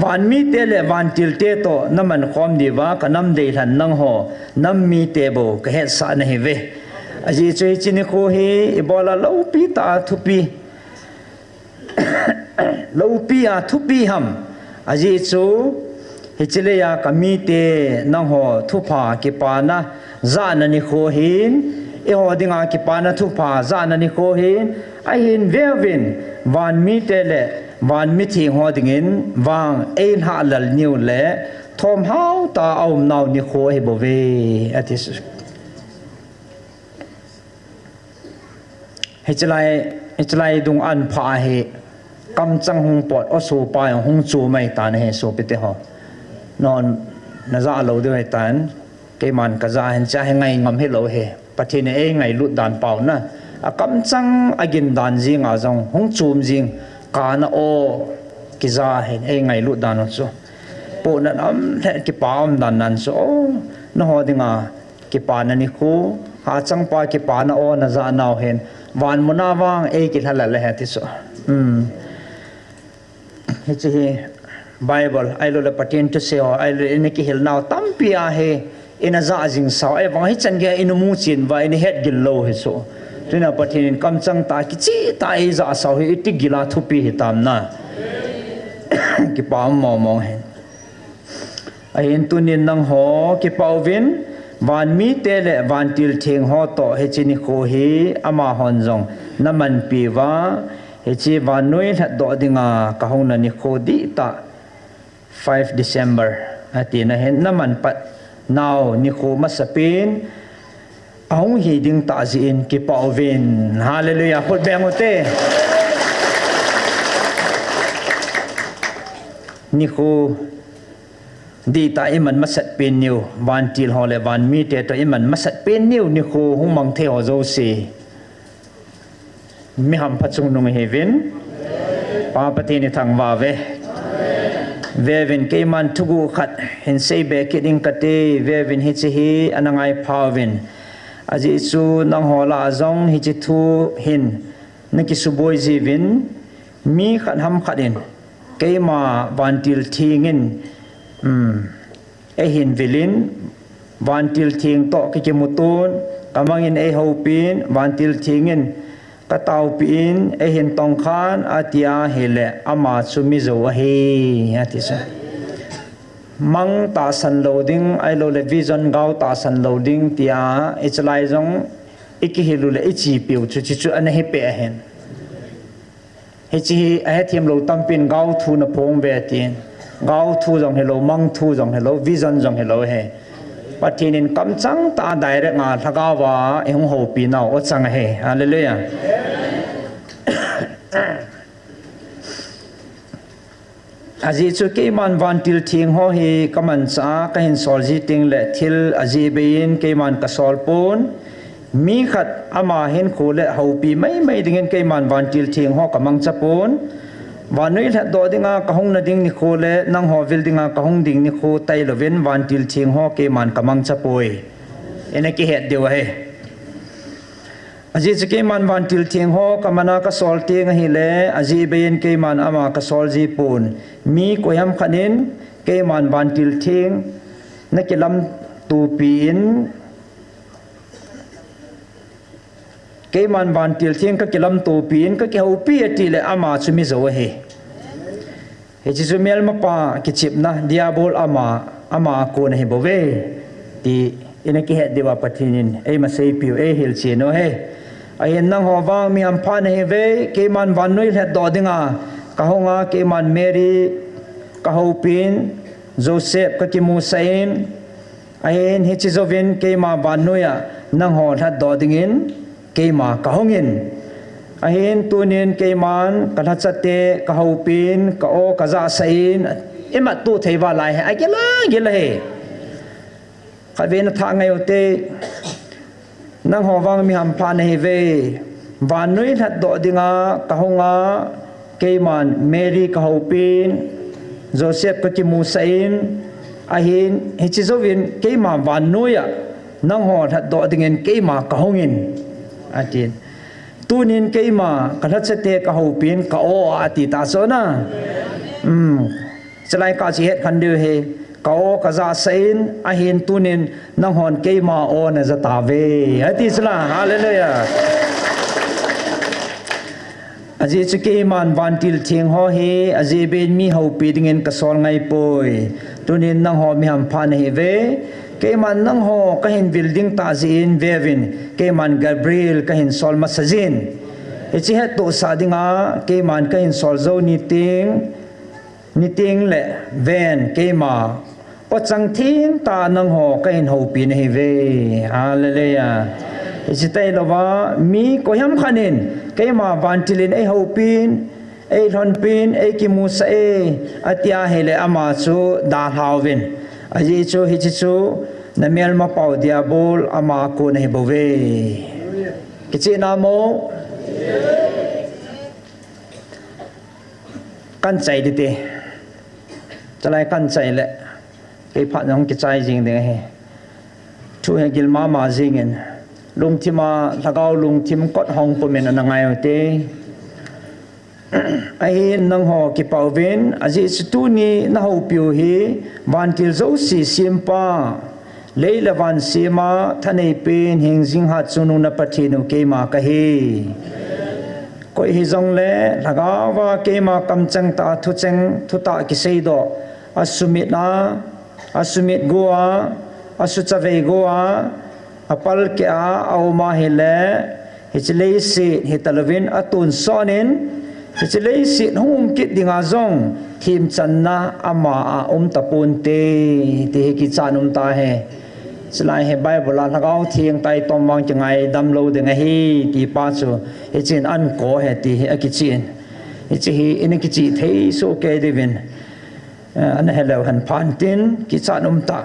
Vanmite le vantilte toh namankhom diuva kanam deilhen nangho nam mite bou kahetsah nahiuve. Ajeh chu hiche nikho hi ibola loupi tah a thupi. Loupi a thupi ham. Ajeh chu hiche leiya kamite nangho thupha kipana jahna nikho hin, eiho dinga kipana thupha jahna nikho hin, ahin veuvin vanmite le vanmi theng ho dingin vang eilhahlel niu le thomhao tah a umnau nikho ahibouve ati chu. Hiche lai, hiche lai dung an pha hi Kamchang hung pot, o sopa jong hung chu mai tan ahi sopite ho. Non, najah lou diu ahitan, keiman kajah hin cha hi ngai ngam hilou ahi. Pathen in eingailut dan pau na. Akamchang agin dan jing a jong, hung chum jing, kana o, kija hin eingailut dan u chu. Pohnat um lheh kipa um dan nan chu, o, nangho dinga, kipana nikho, hachangpa kipana o najah nau hin, van muna vang eikilhalal ahi ti chu. Hiche hi Bible, ahilouleh Pathen thusei ho, ahilouleh ina kihil nau tampi a hi, ina jah jing sau, ahivang hichan geiya ina muchen uva, ina hetgil lou hi chu. Tuna Pathen in kamchang tah a kicheh tah a eijah sau hi, iti gila thupi hitam na. Kipa um mong mong hi. Ahin tunin nangho kipah uvin, vanmite le vantil theng ho toh hiche nikho hi amahon jong namanpi uva, hiche vannoi lhatdoh dinga kahungna nikho dihtah, five December, atina hin namanpat nau nikho masapen, ahung hi ding tah jeh in kipah uvin. Hallelujah. Khut beng ute. Nikho dihtah iman masat pen niu, vantil ho le vanmite toh iman masat pen niu, nikho hung mang thei ho jouse. Mi hampha chungnung ihiuvin. Pa Pathen ithangvah uve. Veuvin keiman thuguh khat hin seibe kit ding kati, veuvin hiche hi ana ngaipha uvin. Ajeh chu nangho lah a jong hiche thu hin nakisuboi jiuvin, mi khat ham khat in, keima vantil theng in, um, eihin vil in, vantil theng toh kakimuto in, kamang in eihoupin, vantil theng in kataopi in, eihin tongkhan, atia ahile, ama chu mijou ahi, ati chu. Mang tahsan lou ding, ahilouleh vision gao tahsan lou ding, tia, hichelai jong, ikihil uleh, ichepiu chu, chuchu ana hipeh ahin. Hiche hi ahethem lou tampin gao thu naphong uve tin. Gao thu jong hilou, mang thu jong hilou, vision jong hilou ahi. Pathen in kamchang tah a direct a lhagao a eihung houpi nau achang ahi. Hallelujah. Ajeh chu keiman vantil theng ho hi kamanchah a kahin sol ji tengle thil ajeh bei in keiman kasol pon. Mi khat ama hinkho le houpi maimai dingin keiman vantil theng ho kamangcha pon. Vannoi lhatdoh dinga kahungna ding nikho le nangho vil dinga kahung ding nikho tailouvin vantil theng ho keiman kamangcha poi. Ina kihet diu ahi. Ajeh chu keiman vantil theng ho kamana kasol teng ahile, ajeh bei in keiman ama kasol ji pon. Mi koiham khat in keiman vantil theng nakilamtopi in, keiman vantil theng kakilamtopi in, kakihoupi atile ama chu mijou ahi. Hiche chu melmapa kichepna, Diabol ama, ama a kon ahi bouve, ti ina kihet diuva Pathen in eima seipiu eihil chen u ahi. Ahin nangho vang mi hampha nahiuve, keiman vannoi lhatdoh dinga kahunga, keiman Mary kahoupin, Joseph kakimusah in, ahin hiche jouvin keima vannoiya nangho lhatdoh dingin keima kahungin. Ahin tunin keiman kalhachate kahoupin, ka-o kajahsah in, imatto theiuva lai hi agil a gil ahi. Khatvei nathah ngai ute, nangho vang mi hampha nahiuve. Vannoi lhatdoh dinga kahunga, keiman Mary kahoupin, Joseph kakimusah in, ahin hiche jouvin keima vannoiya nangho lhatdoh dingin keima kahungin, atin. Tunin keima kalhachate kahoupin, ka-o ati ta chu na. Chulai kah chu ihet khen diu ahi, ka-o kajahsah in, ahin tunin nanghon keima o najah tauve, ati chula. Hallelujah. Ajeh chu keiman vantil theng ho hi ajeh bei in mi houpi dingin kasol ngaipoi. Tunin nangho mi hampha nahiuve. Keiman nangho kahin vil ding tah jeh in veuvin, keiman Gabriel kahin sol masa jin. Hiche hettohsah dinga keiman kahin sol jou niteng, niteng le ven keima o chang thengtah nangho kahin houpi nahiuve. Hallelujah. Hiche tailouva mi koiham khat in keima vantil in eihoupin, Eilhonpin, eikimusah e, ati ahile ama chu dalhauvin. Ajeh chu hiche chu namelmapau Diabol ama a kon ahi bouve. Kichehna mo? Kan chai ding te. Chalai kan chai le. Kei phat jong kichai jing ding ahi. Thu hi gil mama jingin. Lungthim a, lhagao lungthim kot hong pumin ana ngai ute. Ahin nangho kipah uvin, ajeh chu tuni nahoupiu hi, vantil jouse sempa, lei le van sema, thaneipen, hingjing hatchungnung na Pathen u keima kahi. Koi hijongle, lhagaova keima kamcheng tah a thucheng, thutah kiseidoh, asumit a, asumit go a, asuchavei go a, apalkeh a, aum ahile, hiche leiset hitalouvin atonsot in, hiche leiset hung um kit dinga jong themchanna ama a um taponte, ti hi kichat um tahi. Chulai hi Bible a Lhagao Theng taitom vang kingaidam lou ding ahi, ti pa chu hichen ankoi ahi ti hi akichen. Hiche hi ina kichih thei soh kei diuvin, eh, ana heleu hen phantin kichat um ta.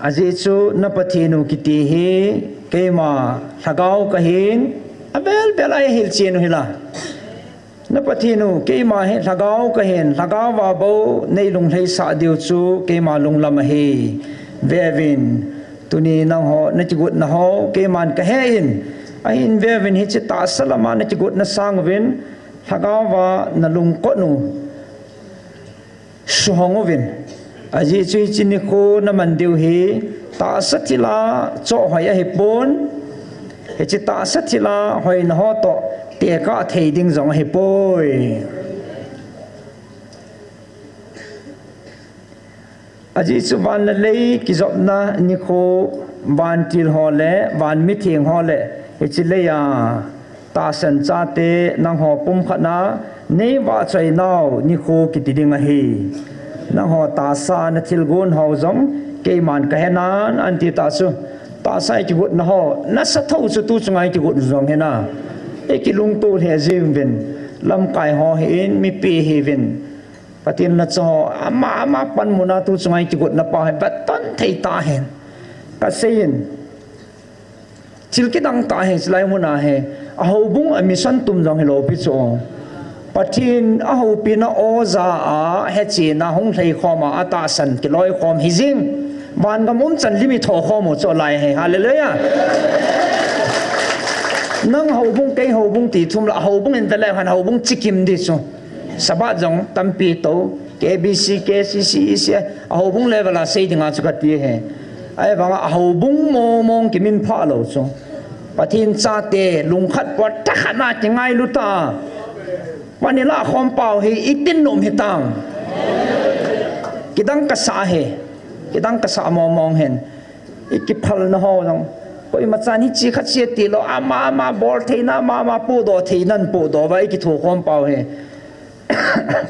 Ajeh chu na Pathen u kiti hi keima lhagao kahin, avel vel a eihil chen u hila. Na Pathen u keima hi lhagao kahin, lhagao a bou neilunglhaisah diu chu keima lunglam ahi. Veuvin, tuni nangho nakigotna ho keiman kahen, ahin veuvin hiche tahsa lama nakigotna sanguvin, lhagao a nalungkot u suhong uvin. Ajeh chu hiche nikho naman diu hi tahsa thil a chohhoi ahipon, hiche tahsa thil a hoina ho toh tekah thei ding jong ahipoi. Ajeh chu van le lei kijopna nikho, vantil ho le van mitheng ho le hiche lei a tahsan chate nangho pumkhat na neivahchoinau nikho kiti ding ahi. Nangho tahsa nathilgon ho jong keiman kahenan, anti tah chu. Tahsa a ikigotna ho nasa thou chu tu chunga ikigot u jong hina, ikilungto lheh jeng uvin, lamkai ho hin, mipi hiuvin, Pathen lhacha ho ama ama panmun a tu chunga ikigotna pa hi veton thei tahen. Kaseiyin, thil kidang tah hi chulai muna hi, a houbung a mission tum jong hilou pi chu. Pathen a houpina oja a hechena hung lheikhom a, atahsan kiloikhom hijing. Vangam umchan lim ithokhom u chu lai hi. Hallelujah. Nang houbung, kei houbung ti thum la, houbung in tale han houbung chikim di chu. Sabbath jong tampi tou, K B C, K C C, E C I, a houbung level a sei dinga chu kati hi. Ahivanga a houbung mong mong kiminphah lou chu. Pathen chate lungkhat pon thakhat na kingailu ta. Vanila khom pau hi itin nom hitam. Kidang kasa hi. Kidang kasa mong mong hin. Ikiphalna ho jong. Koima chan hiche khat che tilou, ama ama bol theina, ama ama pohdoh theinan pohdoh uva ikithokhom pau hi.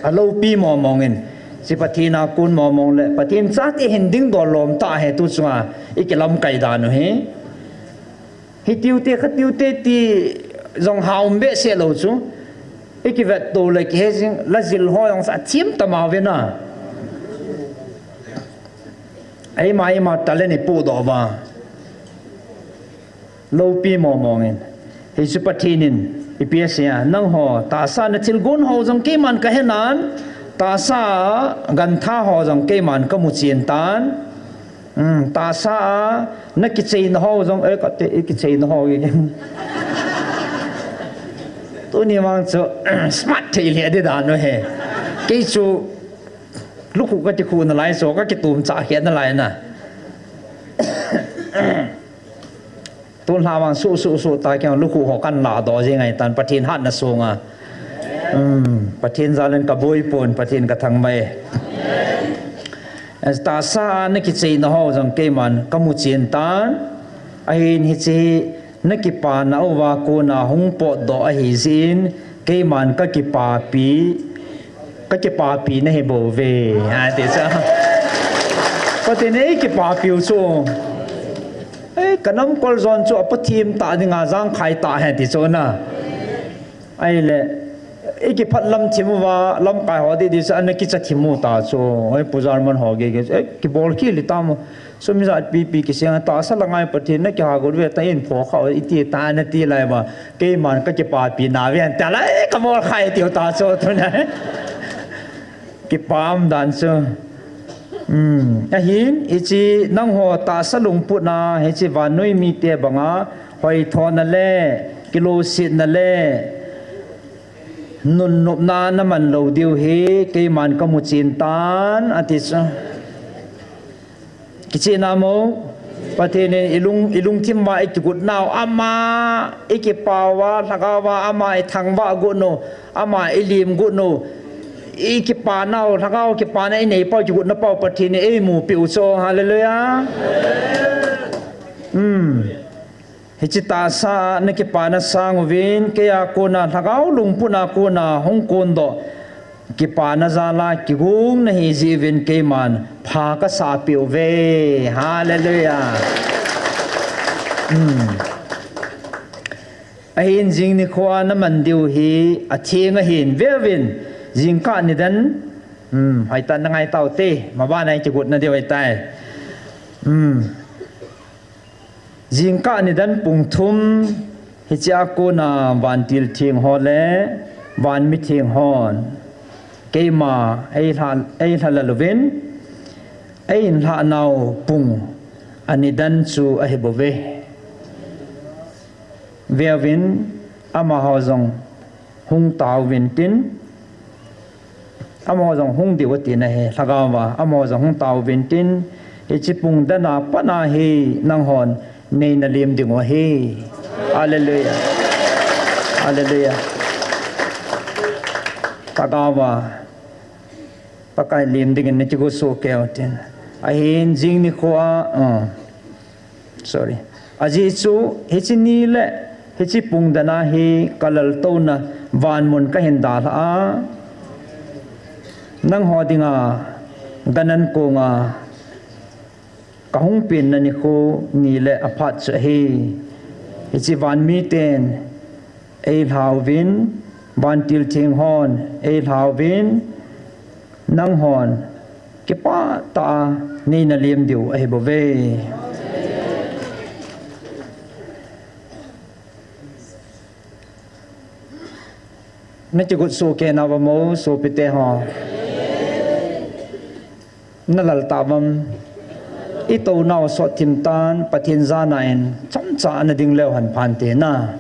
Aloupi mong mong in. Hiche Pathen a kon mong mong le Pathen chate hin dingdol lom tah hi tu chunga ikilamkai dan u hi. Hitiu te, khatiu te ti jong ha um behseh lou chu. Ikivetto le kihe jing, lajil ho jong sa thim tama uvin a. Eima, eima talent ipohdoh uva. Loupi mong mong in. Hichu Pathen in ipi asei a, nangho tahsa nathilgon ho jong keiman kahenan, tahsa gantha ho jong keiman kamuchen tan. Um, tahsa a nakicheina ho jong, eh, kate, ikicheina ho hi. Tuni vang chu smart thei lheh di dan u hi. Kei chu lukhuh katikhuh nalai chu, kakitumchah khet nalai na. Tulha vang suh, suh, suh ta kei lukhuh ho kan lahdoh jing ahitan, Pathen hatna sunga. Um, Pathen jal in kaboi pon, Pathen kathangvah e. Tahsa a nakicheina ho jong keiman kamuchen tan. Ahin hiche hi nakipana uva kona hung potdoh ahijeh in, keiman kakipapi, kakipapi nahi bouve. Ati chu. Pathen in eikipapiu chu. Ei, Ka namkol jon chu a pathim ta dinga jangkhai ta hen ti chu na. Ahile, i kiphat lam thim uva, lamkai ho di di chu ana kicha thim u ta chu. Oi, Pu Jarman ho gei gei, eh, kibol kit li tam u. Sum ijat pipi kiseng a, tahsa la ngai Pathen na kiha got ve ta in pho kha iti ta na ti lai ba. Keiman ka kipapi na ve an ta lai, eh, ka mol khai tiu ta chu tu na. Kipah dan chu. Hmm. Ahin, hiche nangho tahsa lungput na, hiche vannoi mite banga, hoithona le, kilungsetna le, nunnopna na man lou diu hi, keiman ka mu chen tan, ati chu. Kichehna mo, Pathen in i lung, i lungthim uva i kigot nau, ama i kipah uva, lhagao va, ama i thangvah got u, ama i lim got u, i kipah nau, lhagao kipana i nei pau, kigot na pau, Pathen in ei mupi u chu, hallelujah. Hmm. Hiche tahsa na kipana sang uvin, kei a kona, lhagao lungput na kona, hung kondoh. Kipana jal a, kigong na hi jeh uvin keiman, pha ka sapeh uve. Hallelujah. Hmm. Ahin jing nikho a na man diu hi, atheng ahin, ve uvin, jingkah nidan, hmm, hoitah na ngai tau te, maban a i kigot na diu ahitai. Hmm. Jingkah nidan pung thum, hiche a kona vantil theng ho le, van mitheng hon. Keima, ei lha, ei lha lal uvin, ei in lhah nau pung, anidan chu ahi bouve. Ve uvin, amaho jong, hung tauvin tin, amaho jong hung diu ati na hi, lhagao va, amaho jong hung tauvin tin, hiche pung dan a pat na hi nanghon nei na lim diu ahi. Hallelujah. Hallelujah. Lhagao va, Pakai lim dingin na kigot soh kei u tin. Ahin jing nikho a, uh, Sorry. Ajeh chu, hiche ni le, hiche pung dan a hi ka laltouna van mun ka hin dalha a. Nangho dinga, gan an konga, ka hung penna nikho ni le aphat chu ahi. Hiche van miten, ei lha uvin, vantil theng hon, ei lha uvin, nanghon, kipah tah a, nei na lim diu ahi bouve. Na kigot soh kei nau vem o, sopite ho. Na lal tah vem. I tou nau sot thim tan, Pathen jana in, chomcha ana ding leu hen phante na.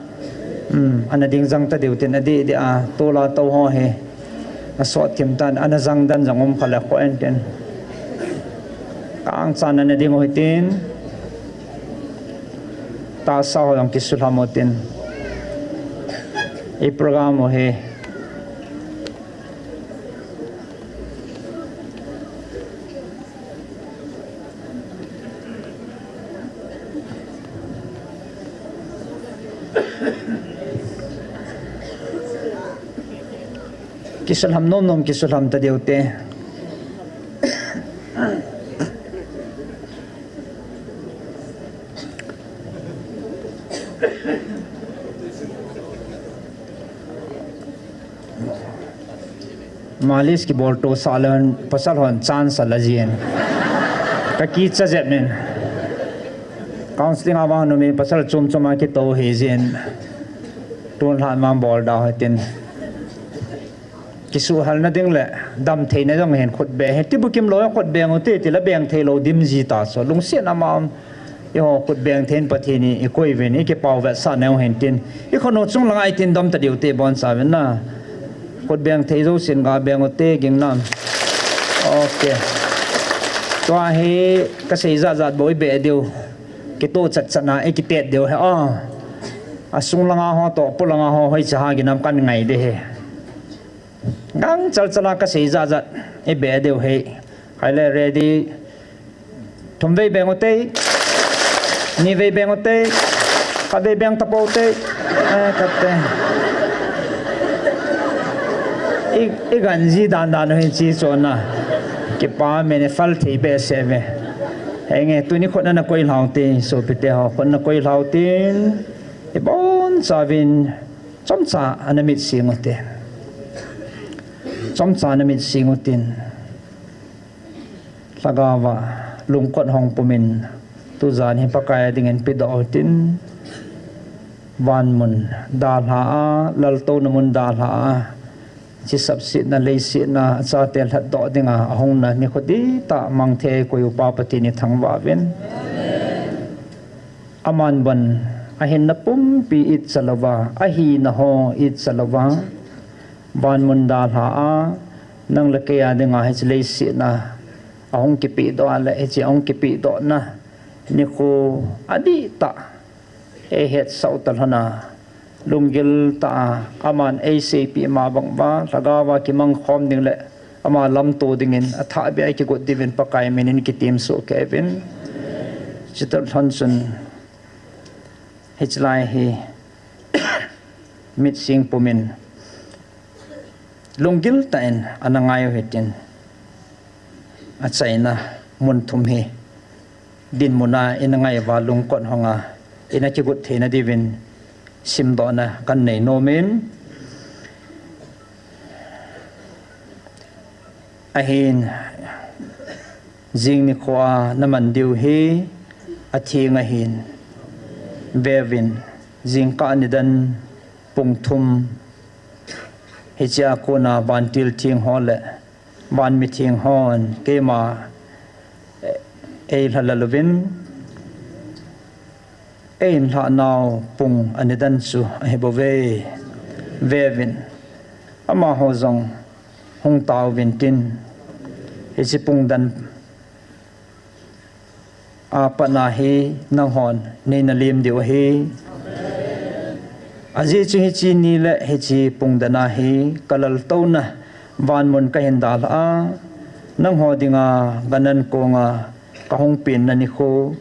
Hmm, ana ding jang ta diu tin adih dih a, tol a tou ho hi. Asot thim tan, ana jang dan jong um kha le ko en tin. Kang chan ana ding u hitin. Tahsa ho jong kisulham u tin. I program u hi. Kisulham nom nom, kisulham ta diu te. Malis kibol to sah leh, pasal hon chance ala jin. Ka kicha jep in. Counseling a vang numi pasal chom chom a kitou hi jin. Tun lhan man bol da hitin. Kisuhal na ding le, dam theina ding hin khut be hi. Ti bukim lou khut beng u te, ti la beng thei lou dim ji ta so. Lungsiat na ma um. Eiho khut beng thei in Pathen in i koi uvin, i kipao vetsah nau hen tin. I khonung chung langa i tin dam ta diu te boncha uvin na. Khut beng thei jousen ga beng u te ging nam. Ok. Tua hi ka sei jat jat bou i be diu. Kitoh chat chat na i kitet diu hi. Ah. A sung langa ho toh, pu langa ho hoi cha ha ginam kan ngai de hi. Gang chal chala ka sei jat jat i be diu hi. Hai le ready. Thum vei beng u te. Ni vei beng u te. Khat vei beng ta pou te. Eh, khat te. I, i gan ji dan dan u hin chi chon na. Kipa me ne fal thei be se ve. Henge, tuni khut na nakoi lhau te, sopite ho, khut nakoi lhau tin, ibonchauvin, chomcha ana mit sing u te. Chomcha ana mit sing u tin. Lhagao va, lungkot hong pumin, tujan hi Pakai a dingin pedoh u tin. Van mun dalha a, laltouna mun dalha a, chisapsetna, leisetna, achate lhatdoh dinga, ahungna, nikho dihtah mang thei koi u Pa Pathen ithangvah uvin. Aman bon, ahinna pumpi itcha louva, ahina ho itcha louva, van mun dalha a, nang le kei a dinga hiche leisetna, ahung kipehdoh a le, hiche ahung kipehdohna, nikho adihtah, eihetsah u talhon a, lunggil tah a, aman eiseipeh ma bang uva, lhagao va kimangkhom ding le, ama lamto dingin, athahbeh a ikigot diuvin Pakai minin kitem soh kei uvin. Chuti lhon chun, hiche lai hi, mit sing pumin, lunggil tah in ana ngai u hitin, achaina mun thum hi, dinmun a ina ngai uva lungkot hong a, ina kigot theina diuvin, simdohna kanei nomin, ahin, jing nikho a naman diu hi, atheng ahin, veuvin, jingkah nidan pung thum, hichea kona vantil theng ho le, van mitheng hon, keima, eh, eilhalal uvin, eihin lhahnau pung anidan chu ahibouve, veuvin, amaho jong hung taovintin, hiche pung dan a patna hi nanghon neina lem diu ahi. Ajeh chu hiche ni le hiche pung dan a hi kalaltouna van mun kahin dalha a, nangho dinga kanan konga kahung penna nikho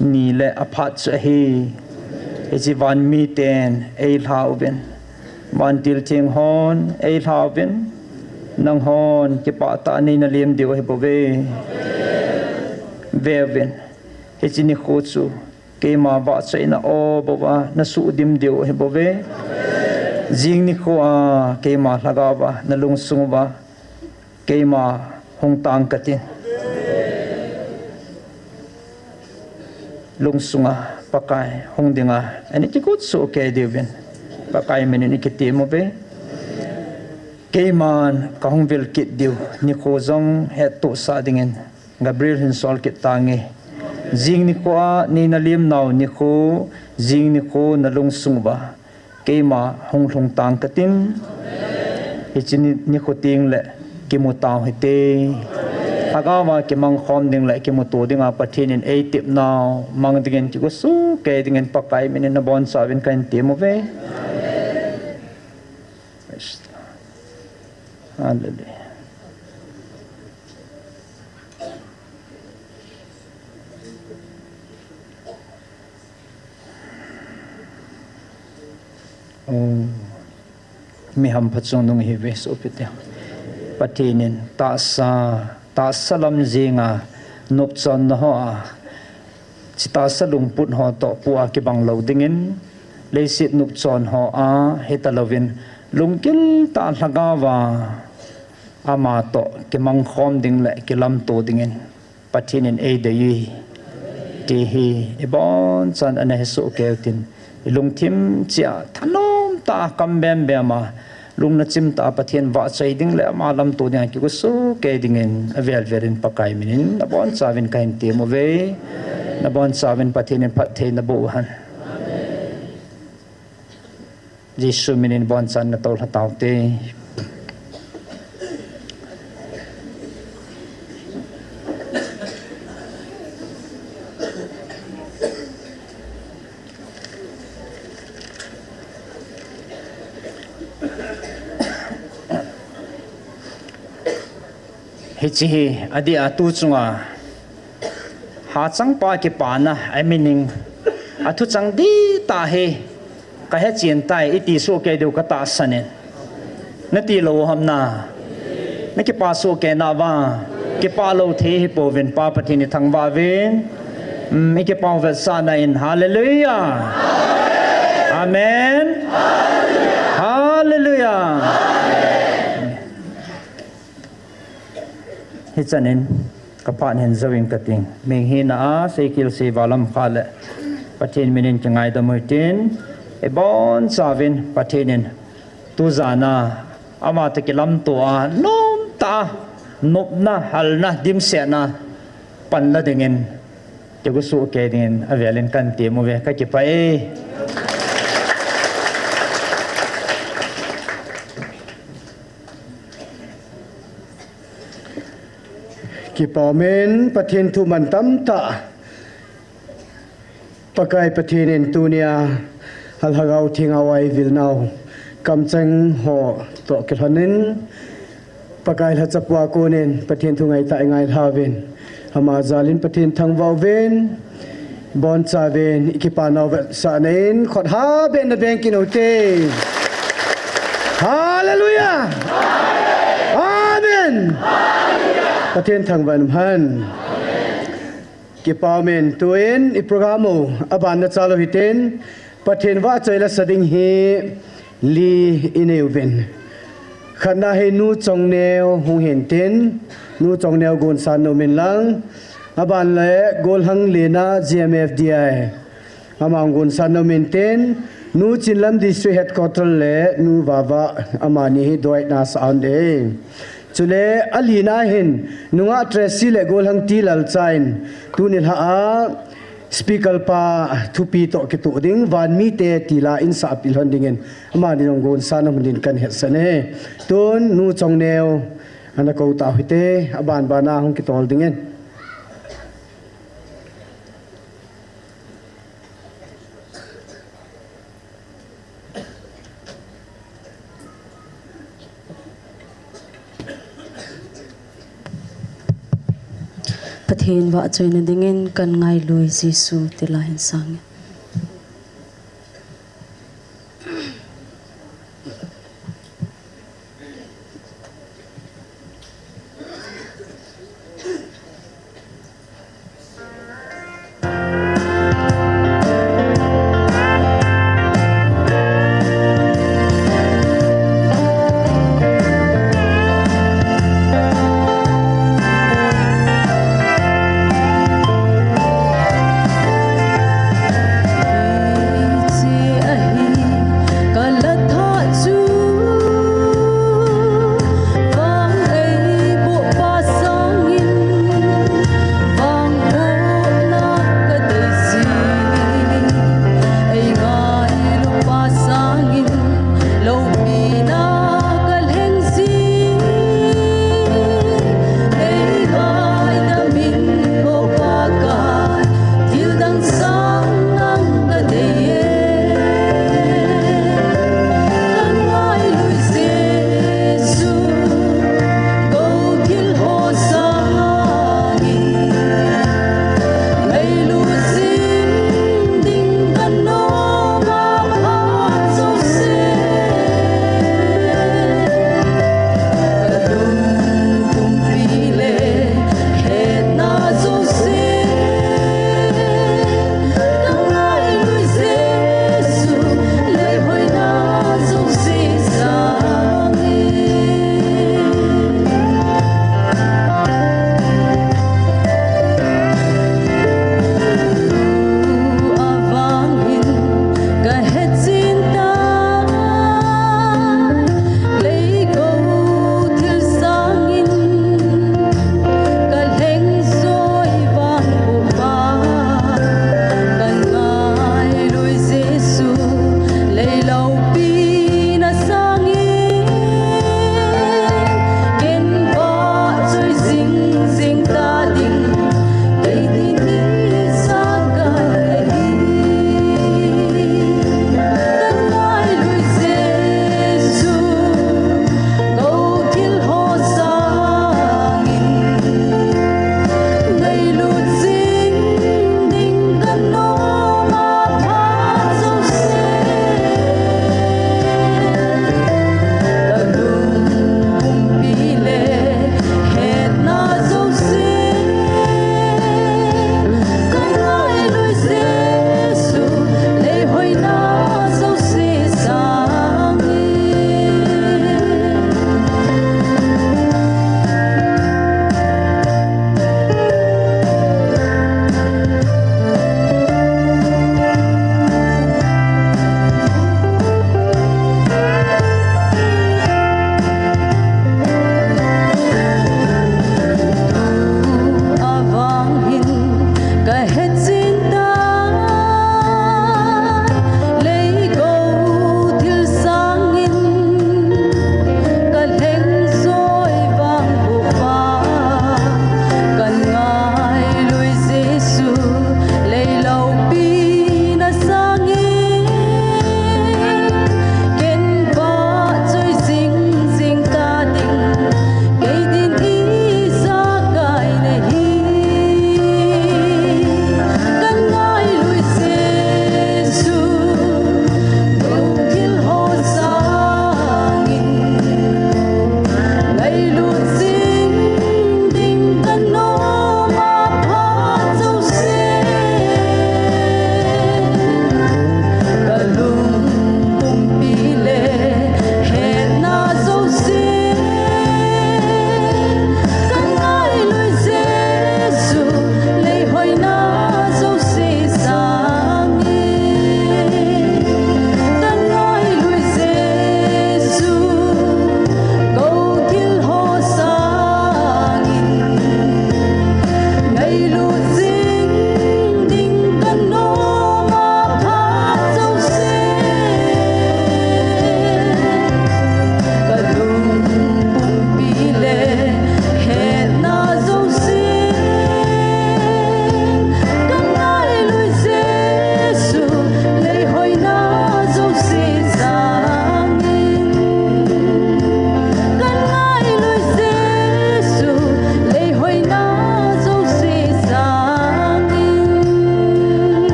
ni le aphat chu ahi. Hiche van miten eilha uvin, vantil theng hon eilha uvin, nanghon kipah tah a neina lem diu ahibouve, veuvin, hiche nikho chu keima vahchoina o bouva nasuhdim diu ahibouve. Jing nikho a keima lhagao va nalungsung uva keima hung tang katin, lungsunga Pakai hung dinga ana kigot soh kei diuvin Pakai minin ikitem uve. Keiman kahung vil kit diu nikho jong hettohsah dingin Gabriel hin sol kit tange. Jing nikho a neina lemnau nikho, jing nikho nalungsung uva keima hung lhung tang katin, hiche ni, nikho tengle kimu tau hite. Lhagao va kimangkhom ding le kimuto dinga Pathen in eitepnau mang dingin kigo soh kei dingin Pakai minin nabonchauvin kahin tem uve. Hallelujah. Mi hamphachungnung ihiuve sopite. Pathen in tahsa, tahsa lam jenga nopchonna ho a, hiche tahsa lungput ho toh pu a kibang lou dingin, leiset nopchon ho a hitalouvin, lunggil tah a lhagao va ama toh kimangkhom ding le kilamto dingin Pathen in eideiye ti hi ibonchan ana hesoh keiyu tin, ilungthim cheh a thanom tah a kam bembem a, lungna chim tah a Pathen vahchoi ding le ama lamto dinga kigo soh kei dingin avel vel in Pakai minin nabonchauvin kahin tem uve. Nabonchauvin Pathen in phatthei naboh uhen. Jesu minin bonchan natoulha taute. Hiche hi adeh a tu chunga hachangpa kipana, I mean, athuchang dihtah hi kahechen tai iti soh kei diu katahsan in. Nati lou ham na? Nakipa soh kei nauva? Kipah lou thei hi pouvin, Pa Pathen i thangvah uvin. Um, i kipah vetsahna in. Hallelujah. Amen. Hallelujah. Hichan in, ka phat hin jou ing kating. Ming hina a, seikil seiva lam kha le. Pathen min in kingaidam u hitin. Ibon chauvin, Pathen in. Tujan a, ama toh kilamto a, nomtah a, nopna, halna, dimsetna, panla dingin, kigosuh kei dingin, avelin kahin tem uve, kakipah e. Kipah umin, Pathen thu mantam tah. Pakai Pathen in tunia, a Lhagao Theng a eivilnau, kamcheng ho toh kilhonin, Pakai lhachapu a konin, Pathen thu ngaitah i ngailha uvin, ama jalin Pathen thangvah uvin, boncha uvin, i kipana u vetsahna in, khut ha beh in na beng kit u hite. Hallelujah! Amen! Pathen thangvah in um hen. Kipah umin, tuin i program u, aban na chalo hitin, Pathen vahchoi la sa ding hi li i nei uvin. Khatna hi Nu Chongneo hung hintin, Nu Chongneo gonsan nom in lang, aban le Golhang Lena G M F D I. Ama gonsan nom in tin, Nu Chinlam District Headquarter le Nu Vava amani hi doina sa an de. Chule, alina hin, nungah Tracy le Golhang T Lalcha in, tuni lha a, speaker pa thupi toh kitoh ding, van mite tila in sa apil hon dingin, amani jong gonsan nom din kahin hetsah e. Tun, Nu Chongneo, ana kou tau hite, aban bana hung kitol dingin. Pathen vahchoina dingin kahin ngailu Jesu tila hin sang e.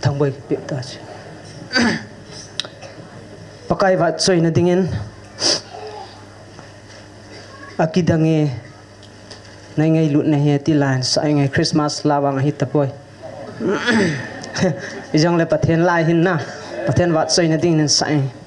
Thangboi pe ta chi. Pakai vahchoina dingin akidang e, nei ngailutna hi ti la hin sa inge, Christmas la vang ahi tapoi. Ijongle Pathen la hin na, Pathen vahchoina dingin sa inge.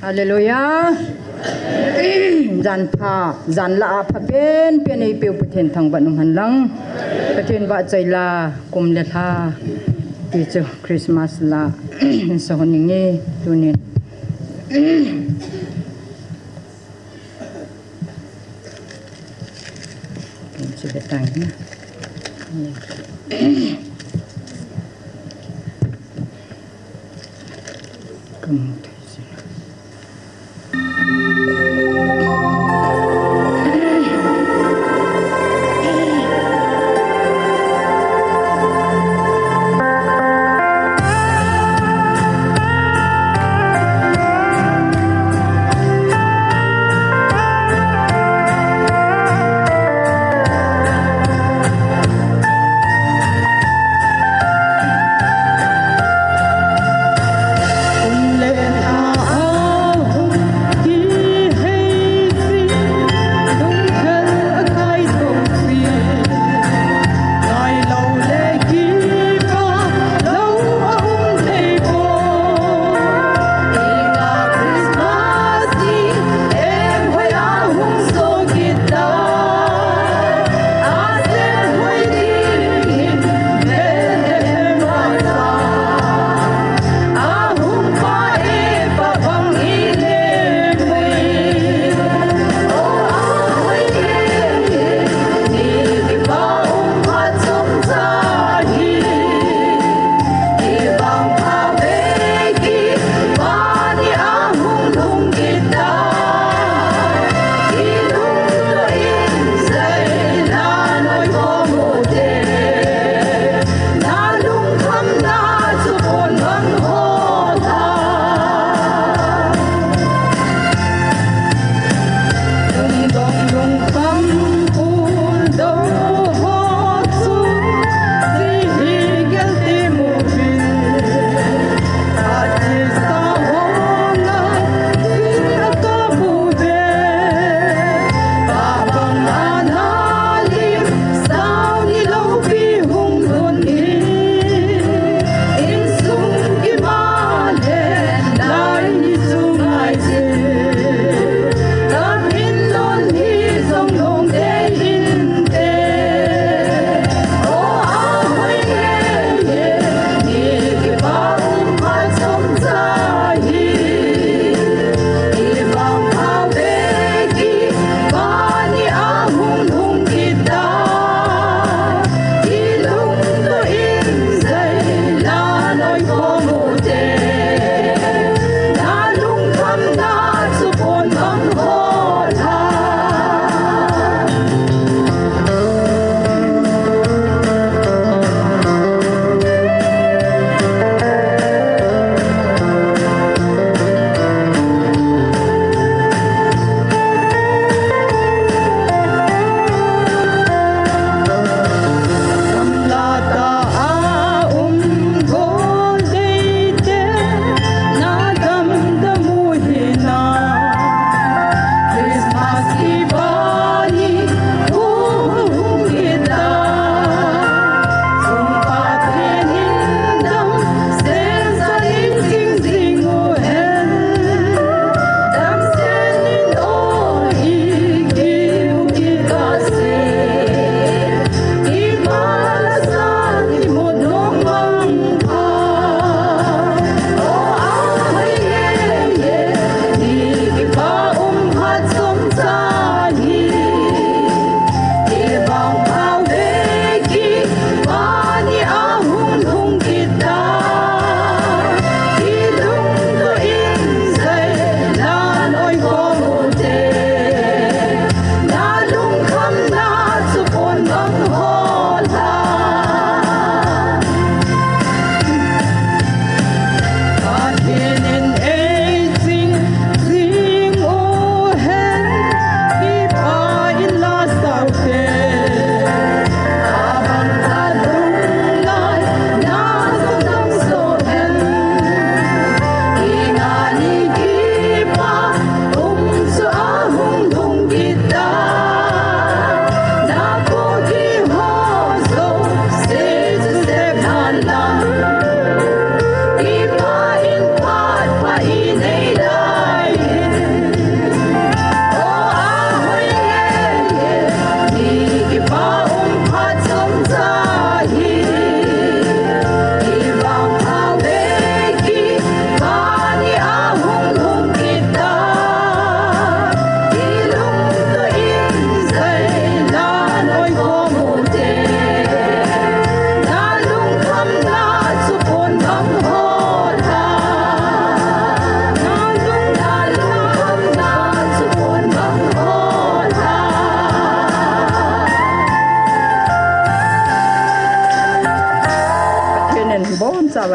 Hallelujah. Jan pha, jan la a pha pen pen eipeu Pathen thangvah in um hen lang. Pathen vahchoi la, kum le lha ti chu Christmas la sa hon inge tunin. Kin chi le tang na. Kamu thei si.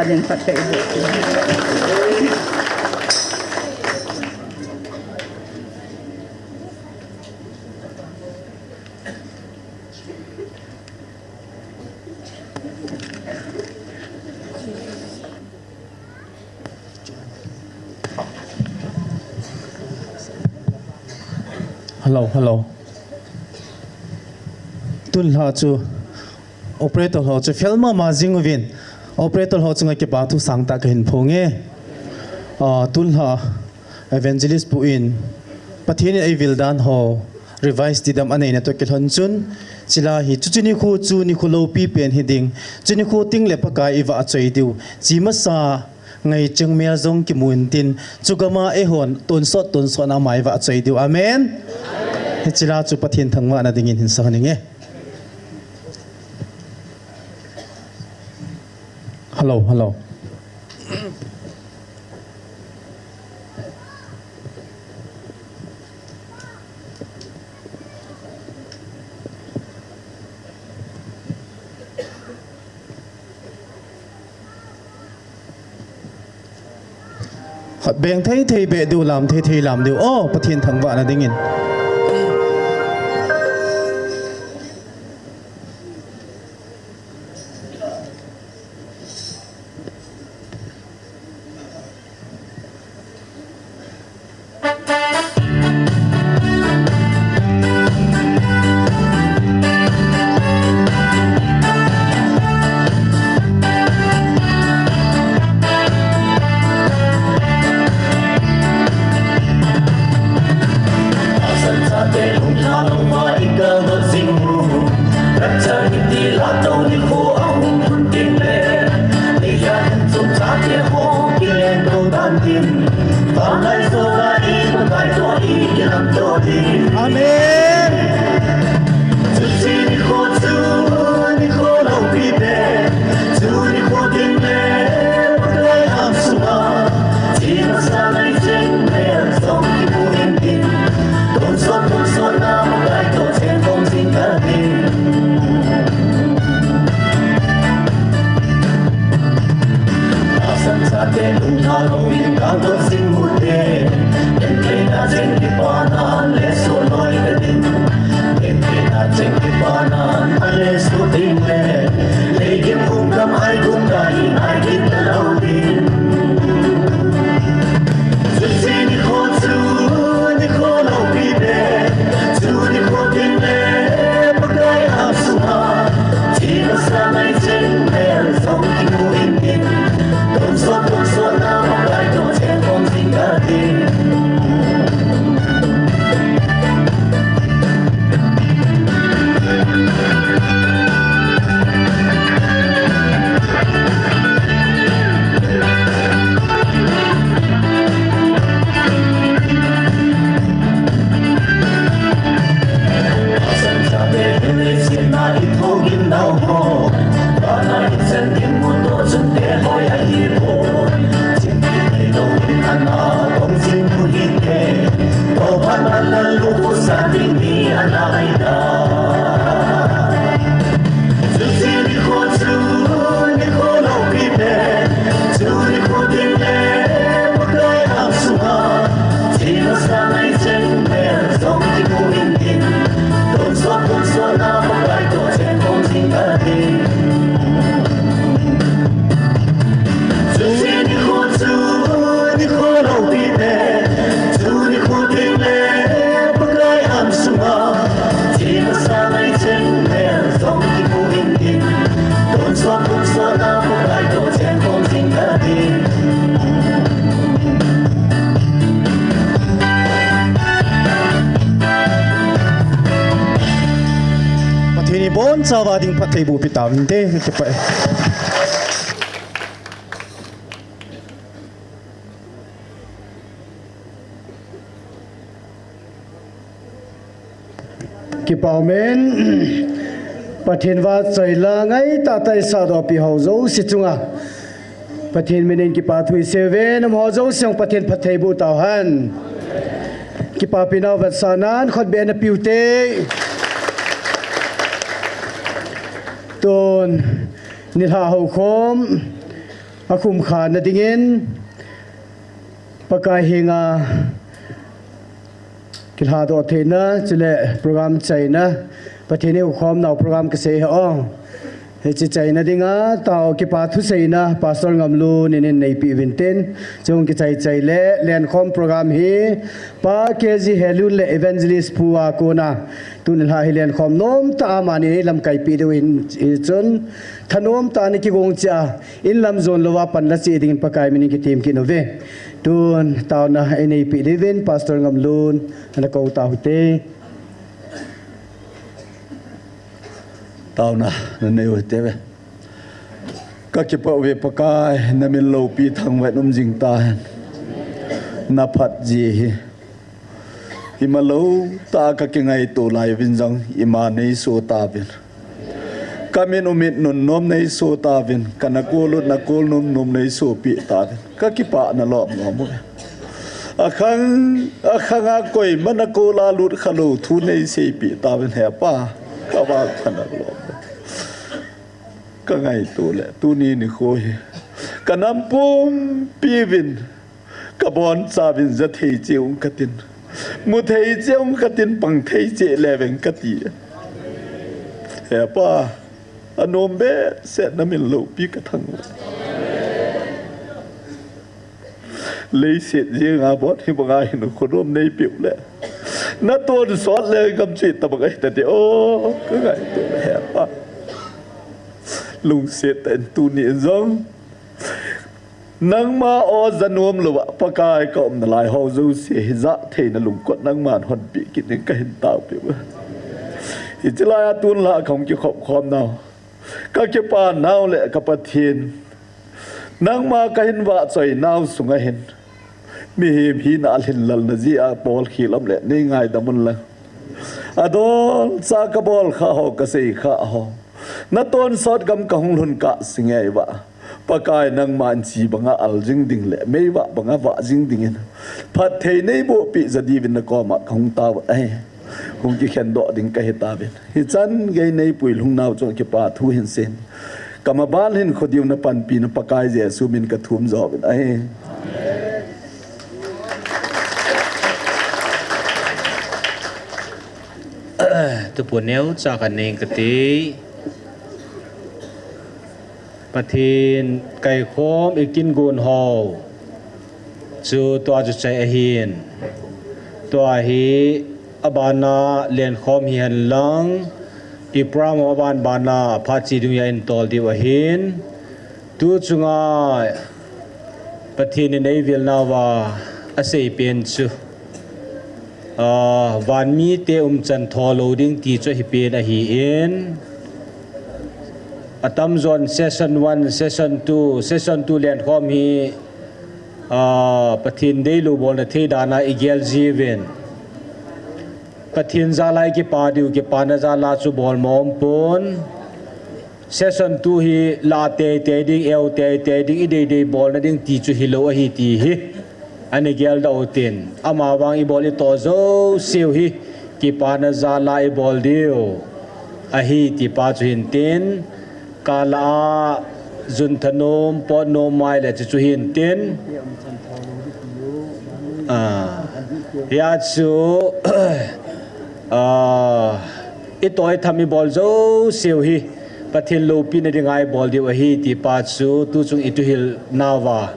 Ding phat ka i bol. Hello, hello. Tun lha chu operator ho chu fel mama jing uvin. Operator ho chunga kipa thu sangtah kahin phong e. Ah, tun lha evangelist pu in Pathen in eivil dan ho revise didam aneina toh kilhon chun, chila hi chu chu nikho chu nikho loupi pen hiding, chu nikho tengle Pakai ivahchoi diu, chi masa ngaicheng mel jong kimu intin, chugam a eihon tonsot tonsot na ama ivahchoi diu. Amen. Hiche la chu Pathen thangvahna dingin hin sang ninge. Hello, hello. Khat beng thei thei beh diu, lam thei thei lam diu. O, Pathen thangvahna dingin. Amen. Pathen in ibonchauva ding phattheiboh pi tauvinte, kipah e. Kipah e. Pathen vahchoi la ngaitah tah a eisadoh pi ho jouse chunga Pathen minin kipa thu isei uve, nangho jouse Pathen phattheiboh tauhen. Kipapi nau vetsahnan khutbeh na piu te. Tun, nilhah houkhom. akhum khana dingin Pakai henga kilhadoh theina, chule program chaina, Pathen in eikhomnau program kasei hi o. Hiche chaina dinga tao kipa thuseina Pastor Ngamlun in eineipeh uvin tin, chung kichai chai le lenkhom program hi Pa K G Helun le Evangelist Pu a kona tuni lha hi lenkhom nomtah a amani lamkaipeh diu ahin, hichun thanom tah a ana kigong cheh a, in lam jon louva panla cheh dingin Pakai minin kitem kit uve. Tun taona eineipeh diuvin Pastor Ngamlun ana kou tau hite. Taona nanei u hite ve. Kakipah uve Pakai, namin loupi thangvah in um jing tahen. Naphat ji hi ima lou tah a kakingaito lai uvin jong ima neiso tauvin. Kamin umit nunnom neiso tauvin, kana kol ut nakol nomnom neisopi tauvin. Kakipah na lom lom uve. Akhang, akhanga koiman akola lut khalou thu neiseipeh tauvin he Pa. Kavangpha na lom uve. Kangaito le tuni nikho hi kanam pumpi uvin, kabonchauvin jathei cheh ung katin, muthei cheh ung katin, pangthei cheh le veng kati. He Pa, anom behseh namin loupi kathang. Leiset jenga bon hibanga hin khonom neipeh u le, natonsot le gam chu itobang ahi tadem, o, kangaito he Pa. Lungset tah in tuni in jong nangma o janom louva Pakai kaum nalai ho jouse hi jatheina lungkot nangman honpeh kit ding kahin taopeh uve. Hiche laiya tun lha kahung kikhop khomnau, kakipanau le ka Pathen, nangma kahin vahchoinau sunga hin mihem hina alhin lalna jeh a bolkhel um le neingaidam unlang, adolcha kabol kha ho, kasei kha ho, natonsot gam kahung lhun kah seh ngei uva, Pakai nangma in chi banga al jing ding le meivah banga vah jing dingin phatthei neibohpeh jadiuvin nakoma kahung tao uve. Hung kikhendoh ding kahi tauvin, hichan gei neipui lhungnau chu kipa thu hinsei. Kamaban hin khodiu napanpi na Pakai Jesu min kathum jouvin ahi. Tupu neocha kanei kate. Pathen kaikhom ikingon ho chu tua chu chai ahin. Tua hi abana lenkhom hihen lang, iprogram aban bana phat chidung a intol diu ahin. Tu chunga Pathen in eivilnauva aseipen chu, a, vanmite umchan tholou ding ti chu ahipen ahin. Atamjon session one, session two, session two lenkhom hi, a, Pathen deilou bolna thei dana igel jiuvin. Pathen jala ikipa diu, kipana jala chu bolmo aumpon. Session two hi la teitei ding, eu teitei ding, ideidei bolna ding ti chu hilou ahi ti hi ana geldoh utin. Amavang ibol itoh jouseu hi kipana jala ibol diu ahi ti pa chu hintin. Kala a jun thanom, potnom mai le chuchu hintin. A, hia chu, a, itoh itham ibol jouseu hi Pathen loupina dinga ibol diu ahi ti pa chu tuchung ituhil nauva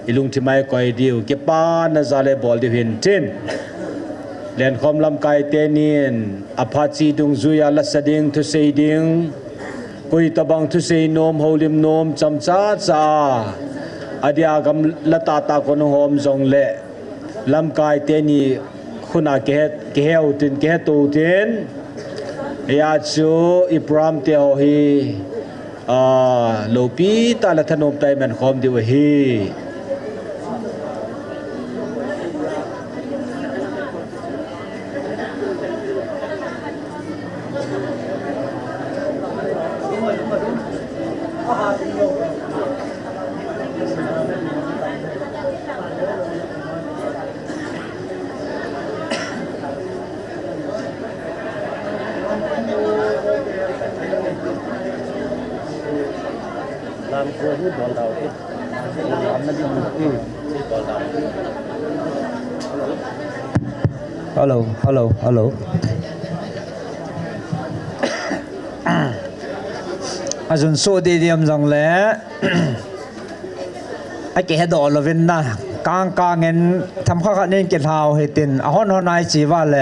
ilungthim a ikoi diu, kipana jala ibol diu hintin. Lenkhom lamkai tenin aphat chidungjuia lasa ding, thusei ding, koi tobang thusei nom, houlim nom, chomcha cha a, adia gamla tahtah kon hung hom jongle lamkai teni khuna kihe, kihe utin, kihetou utin. Hia chu iprogram teho hi, a, loupi tah le thanom tah a iman khom diu ahi. Lamko hi bol dau te. Hello, hello, hello. Ajun so de diam jong le. Akihedoh louvin na. Kang kang in themkhat khat nin kilhau hitin. Ahon hon a ichi uva le.